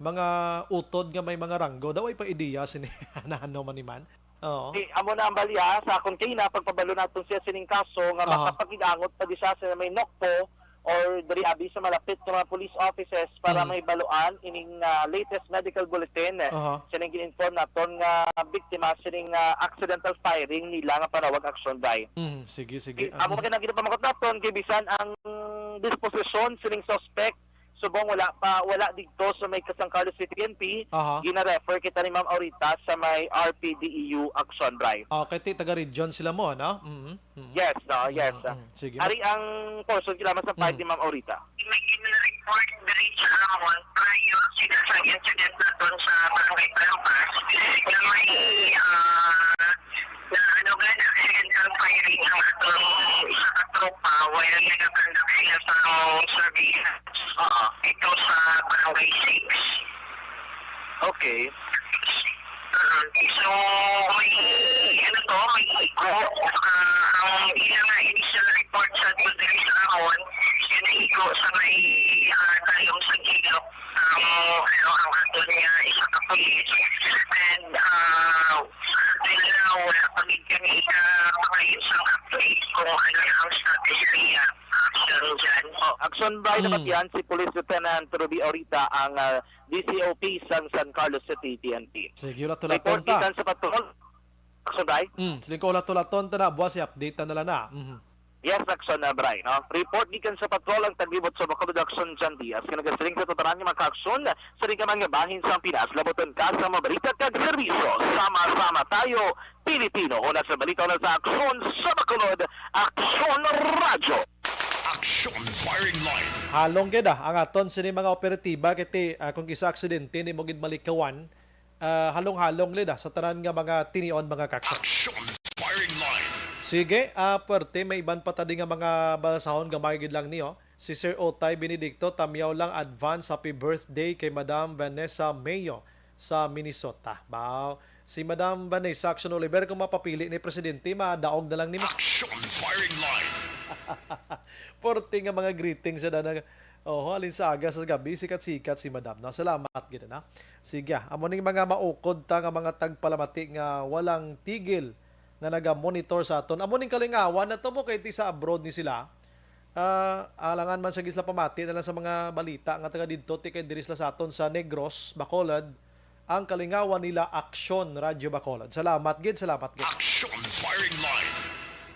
mga utod nga may mga ranggo, daw ay pa ideya sini nano man ni man. Oo. Di, amo na ang balya sa akon kay na pagpabalo naton siya sining kaso nga Aha. makapakigangot pa di siya sa may Nokpo or diri abi sa malapit nga mga police offices para Mm. may baluan ining, ah, latest medical bulletin. Aha. Sining gin-inform naton nga biktima sining, ah, accidental firing nila nga panawag, Action Day. Mm, sige, sige. Di, amo Aha. man gid ang ginapamakot naton kay bisan ang disposisyon sining suspect subong wala pa, wala didto sa may San Carlos City P N P, Aha. gina-refer kita ni Ma'am Aurita sa may R P D E U Action Day. Okay, ti taga region sila mo, no? Mm. Mm. Yes, no, yes. Mm, mm. Sige, Ari ma- ang portion kailangan sa part Mm. ni Ma'am Aurita. May gina-report diri sa amon prior sila sa incident naton sa Barangay Palampas na may, ah, Na ano gani, accidental firing ang atong isa ka tropa while nagakandak sila sa surveillance Oo. dito sa Barangay six. Okay. Mm. So, may, ano to, may igo. Ah, ang ila nga initial report sa diri sa amon, yung igo sa may, ah, talong sa gilok. Ang, ano, ang ato niya, isa ka pulis. And, ah, until now, wala pa gid kami ikapangayo sang update kung ano ang status niya. Action dyan. Oh, Action by Mm. nabatian si Police Lieutenant Ruby Aurita ang, ah, D C O P sang San Carlos City P N P. Sige, ulat-ulaton Report ta. gikan sa patrol. Action by? Mm, sige, ulat-ulaton ta na, buwas i-update ta na lang na. Mhm. Yes, Action na, Bray, no? Report gikan sa patrol ang taglibot sa Bacolod Action John Diaz. Nga nagasiling sa tutanan nga mga ka-aksyon sa ring ka mga bahin sa Pinas. Labuton ka sa mga balita kag serbisyo. Sama-sama tayo, Pilipino. Una sa balita, una sa aksyon sa Bacolod, Aksyon Radyo. Action Firing Line. Halong gid, ah, ang aton sini mga operatiba kay ti, ah, kung kisa aksidente nimo gid malikawan, ah, halong-halong gid, ah, sa tanan nga mga tinion, mga ka-aksyon. Action Firing Line. Sige, ah, puwerte, may iban pa tadi nga mga basahon, gamay gid lang niyo. Si Sir Otay Benedicto, tamyaw lang, advance happy birthday kay Madam Vanessa Mayo sa Minnesota. Baw, si Madam Vanessa Action Oliver, kung mapapili ni Presidente, madaog na lang nimo. Action Firing Line. Porte nga mga greetings sa danang, oh, halin sa aga sa gabi, sikat-sikat si Madam, no? Salamat gid, na. Sige, ah, amo ning mga maukod ta nga mga tagpalamati nga walang tigil nga naga-monitor sa aton. Amo ning kalingawan na to mo kay ti sa abroad ni sila. Ah, alangan man sa gisla pamati na lang sa mga balita nga taga didto, ti kay diri sila sa aton sa Negros, Bacolod, ang kalingawan nila Aksyon Radyo Bacolod. Salamat gid, salamat gid. Action Firing Line.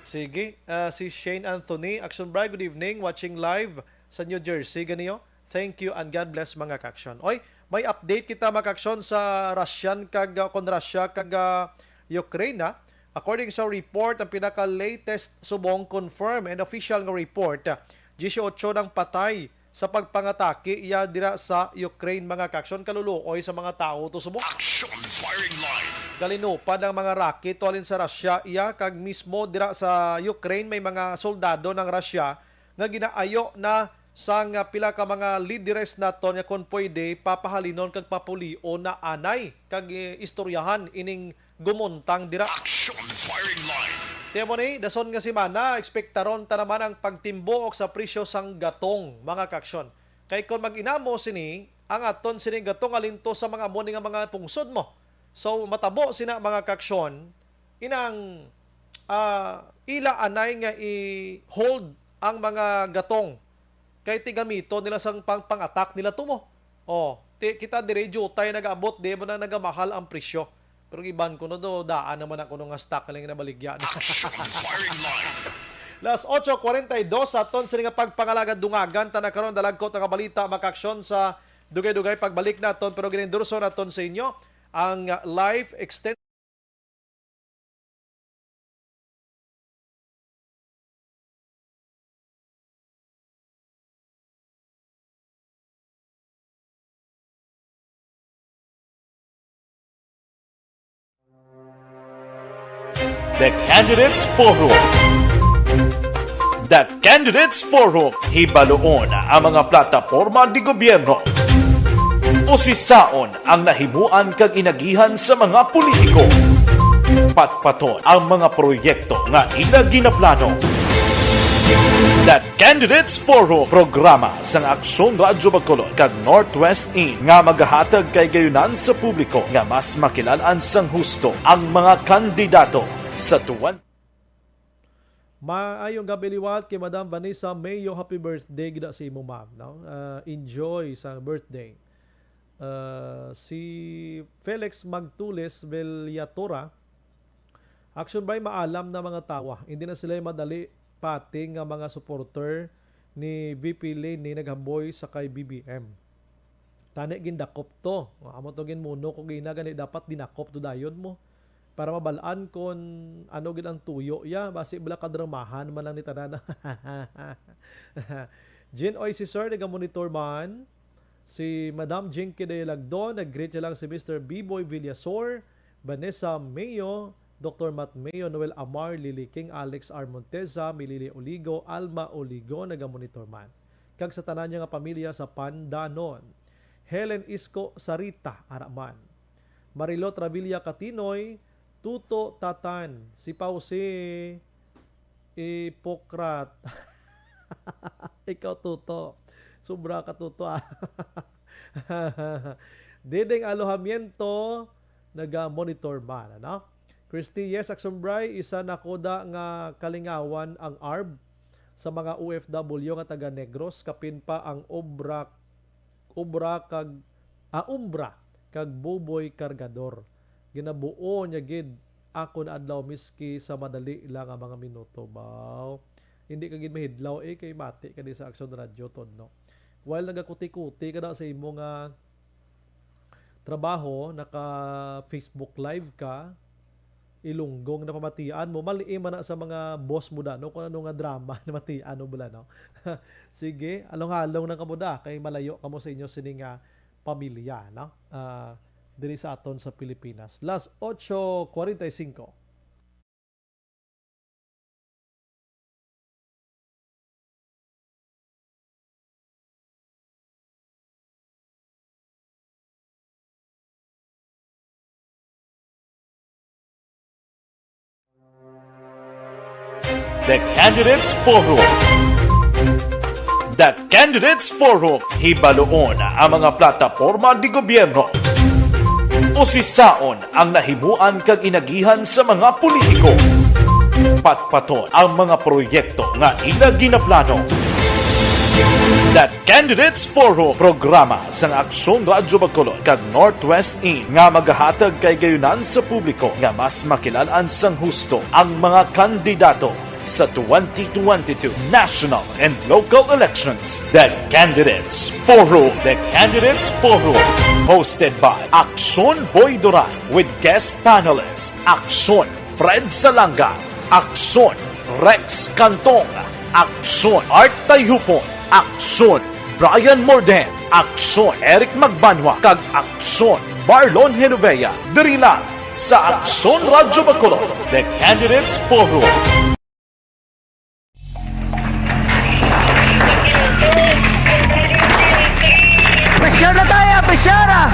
Sige, ah, si Shane Anthony, Action Bray, good evening, watching live sa New Jersey, ganiyo. Thank you and God bless, mga ka-aksyon. Oy, may update kita, mga ka-aksyon, sa Russian kag, ah, kon Russia kag, ah, Ukraine, ha. According sa report, ang pinaka-latest subong confirm and official nga report, ah, disiotso nang patay sa pagpangatake iya dira sa Ukraine, mga ka-aksyon, kaluluoy sa mga tawo to subong. Action Firing Line. Galinupad ang mga rocket halin sa Russia iya, kag mismo dira sa Ukraine may mga soldado ng Russia nga ginaayo na sang, ah, pila ka mga lideres naton nga kon pwede papahalinon kag papulion na anay kag, eh, istoryahan ining gumuntang dira. Action Firing Line. Tiyan mo ni, dason nga semana, ekspektaron ta naman ang pagtimbuok sa presyo sang gatong, mga ka-aksyon. Kay kon mag-inamo sini, ang aton sini gatong alinto sa mga amo ni nga mga pungsod mo. So, matabo sina, mga ka-aksyon, inang, ah, ila anay nga i-hold ang mga gatong kay ti gamiton nila sang pang, pang-attack nila to mo. Oh, ti, kita diri, jutay nagaabot, di mo na nagamahal ang presyo. Pero ang iban ko no do, daan naman ako nga stock lang nabaligya na. Action Firing Line. Las ocho cuarenta y dos, aton sini nga pagpangalagad dungagan ta na karon, dalagko ta nga balita, mga ka-aksyon, sa dugay-dugay pagbalik naton, pero ginendorso naton sa inyo ang, uh, life extension. The Candidates Forum. The Candidates Forum. Hibaluon ang mga plataporma de gobyerno. Usisaon ang nahimuan kag inagihan sa mga politiko. Patpaton ang mga proyekto nga ila ginaplano. The Candidates Forum, programa sang Aksyon Radyo Bacolod kag Northwest In nga magahatag kay gayunan sa publiko nga mas makilal-an sang husto ang mga kandidato sa tuwan. Maayong gabi liwat kay Madam Vanessa Mayo. Happy birthday gid sa imo, ma'am, no? Ah, enjoy sa birthday. Ah, si Felix Magtules Villatora, Action Bray, maalam na mga tawa. Hindi na sila madali pati nga mga supporter ni V P Leni naghamboy sa kay B B M. Tani gindakop to. Amo to ginmuno ko gina, gani dapat dinakop to dayon mo. Para mabal-an kon ano gid ang tuyo ya, basi bala kadramahan man lang ni tanan. Jin Oy, si Sir naga-monitor man. Si Madam Jinky Dayalagdon, nag-greet niya lang si Mister B-Boy Villasor, Vanessa Mayo, Doktor Matmeo Noel Amar, Lily King, Alex R. Monteza, Milili Oligo, Alma Oligo, nagamonitor man. Kag sa tanan niya nga pamilya sa Pandanon. Helen Isko Sarita, ara man. Marilot Ravilla Katinoy, Tuto Tatan, si Pausi Ipokrat. Ikaw, Tuto. Sobra ka, Tuto, ah. Diding Alojamiento, naga-monitor man, ano? Christy, yes, Aksumbray, isa na ko da nga kalingawan ang arb sa mga O F W nga taga Negros, kapin pa ang obra, obra kag, ah, umbra kag buboy kargador. Ginabuo niya gid ako na adlaw, miski sa madali lang nga mga minuto, baw. Hindi ka gid mahidlaw, eh, kay mati ka di sa Aksyon Radyo, Todno. While nagakuti-kuti ka na sa imo nga trabaho, naka Facebook Live ka, Ilunggong na pamatian mo, mali man na sa mga boss mo da, no, kung ano nga drama na matian mo bala, no? Sige, along-along na kamo da, kay malayo kamo sa inyo sini nga pamilya, no? Ah, diri sa aton sa Pilipinas. Las ocho cuarenta y cinco. The Candidates Forum. The Candidates Forum. Hibaluon ang mga plataporma di gobyerno. Usisaon ang nahimuan kag inagihan sa mga politiko. Patpaton ang mga proyekto nga ila ginaplano. The Candidates Forum, programa sang Aksyon Radyo Bacolod kag Northwest In nga magahatag kay gayunan sa publiko nga mas makilal-an sang husto ang mga kandidato sa twenty twenty-two national and local elections. The Candidates Forum. The Candidates Forum. Hosted by Aksyon Boy Duran with guest panelist Aksyon Fred Salanga, Aksyon Rex Cantong, Aksyon Art Tayhupon, Aksyon Brian Morden, Aksyon Eric Magbanwa, kag Aksyon Marlon Genovea. Diri lang sa Aksyon Radyo Bacolod, The Candidates Forum. Presyar na tayo, presyar, ah!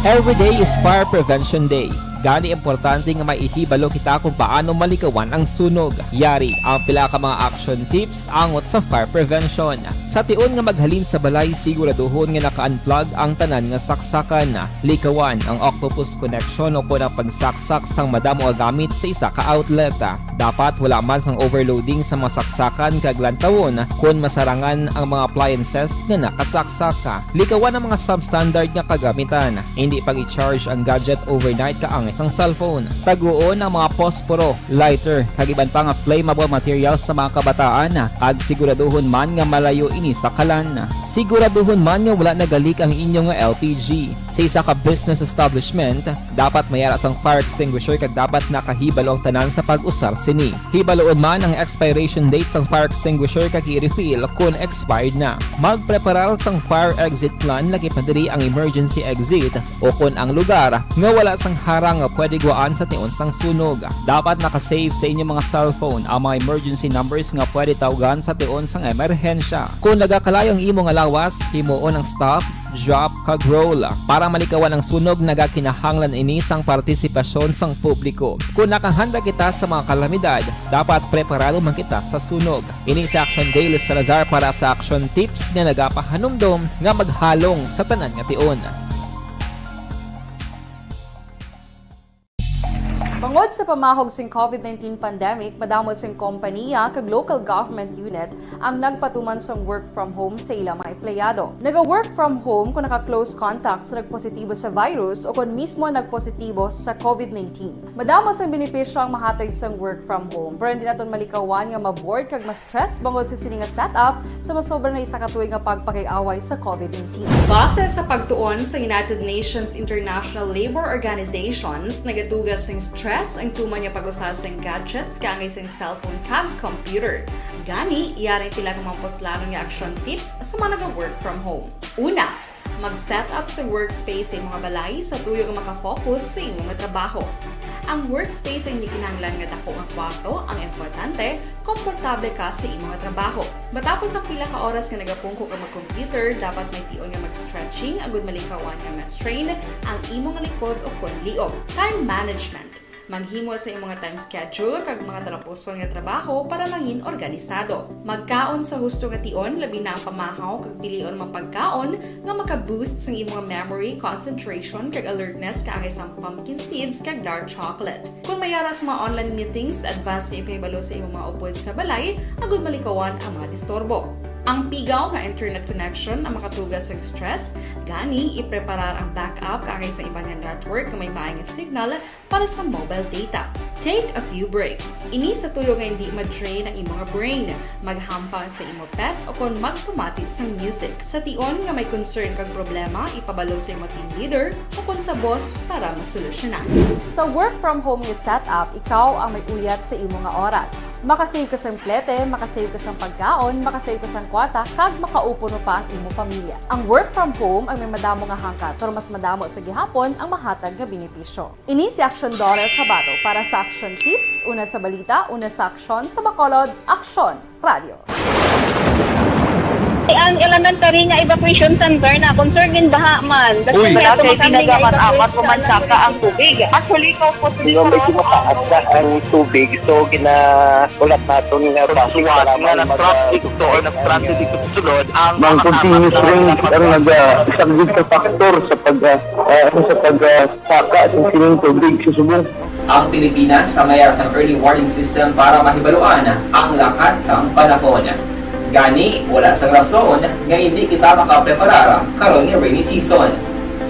Every day is Fire Prevention Day. Gani, importante nga maihibalo kita kung paano malikawan ang sunog. Yari ang pila ka mga action tips angot sa fire prevention. Sa tion nga maghalin sa balay, siguraduhon nga naka-unplug ang tanan nga saksakan. Likawan ang octopus connection o kon ang pagsaksak sang madamo nga gamit sa isa ka outlet. Dapat wala man sang overloading sa mga saksakan kag lantawon kon masarangan ang mga appliances nga nakasaksak. Likawan ang mga substandard nga kagamitan. Hindi pag-i-charge ang gadget overnight kaangay sang cellphone. Taguon ang mga posporo, lighter, kag iban pa nga flammable materials sa mga kabataan, kag siguraduhon man nga malayo ini sa kalan. Siguraduhon man nga wala nagalik ang inyo nga L P G. Sa isa ka business establishment, dapat may ara sang fire extinguisher kag dapat nakahibalo ang tanan sa pag-usar sini. Hibaluon man ang expiration date sang fire extinguisher kag i-refill kon expired na. Magpreparar sang fire exit plan, lakip na diri ang emergency exit o kon ang lugar nga wala sang harang nga pwede guwaan sa tion sang sunog. Dapat naka-save sa inyo mga cellphone ang mga emergency numbers nga pwede tawgan sa tion sang emerhensya. Kon nagakalayo ang imo nga lawas, himuon ang stop, drop, kag roll. Para malikawan ang sunog, nagakinahanglan ini sang partisipasyon sang publiko. Kon nakahanda kita sa mga kalamidad, dapat preparado man kita sa sunog. Ini si Action Dale Salazar para sa Action Tips nga nagapahanumdom nga maghalong sa tanan nga tion. Bangod sa pamahog sing COVID nineteen pandemic, madamo sing kompaniya kag local government unit ang nagpatuman sang work from home sa ila mga empleyado. Naga-work from home kung naka-close contact sa nagpositibo sa virus o kung mismo nagpositibo sa COVID nineteen. Madamo sang benepisyo ang mahatag sang work from home, pero hindi naton malikawan nga ma-bored kag ma-stress bangod sa sini nga setup sa masobra na isa ka tuig nga pagpakig-away sa COVID nineteen. Base sa pagtuon sa United Nations International Labor Organizations, nagaduga sing stress Ang tuman nga pag-usar sang gadgets kaangay sang cellphone kag computer. Gani, yari ang pila ka mga puslanon nga action tips sa mga naga-work from home. Una, mag-set up sa workspace sa imong balay sa tuyo nga makafocus sa imong trabaho. Ang workspace ang hindi kinahanglan nga dako nga kwarto, ang importante, komportable ka sa imong trabaho. Matapos ang pila ka oras nga nagapungko ka mag-computer, dapat may tion nga mag-stretching agud malikawan nga ma-strain ang imong likod o kon liog. Time management. Maghimo sa imong time schedule kag mga talapuson nga trabaho para mangin organisado. Magkaon sa husto nga tion, labi na ang pamahaw kag pilion mga pagkaon nga maka-boost sang imong memory, concentration, kag alertness kaangay sang pumpkin seeds kag dark chocolate. Kung may ara sa mga online meetings, advance nga ipahibalo sa imong mga upod sa balay agud malikawan ang mga disturbo. Ang pigaw nga internet connection ang makatuga sa stress, gani ipreparar ang backup kaangay sa iban nga network nga may maay nga signal para sa mobile data. Take a few breaks. Ini sa tuyo nga hindi ma-drain ang imong brain. Maghampang sa imo pet o kon magpamati sang music. Sa tion nga may concern kag problema, ipabalo sa imo team leader o kon sa boss para masolusyonan. Sa work from home nga setup, ikaw ang may uyat sa imo nga oras. Makasave ka sang plete, makasave ka sang pagkaon, makasave ka sang kwarta, kag makaupod pa ang imo pamilya. Ang work from home ang may madamo nga hangkat, pero mas madamo sa gihapon ang mahatag nga benepisyo. Ini si Action Dorer Kabato para sa Action Tips, una sa balita, una sa aksyon, sa Bacolod, Aksyon Radio. Ang elementary nga evacuation center na concern din baha man. Uy, Kasi may barangay tumakang Tinaga, mga man, apat evacuation man center saka ang tubig. Actually, ikaw po, Di ba, may tumataas na ang tubig, so ginaulat naton nga Suwat nga nag-traffic to or nag-traffic dito sa sulod ang Mang mga continuous tapat na rain ang nagpag- nagasaglit sa factor sa pag, ah, ah, sa pag, ah, saka sa sining tubig sa subong. Ang Pilipinas ang may sang early warning system para mahibaluan ang lakat sang panahon. Gani, wala sang rason nga hindi kita makapreparar karon nga rainy season.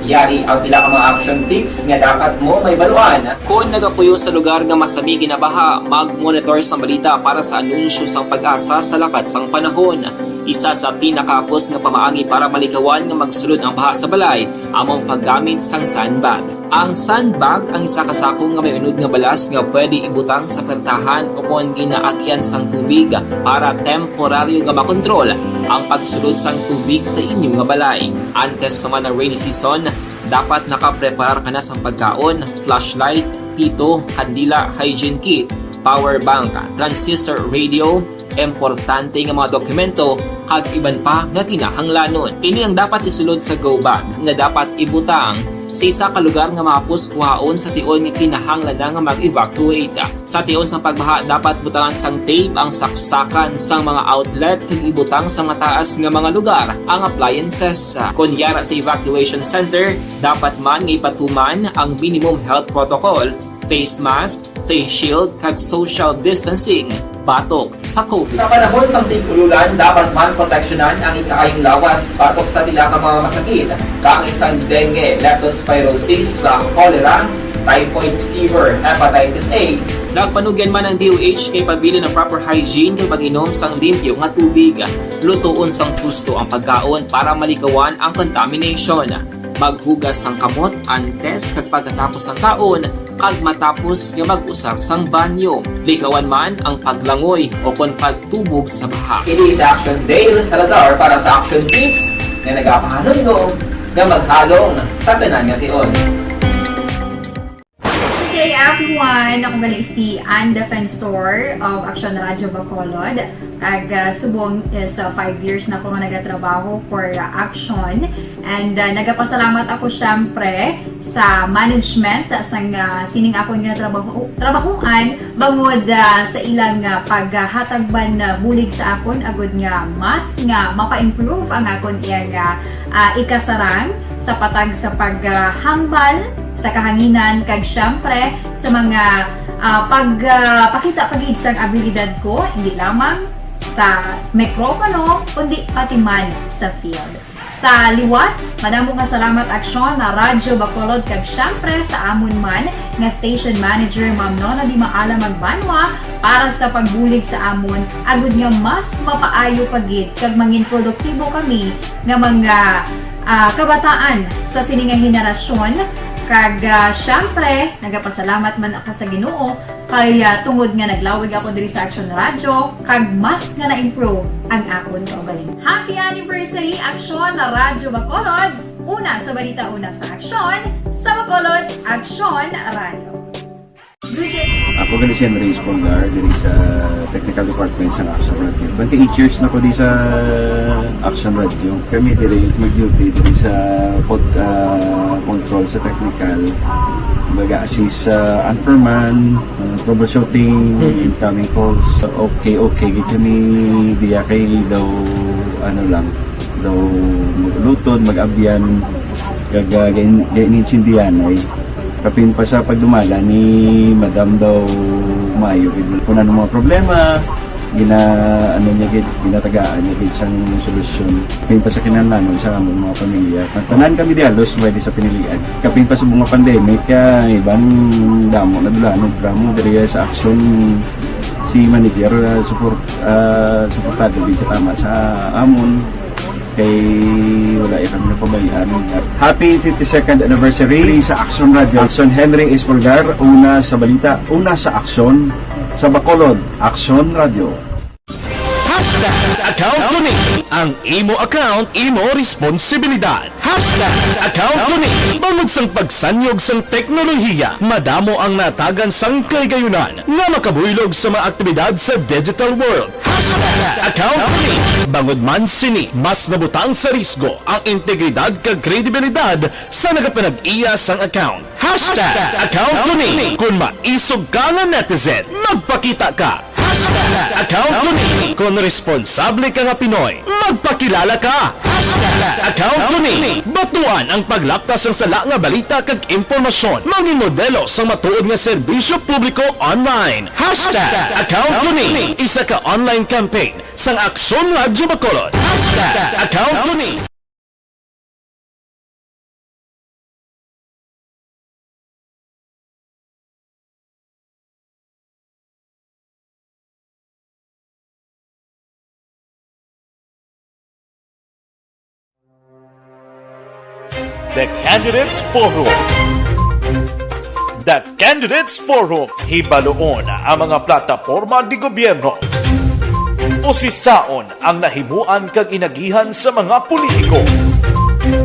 Yari ang pila ka mga action tips nga dapat mo mahibaluan. Kon nagapuyo sa lugar nga masami ginabaha, mag-monitor sang balita para sa anunsyo sang PAGASA sa lakat sang panahon. Isa sa pinakahapos nga pamaagi para malikawan nga magsulod ang baha sa balay amo ang paggamit sang sandbag. Ang sandbag ang isa ka sako nga may unod nga balas nga pwede ibutang sa pertahan o kon ginaagian sang tubig para temporaryo nga makontrol ang pagsulod sang tubig sa inyo nga balay. Antes pa man ang rainy season, dapat nakapreparar ka na sang pagkaon, flashlight, pito, kandila, hygiene kit, power bank, transistor radio, importante nga mga dokumento, kag iban pa nga kinahanglanon. Ini ang dapat isulod sa go bag nga dapat ibutang sa isa ka lugar nga mahapos kuhaon sa tion nga kinahanglan na nga mag-evacuate. Sa tion sang pagbaha, dapat butangan sang tape ang saksakan sang mga outlet kag ibutang sa mataas nga mga lugar ang appliances. Kon yara sa evacuation center, dapat man nga ipatuman ang minimum health protocol, face mask, face shield, kag social distancing batok sa COVID. Sa panahon sang tig-ululan, dapat man proteksyonan ang ikaayong lawas batok sa pila ka mga masakit, kaangay sang dengue, leptospirosis, sa cholera, typhoid fever, hepatitis A. Nagpanugyan man ang D O H nga ipabilin ang proper hygiene kag pag-inom sang limpyo nga tubig. Lutoon sang husto ang pagkaon para malikawan ang contamination. Maghugas sang kamot antes kag pagkatapos sang kaon, kag matapos nga mag-usar sang banyo. Likawan man ang paglangoy o kon pagtubog sa baha. Ini si Action Dale Salazar para sa Action Tips nga nagapahanumdom nga maghalong sa tanan nga tion. Good day, everyone! Ako gali si Ann Defensor of Action Radio Bacolod. Kag, ah, subong is, ah, five years na ako nga nagatrabaho for, ah, Action. And, ah, nagapasalamat ako, syempre, sa management sang, ah, sining akon nga trabaho, trabahoan bangod, ah, sa ilang, ah, paghatag man, ah, bulig sa akon agud nga mas nga mapa-improve ang akon iyang, ah, ah, ikasarang sa patag sa paghambal sa kahanginan kag, syempre, sa mga, ah, pag, ah, pakita pa gid sang abilidad ko, hindi lamang sa mikropono, kundi pati man sa field. Sa liwat, madamo nga salamat, Aksyon, na Radyo Bacolod, kag syempre sa amon man nga station manager, Ma'am Nona Di Maala Magbanwa, para sa pagbulig sa amon, agud nga mas mapaayo pa gid kag mangin produktibo kami nga mga, ah, kabataan sa sini nga henerasyon, Kag, ah, syempre, nagapasalamat man ako sa Ginoo kay, ah, tungod nga naglawig ako diri sa Action Radio, kag mas nga na-improve ang akon kaugalingon. Happy anniversary, Action Radio Bacolod! Una sa balita, una sa aksyon, sa Bacolod, Action Radio. Ako gali si Henry Espolgar, diri sa technical department sa Action Radio. Twenty-eight years na ko di sa Action Radio. Kami diri mag-duty diri sa pod-, ah, control sa technical. Mag-assist sa anchorman, ah, troubleshooting, Mm. incoming calls. Okay, okay. Gid kami diya kay daw, ano lang, daw mag-ulutod, mag-abyan, kag, ah, gain-, gain-, insindihan ay. Kapin pa sa pagdumala ni Madam daw maayo gid. Kung ano mga problema, gina-, ano niya gid, ginatagaan niya gid sang solusyon. Kapin pa sa kinahanglanon sa among mga pamilya. Tanan kami di halos pwede sa pinilian. Kapin pa sa mga pandemic, ah, iban damo na dula, no, drama diri sa aksyon si manager, ah, support, ah, suportado gid katama sa amon. Kay wala ya kami napabayaan. Happy fifty-second anniversary sa Action Radio. Action Henry Espolgar, una sa balita, una sa aksyon, sa Bacolod, Action Radio. Hashtag account ko ni. Ang imo account, imo responsibilidad. Hashtag account ko ni. Bangod sang pagsanyog sang teknolohiya, madamo ang natagan sang kahigayonan nga makabuylog sa mga aktibidad sa digital world. Hashtag account ko ni. Bangod man sini, mas nabutang sa risgo ang integridad kag kredibilidad sa nagapanag-iya sang account. Hashtag account ko ni. Kon maisog ka nga netizen, magpakita ka. Hashtag account ko ni. Kon responsable ka nga Pinoy, magpakilala ka. Hashtag account ko ni. Batuan ang paglapta sang sala nga balita kag impormasyon. Mangin modelo sang matuod nga serbisyo publiko online. Hashtag account ko ni. Isa ka online campaign sang Aksyon Radyo Bacolod. Hashtag account ko ni. The Candidates Forum. The Candidates Forum. Hibaluon ang mga plataporma di gobyerno. Usisaon ang nahimuan kag inagihan sa mga politiko.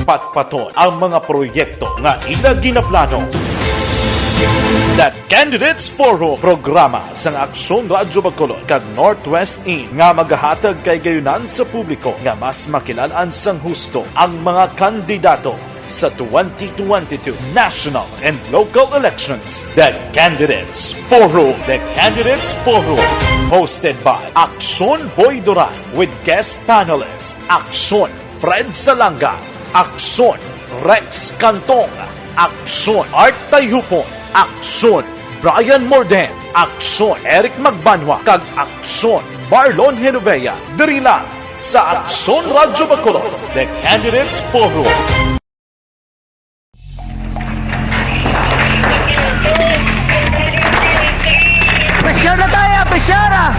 Patpaton ang mga proyekto nga ila ginaplano. The Candidates Forum, programa sang Aksyon Radyo Bacolod kag Northwest In nga magahatag kahigayonan sa publiko nga mas makilalaan sang husto ang mga kandidato sa twenty twenty-two national and local elections. The Candidates Forum. The Candidates Forum, hosted by Aksyon Boy Duran with guest panelist Aksyon Fred Salanga, Aksyon Rex Cantong, Aksyon Art Tayhupon, Aksyon Brian Morden, Aksyon Eric Magbanwa, kag Aksyon Marlon Genovea, diri lang sa Aksyon Radyo Bacolod, The Candidates Forum. Pressure na tayo, pressure ah!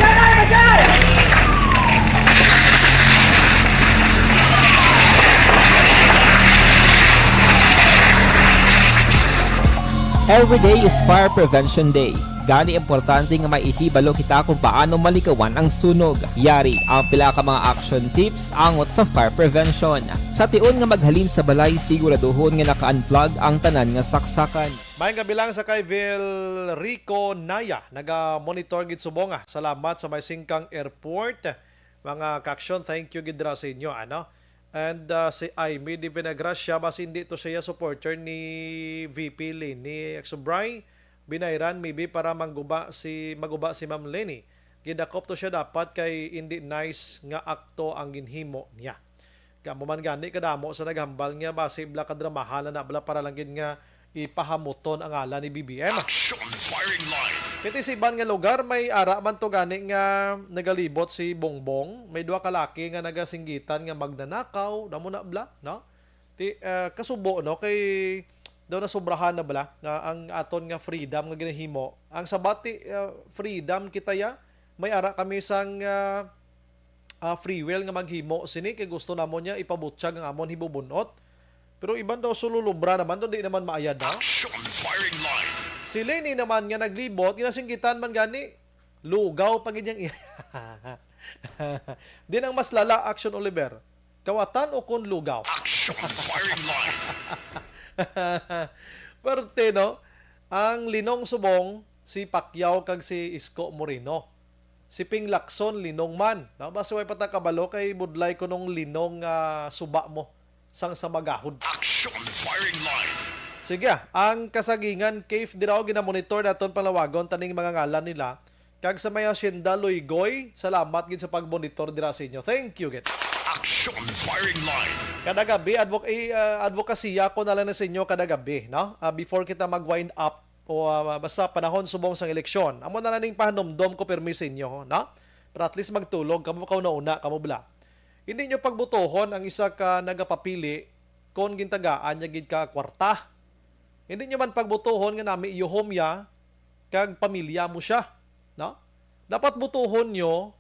Every day is Fire Prevention Day. Gani, importante nga maihibalo kita kung paano malikawan ang sunog. Yari ang pila ka mga action tips angot sa fire prevention. Sa tion nga maghalin sa balay, siguraduhon nga naka-unplug ang tanan nga saksakan. Maayong gabi lang sa kay Vil Rico Naya, naga-monitor gid subong, ah. Salamat sa may Singkang Airport. Mga ka-action, thank you gid ra sa inyo, ano? And, ah, si Aimee de Vinagracia, basi hindi to siya supporter ni V P Leni Agsubray. Binayran, maybe, para mangguba si, maguba si Ma'am Leni. Gidakop to siya dapat kay hindi nice nga akto ang ginhimo niya. Kamo man gani kadamo sa naghambal nga basi bala kadramahan na bala para lang gid nga ipahamuton ang ngalan ni B B M. Action firing line. Kay ti sa iban nga lugar, may ara man to gani nga nagalibot si Bongbong. May duha ka laki nga nagasinggitan nga magnanakaw, damo na bala, no? Ti, ah, kasubo, no? Kay daw nasobrahan na bala nga ang aton nga freedom nga ginahimo. Ang sabati, ah, freedom kita ya, may ara kami sang, ah, ah, free will nga maghimo sini kay gusto namon niya ipabutyag ang amon hibubun-ot. Pero iban daw sululubra naman, daw di naman maayad na. Action firing line. Si Leni naman nga naglibot, ginasinggitan man gani, lugaw pa gid yang iya. Din ang mas lala, Action Oliver. Kawatan o kun lugaw? Action firing line. Perte, no? Ang Linong Subong, si Pacquiao kag si Isko Moreno. Si Ping Lacson, Linong man. No? Basta way pa ta kabalo kay budlay kunong Linong nga suba mo sang sa magahod. Action firing line. Sige, ah, ang Kasagingan Cave diraw ginamonitor naton palawagon taning mga ngalan nila. Kag sa may Hacienda Luygoy, salamat gid sa pagmonitor dira sa inyo. Thank you gid. Action firing line. Kada gabi, advok eh, ah, advokasya ko na lang na sa inyo kada gabi, no? Ah, before kita mag-wind up, o ah, basta panahon subong sang eleksyon. Amo na lang ning pahanumdom ko pirmi sa inyo, no? Pero at least magtulog kamo, kauna-una kamo bala. Hindi nyo pagbutuhon ang isa ka nagapapili kon gintagaan niya gid ka kwarta. Hindi nyo man pagbutuhon nga nami iyo homya kag pamilya mo siya, no? Dapat butuhon nyo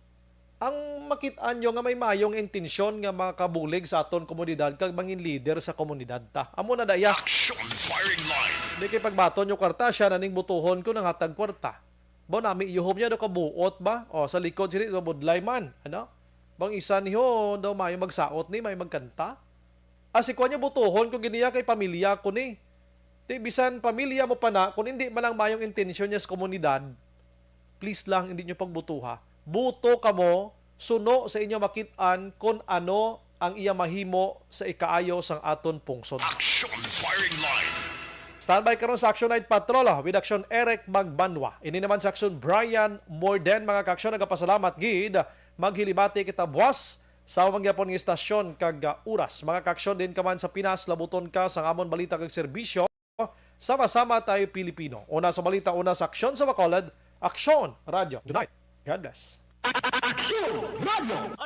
ang makit-an nyo nga may maayong intensyon nga makabulig sa aton komunidad kag mangin leader sa komunidad ta. Amo na daya. Action firing line. Di kay pagbaton nyo kwarta, siya na ning butuhon ko nanghatag kwarta. Ba, nami iyo homya daw kabuot ba? O, sa likod sini, budlay man, ano? Bang isa niyo daw may magsaot ni, may magkanta? Ah, si kuan niya butuhon ko giniya kay pamilya ko ni. Ti bisan pamilya mo pa na, kung hindi man lang mayong intensyon niya sa komunidad, please lang, hindi niyo pagbutuha. Buto kamo, suno sa inyo makit-an kung ano ang iya mahimo sa ikaayo sang aton pungsod. Action firing line. Standby karon sa Action Night Patrol, ah, with Action Eric Magbanwa. Ini naman sa Action Brian Morden. Mga ka-aksyon, nagapasalamat gid. Maghilibati kita buwas sa among gyapon nga istasyon kag, ah, oras. Mga ka-aksyon, din ka man sa Pinas, labuton ka sa amon balita kag serbisyo. Sama-sama tayo Pilipino. Una sa balita, una sa aksyon sa Bacolod, Aksyon Radyo. Good night. God bless. Aksyon Radyo.